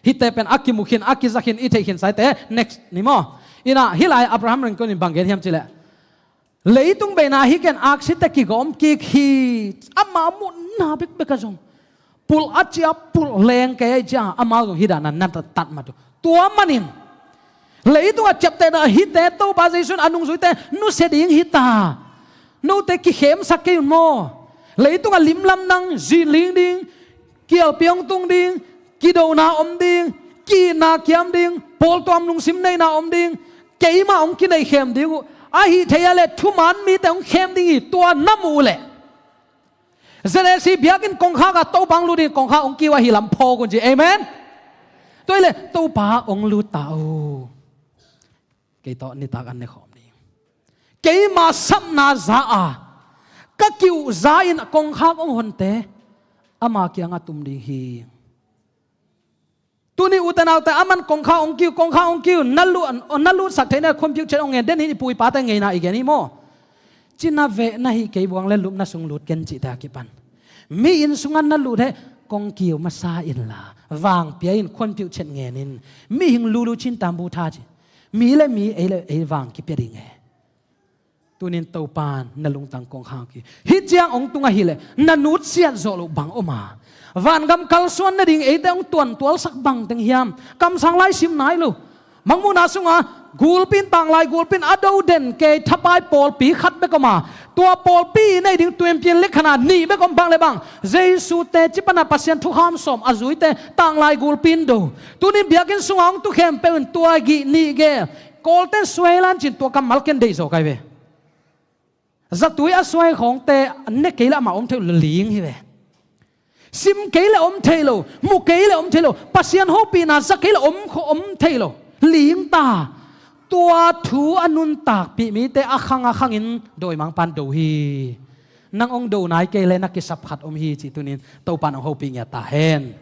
hihte pen a kimu khin, a kiza khin, i theih khin saite, next ni maw? Inah hih lai Abraham Lincoln in bang gen hiam cileh, leitung beina hi ken aksite kigawm kik hi. Ama muhna bekbek a zong pulh a cia pulh leng kei a i cia amau zong hi dana na tat mat uh. Tua manin leitung a ciaptehna hite Topa Jesu in a nungzuite nusia ding hita. Note kikhemsak kei un maw? Leitung a limlam nang zinling ding, kialpi hong tung ding, kidona om ding, kiitna kiam ding, pawltuam lungsim neina om ding, keima hong kinei khem ding uh. Ahi thei a le thuman mite hong khem ding hi. Tua na muh uh leh Z A C biakinn kongkhak a Topa hong lut ding, kongkhak hong kiu ahi lam phawk un ci. Amen. Tua hi leh Topa hong lut ta uh. Kei tawh nitak an ne khawm ding. Keima sapna za a ka kiuh za in kongkhak hong honte ama kiangah tum ding hi. Tuni ute naute aman kongkhak hong kiu, kongkhak hong kiu, na lut, na lutsak theihna khonpiuh chet hong ngen den hi. I pu i pate ngeina i gen hi maw? Cina veh na hih kei buang le lupna sung lut ken cihte a kipan mi inn sungah na lut heh, kong kiu masa inla vangpia in khonpiuh chet ngen in. Mihing lulu cin tambu tha ci. Mi le mi, ei le ei vang kipia ding e. Tunin Topan na lungtang kongkhak hi. Hih ciang hong tung ahileh na nutsiat zawh loh bang om a, vangam kalsuan nading eite hong tuantualsak bangteng hiam? Kamsang lai sim nai lo. Mangmuhna sunga gulpi in, tanglai gulpi in a do den kei thapai pawlpi khat bek om a, tua pawlpi i nei ding tuimpin likhana nih bek om. Bang le bang? Jesu teci pana Pasian thukham sawm a zuite tanglai gulpi in do. Tunin biakinn sunga hong tu khempeuh in tua gih nih gel. Kawlte suai lan cin tua kammal ken deih zaw kai ve. Zatui a suai khawngte ne kei le amah om thei lo, ling hi ve. Sim kei le om thei lo, mu kei le om thei lo, Pasian hopihna za kei le om, om thei lo. Ling ta. Tua thu a nuntakpih mite a khang a khangin dawimangpan do hi. Nang hong do nai kei le na kisap khat om hi cih tunin Topan hong hopih ngiat ta hen.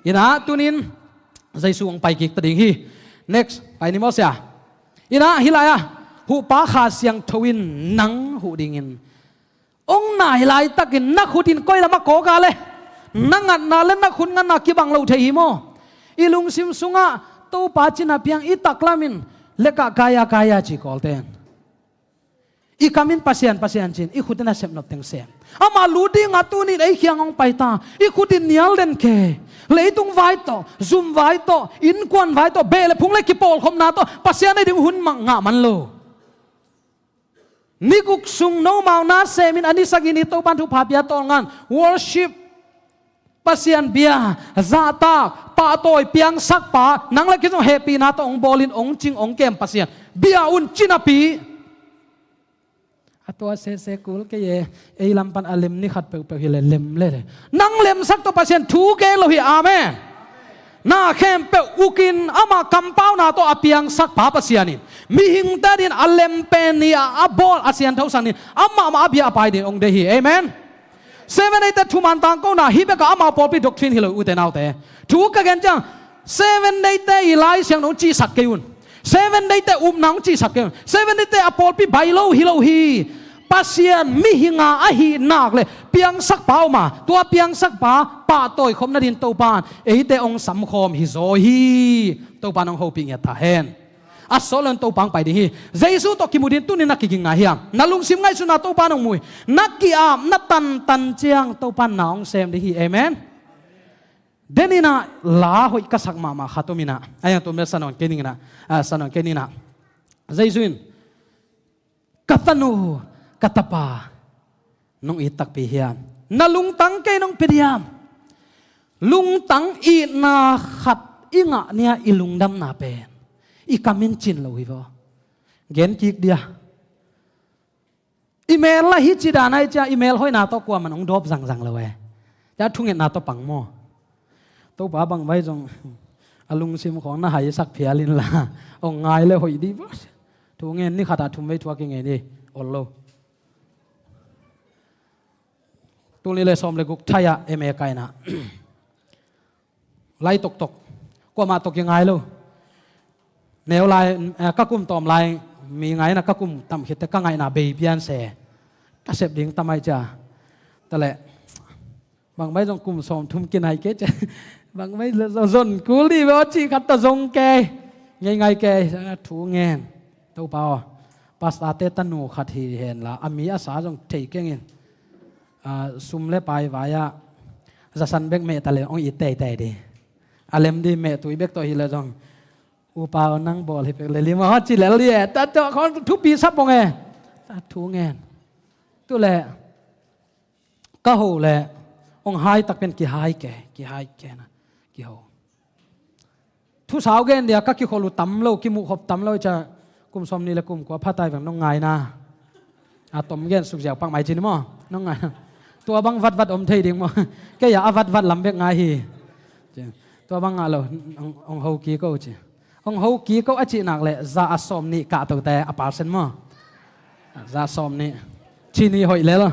Inah tunin Jesu hong pai kik ta ding hi. Next, pai ni maw sia. Inah hih lai-ah huhpa Kha Siangtho in nang huh dingin hong nai laitakin na khut in koi lamah kawk a le na ngatna le na khut ngatna kibang lo thei hi maw? I lungsim sungah Topa cina piang, i taklam in lekah kai a kai a ci kawlten. I kam in Pasian, Pasian cin, i khut in a sepnop teng sem. Amah lut dingah tunin ei khiang hong pai ta. I khut in nial den kei. Leitung vai tawh, zum vai tawh, innkuan vai tawh, beh le phung le kipawlkhopna tawh Pasian ei ding hun mah ngah man lo. Ni guk sung nomau na semin a ni sagih ni Topan thupha pia tawlngan worship, Pasian bia, zahtak, pahtawi, piangsakpa, nang le kei zong hehpihna tawh hong bawlin hong cing hong kem Pasian bia un cinapi. A tua sese kul kei e, ei lam pan a lem ni khat peuhpeuh hi le lem le le. Nang lemsak tawh Pasian thu gen lo hi, amen. Na khempeuh ukin amah kampauna tawh a piangsakpa Pasian in mihingte din a lem pen ni a, a bawl a sianthosak ni amah mah a bia a pai din hong deih hi, amen. Seven Day te thuman tangkona hih bekah amau pawlpi doctrine hi lo uh, ute naute. Thu ka gen ciang, Seven Day te i Lai Siangtho hong cihsak kei un. Seven Day te upna hong cihsak kei un. Seven Day te a pawlpi bai lo hi lo hi. Pasian mihinga ahih nak leh piangsakpa om a, tua piangsakpa pahtawi khopna dingin Topan eite hong samkhawm hi zaw hi. Topan hong hopih ngiat ta hen. A sawt lo-in Topa hong pai ding hi. Jesu tawh kimu dingin tuni-in na kiging nai hiam? Na lungsim ngaihsutna Topa in hong mu hi. Na ki-apna tantan ciang Topa in na hong sem ding hi. Amen. Deninah la hoih ka sak mahmah khat om inah, a yang tua mel sanon kei ninginah, a, sanon kei ninginah. Jesu in, "Ka tanu, ka tapa, nong it takpi hiam? Na lungtang kei nong pia diam?" Lungtang itna khat i ngah ni-a i lungdamna pen i kam in cin lo hi vaw. Gen kik dia. I mel lah hih ci dan ahi cia, i mel hoihna tawh kuaman hong dawp zangzang lo e. Cia thungetna tawh pang maw? Topa bang vai zong a lungsim khawng na haisak phial inla, hong ngai le hoih dih vaw. Thungen ni khatah thum vei thu a kingen hi, ol lo. Tul nih le sawm le guk thai-ah M A kaihna. Lai toktok. Kuamah tawh kingai lo. Neu lai, eh, ka kum tawm lai, mi ngaihna ka kum tam khit teh ka ngaihna bei pian se. Ka sep ding tam ahi cia. Taleh. Bang mai zong kum sawm thum kinai kei cia. Bang mai zong zon kul dih ve aw cih khat tawh zong kei. Ngei ngai kei. Thu ngen. Topa aw. Pastor te tanu khat hi henla. A mi a sa zong thei keng in. A, sum le pai vai-ah zasan bek meh ta le hong it teitei dih. A lem dih meh tui bek tawh hi le zong. Upa aw nang bawl hi pek le lim aw ci lel dih e. Ta tawh khawng thupi sap hong e. Ta thu ngen. Tu le ka ho le hong hai tak pen kihai ke, kihai ke na. Kiho. Thusau gen dia ka kikhol uh tam lo, kimuhkhop tam lo, cia kum sawm nih le kum kua phatai veng nong ngaina. A tom gen suk ziau pak mai cin maw? Nong ngaina. Tua bang vatvat om thei ding maw? Kei a vatvat lam bek ngai hi. Tua bang ngah lo, hong, hong ho kik o ci. Hong ho kik o a cih nak leh za a sawm nih kah tote a percent maw? Za a sawm nih. Cin hi hoih lel.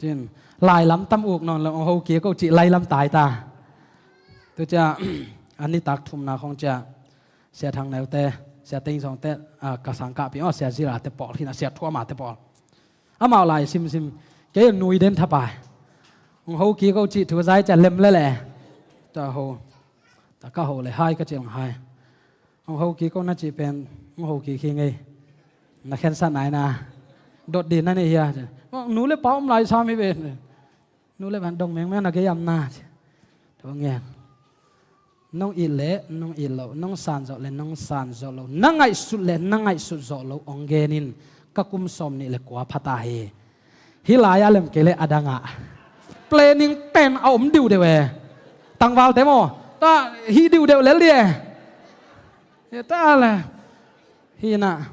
Cin. Lai lam tam uk nawn lo, hong ho kik o cih lai lam tai ta. Tu cia, a nitak thumna khawng cia, Sia Thang Neu te, Sia Teng Sawng te, a, ka sang kahpih aw, Sia Zira te pawl, hina Sia Thuama te pawl. Amau lai simsim, kei nui den thapai. Hong ho kik o cih thu zai cia lem lele. Ta ho, ta ka ho le hai ka cil hai. Hong ho kik o na cih pen, hong ho kik hi ngei. Na khensa nai na. Dot din na nei hia. Nu le pa om lai sam hi ve. Nu le van dong mengmeng na gei am na ci. Tua ngen. Nong it le nong it loh, nong san zawh le nong san zawh loh, na ngaihsut le na ngaihsut zawh loh hong gen in ka kum sawm nih le kua pha ta hi. Hih lai-ah lem kei le a dangah planning pen a om diudeu e. Tangvalte maw? Ta hih diudeu lel di e. Hih ta le. Hih na.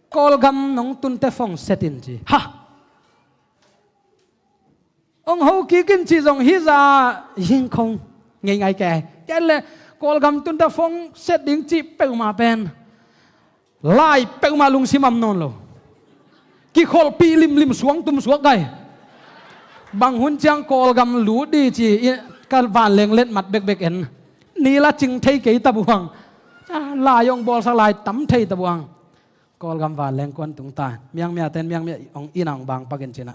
Kawlgam nong tunte phone set in ci. Ha! Hong ho kik in cih zong hih za hing khong ngei ngai ke. Ken le Kawlgam tunte phone set ding cih peuhmah pen lai peuhmah lungsim am nawn lo. Kikholhpih limlim suang tum suak gai. Bang hun ciang Kawlgam lut di ci i ka vanleng letmat bekbek en. Ni la cing thei kei tabuang. Lai hong bawlsak lai tam thei tabuang. Kawlgam vanleng kuan tung ta. Miangmia ten miangmia hong ina hong bang pakin cina.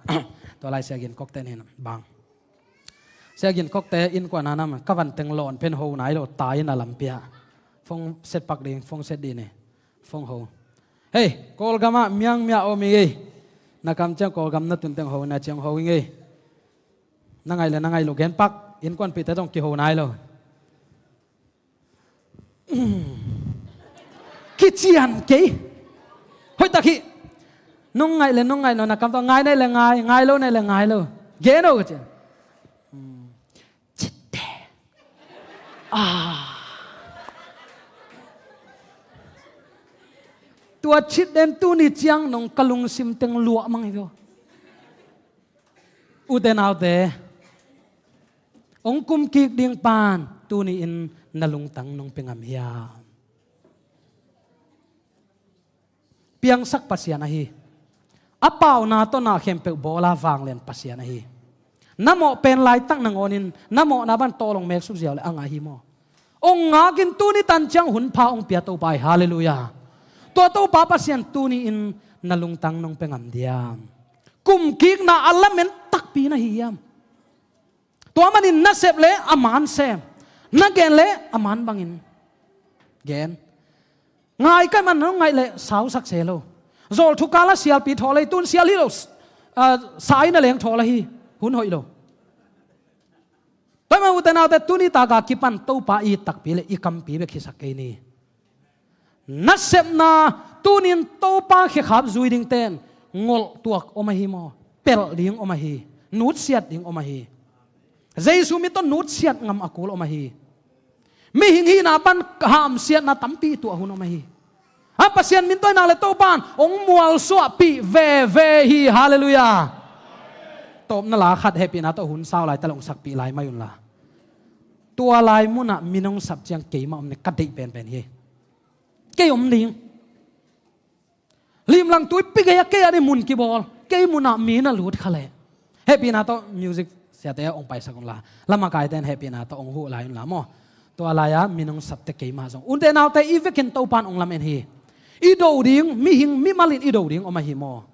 Tua lai Sia Gin Kok ten hin bang. Sia Gin Kok te innkuan a nam ka van teng lawn pen ho nai lo ta in a lampi ah. Phone set pak ding, phone set dih ni. Phone ho. Hei, Kawlgam ah miangmia om i ngei. Na kam ciang Kawlgam na tun teng ho na ciang ho i ngei. Na ngaih le na ngaih lo gen pak. Innkuanpihte zong kiho nai lo. Kician kei. Hoih tak hi. Nong ngaih le nong ngaih lo na kam tawh ngai nei le ngai, ngai lo nei le ngai lo. Gen o ka cian. Citte. Ah. Tua cit den tuni ciang nong ka lungsim teng luah mang hi ko. Ute naute, hong kum kik ding pan tuni-in na lungtang nong pia ngam hiam? Piangsak Pasian ahi. A pauna tawh na khempeuh bawla vanglian Pasian ahi. Na mawh pen laitak nangawnin na mawhna bang tawlong meksuk ziau le a ngah hi maw? Ong ngakin tuni tan ciang hun pha ong pia Topa hi. Halleluiah. Tua Topa Pasian tuni-in na lungtang nong pia ngam diam? Kumkikna a lamen takpi na hi hiam? Tua manin na sep le a man sem, na gen le a man bangin gen. Ngai kai man nong ngaih le sausak se lo. Zawl thukala sialpi thawl ahi, tun sial hi lo. Ah, sa aina leng thawl ahi. Hun hoih lo. Tua man ute naute tuni taka kipan Topa i takpi le i kampi bek hisak kei ni. Nasepna tunin Topa khekhap zui dingten ngolh tuak om ahi maw? Pelh ding om ahi. Nutsiat ding om ahi. Jesu min tawh nutsiat ngam a kul om ahi. Mihing hihna pan hamsiatna tampi tuah hun om ahi. A Pasian min tawh i nak le Topan ong mualsuahpih veve hi. Halleluiah. Tawpna la khat hehpihna tawh hun sau lai ta le ong sakpih lai mai unla. Tua lai munah min ong sap ciang keimah om ne ka deih penpen hi. Kei om ding. Limlang tui pi gei a kei a dih mun kibawl. Kei munah mi na lut kha leh. Hehpihna tawh music siate ong paisak unla. Lamakaite in hehpihna tawh ong huh lai unla maw? Tua lai-a min ong sapte keimah zong. Ute naute i vekin Topan ong lamen hi. I do ding, mihing, mimal in i do ding om ahi maw?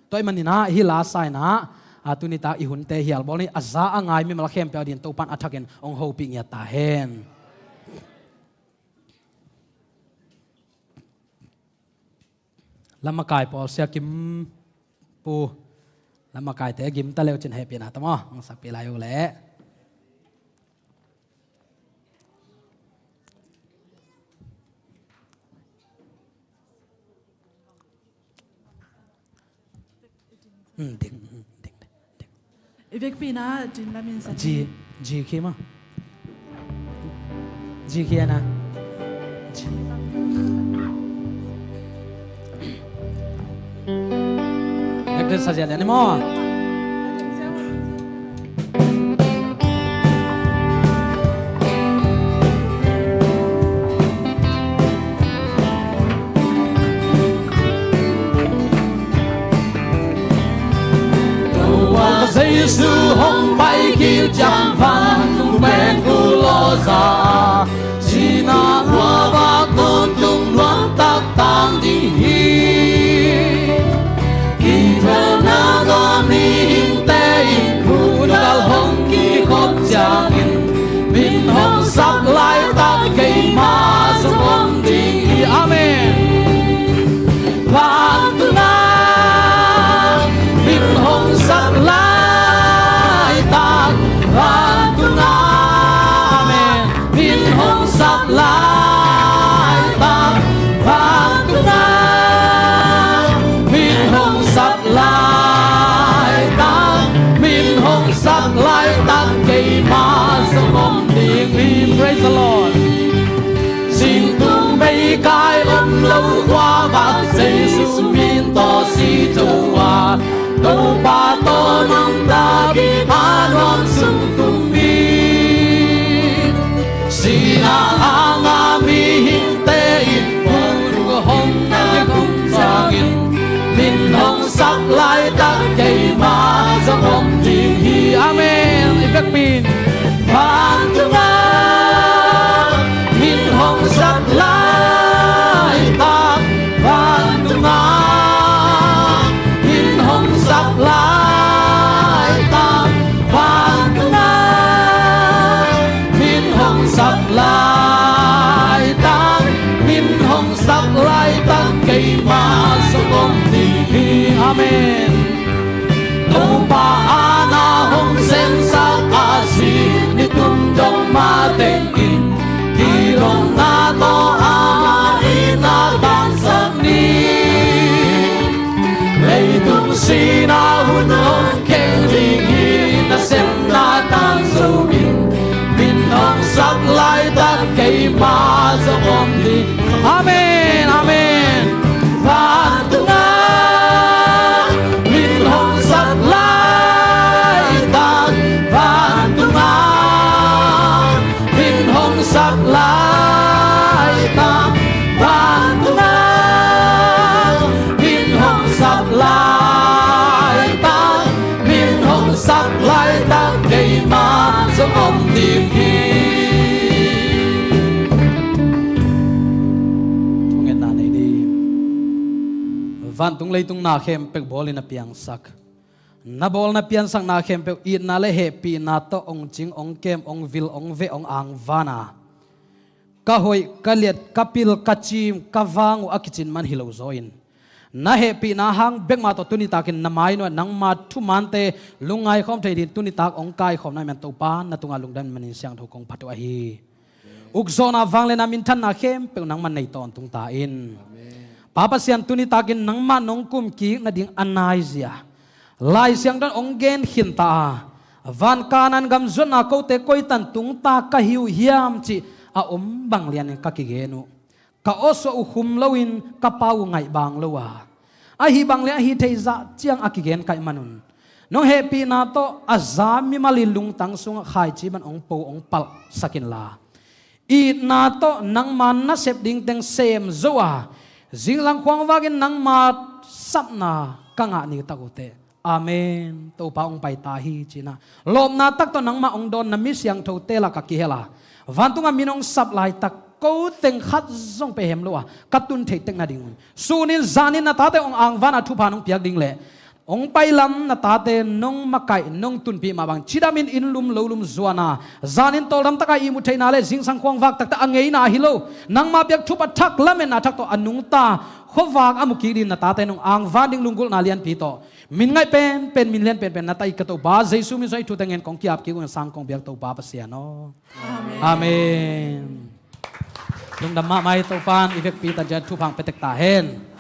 Tua ahih manin ah, hih la saina, a, tuni tak i hunte hial bawl ni, a za a ngai mimal khempeuh a dingin Topan a thakin ong hopih ngiat ta hen. Lamakai pawl, Sia Kim Pu, lamakaite gim ta leu cin hehpihna ta maw, ong sakpih lai uh leh. Hmm, ding, hmm, ding, ding. I vekpi-in ah Jin lamin sa. Ji, Ji khi maw. Ji khi a na. Ji. Vekpi-in sa zia lian ni maw. Tua Jesu hong pai kik ciang vantung pen kul lawhza, sihna khuavak tawntung nuamtak tang ding hi. Kithuahna tawh mihingte in phutgal hong kikhop ciangin, min hong sap laitak keimah zong om ding hi. Amen. Vantung ah min hong sap laitak, vantung ah, amen, min hong sap laitak, vantung ah min hong sap laitak, min hong sap laitak keimah zong om ding hi. Praise the Lord. Singtung bei kai om lo khuavak Jesu min tawh si to a, Topa tawh nungta kip a nuam sung tung ding. Sihna a ngah mihingte in phutgal hong kikhop ciangin, min hong sap laitak keimah zong om ding hi. Amen. I vekpi-in. Vantung ah min hong sap laitak, vantung ah min hong sap laitak, vantung ah min hong sap laitak, min hong sap laitak keimah zong om ding hi. Amen. Topa aana hong semsak a, zi ni kum dong matengin, kidopna tawh ama in na tangsak ni. Leitung sihna hun hong kheng ding hi. Nasepna tangzo in, min hong sap laitak keimah zong om ding. Amen, amen. Vantung ah min hong sap laitak, vantung ah min hong sap laitak, vantung ah min hong sap lai Vantung leitung na khempeuh bawlin a piangsak, na bawl na piansakna khempeuh itna le hehpihna tawh ong cing, ong kem, ong vil, ong veh, ong angvana, ka hoih, ka liat, ka pil, ka cim, ka vang uh a kicin man hi lo zaw in, na hehpihna hang bekmah tawh tunitakin na mai nuai nangma thumante lungngai khawm thei din tunitak ong kaikhawm na man Topa na tungah lungdam manin siangtho kong phat uh ahi. Ukzawhna, vangliatna, minthanna khempeuh nangman nei tawntung ta in. Pa Pasian, tunitakin nangmah nong kumkik nading a naizia Lai Siangtho in ong gen khin ta a, van Kanan gam zuatna kote koi tan tungta ka hi uh hiam cih a om bang lianin ka kigen uh. Ka awsuah uh khum loin ka pau uh ngaih bang lo a, ahi bang le ahi thei zah ciang a kigen kaih manun nong hehpihna tawh a za mimal i lungtang sungah khaici ban ong po ong palhsak inla, itna tawh nangma nasep ding teng sem zo a, zingsang khuangvakin nangma sapna ka ngah ni tak uh teh. Amen. Topa ong pai ta hi cinah lawpna tak tawh nangmah ong dawn na mi siangthote lak a kihel a, vantungah min ong sap laitak ko teng khat zong pe hem lo a ka tun theih tek nadingun sunin zanin na tate ong angvan a thupha nong piak ding le ong pailam na tate nong makaih nong tunpih mah bang cidamin inn lum lo lum zuana zanin tawldam taka ihmut theihna le zingsang khuangvak takte a ngeina hi lo nangma piak thupha thak lametna thak tawh a nungta khuavak a mukik din na tate nong angvan ding lunggulhna lianpi tawh min ngaih penpen, min lian penpen na taih ka Topa Jesu min suang i thute ngen kong ki-ap kik uh, sang kong biak Topa Pasian aw. Amen. Lungdam mahmah hi. Topan i vekpi tan ciang thupha ong pia tek ta hen.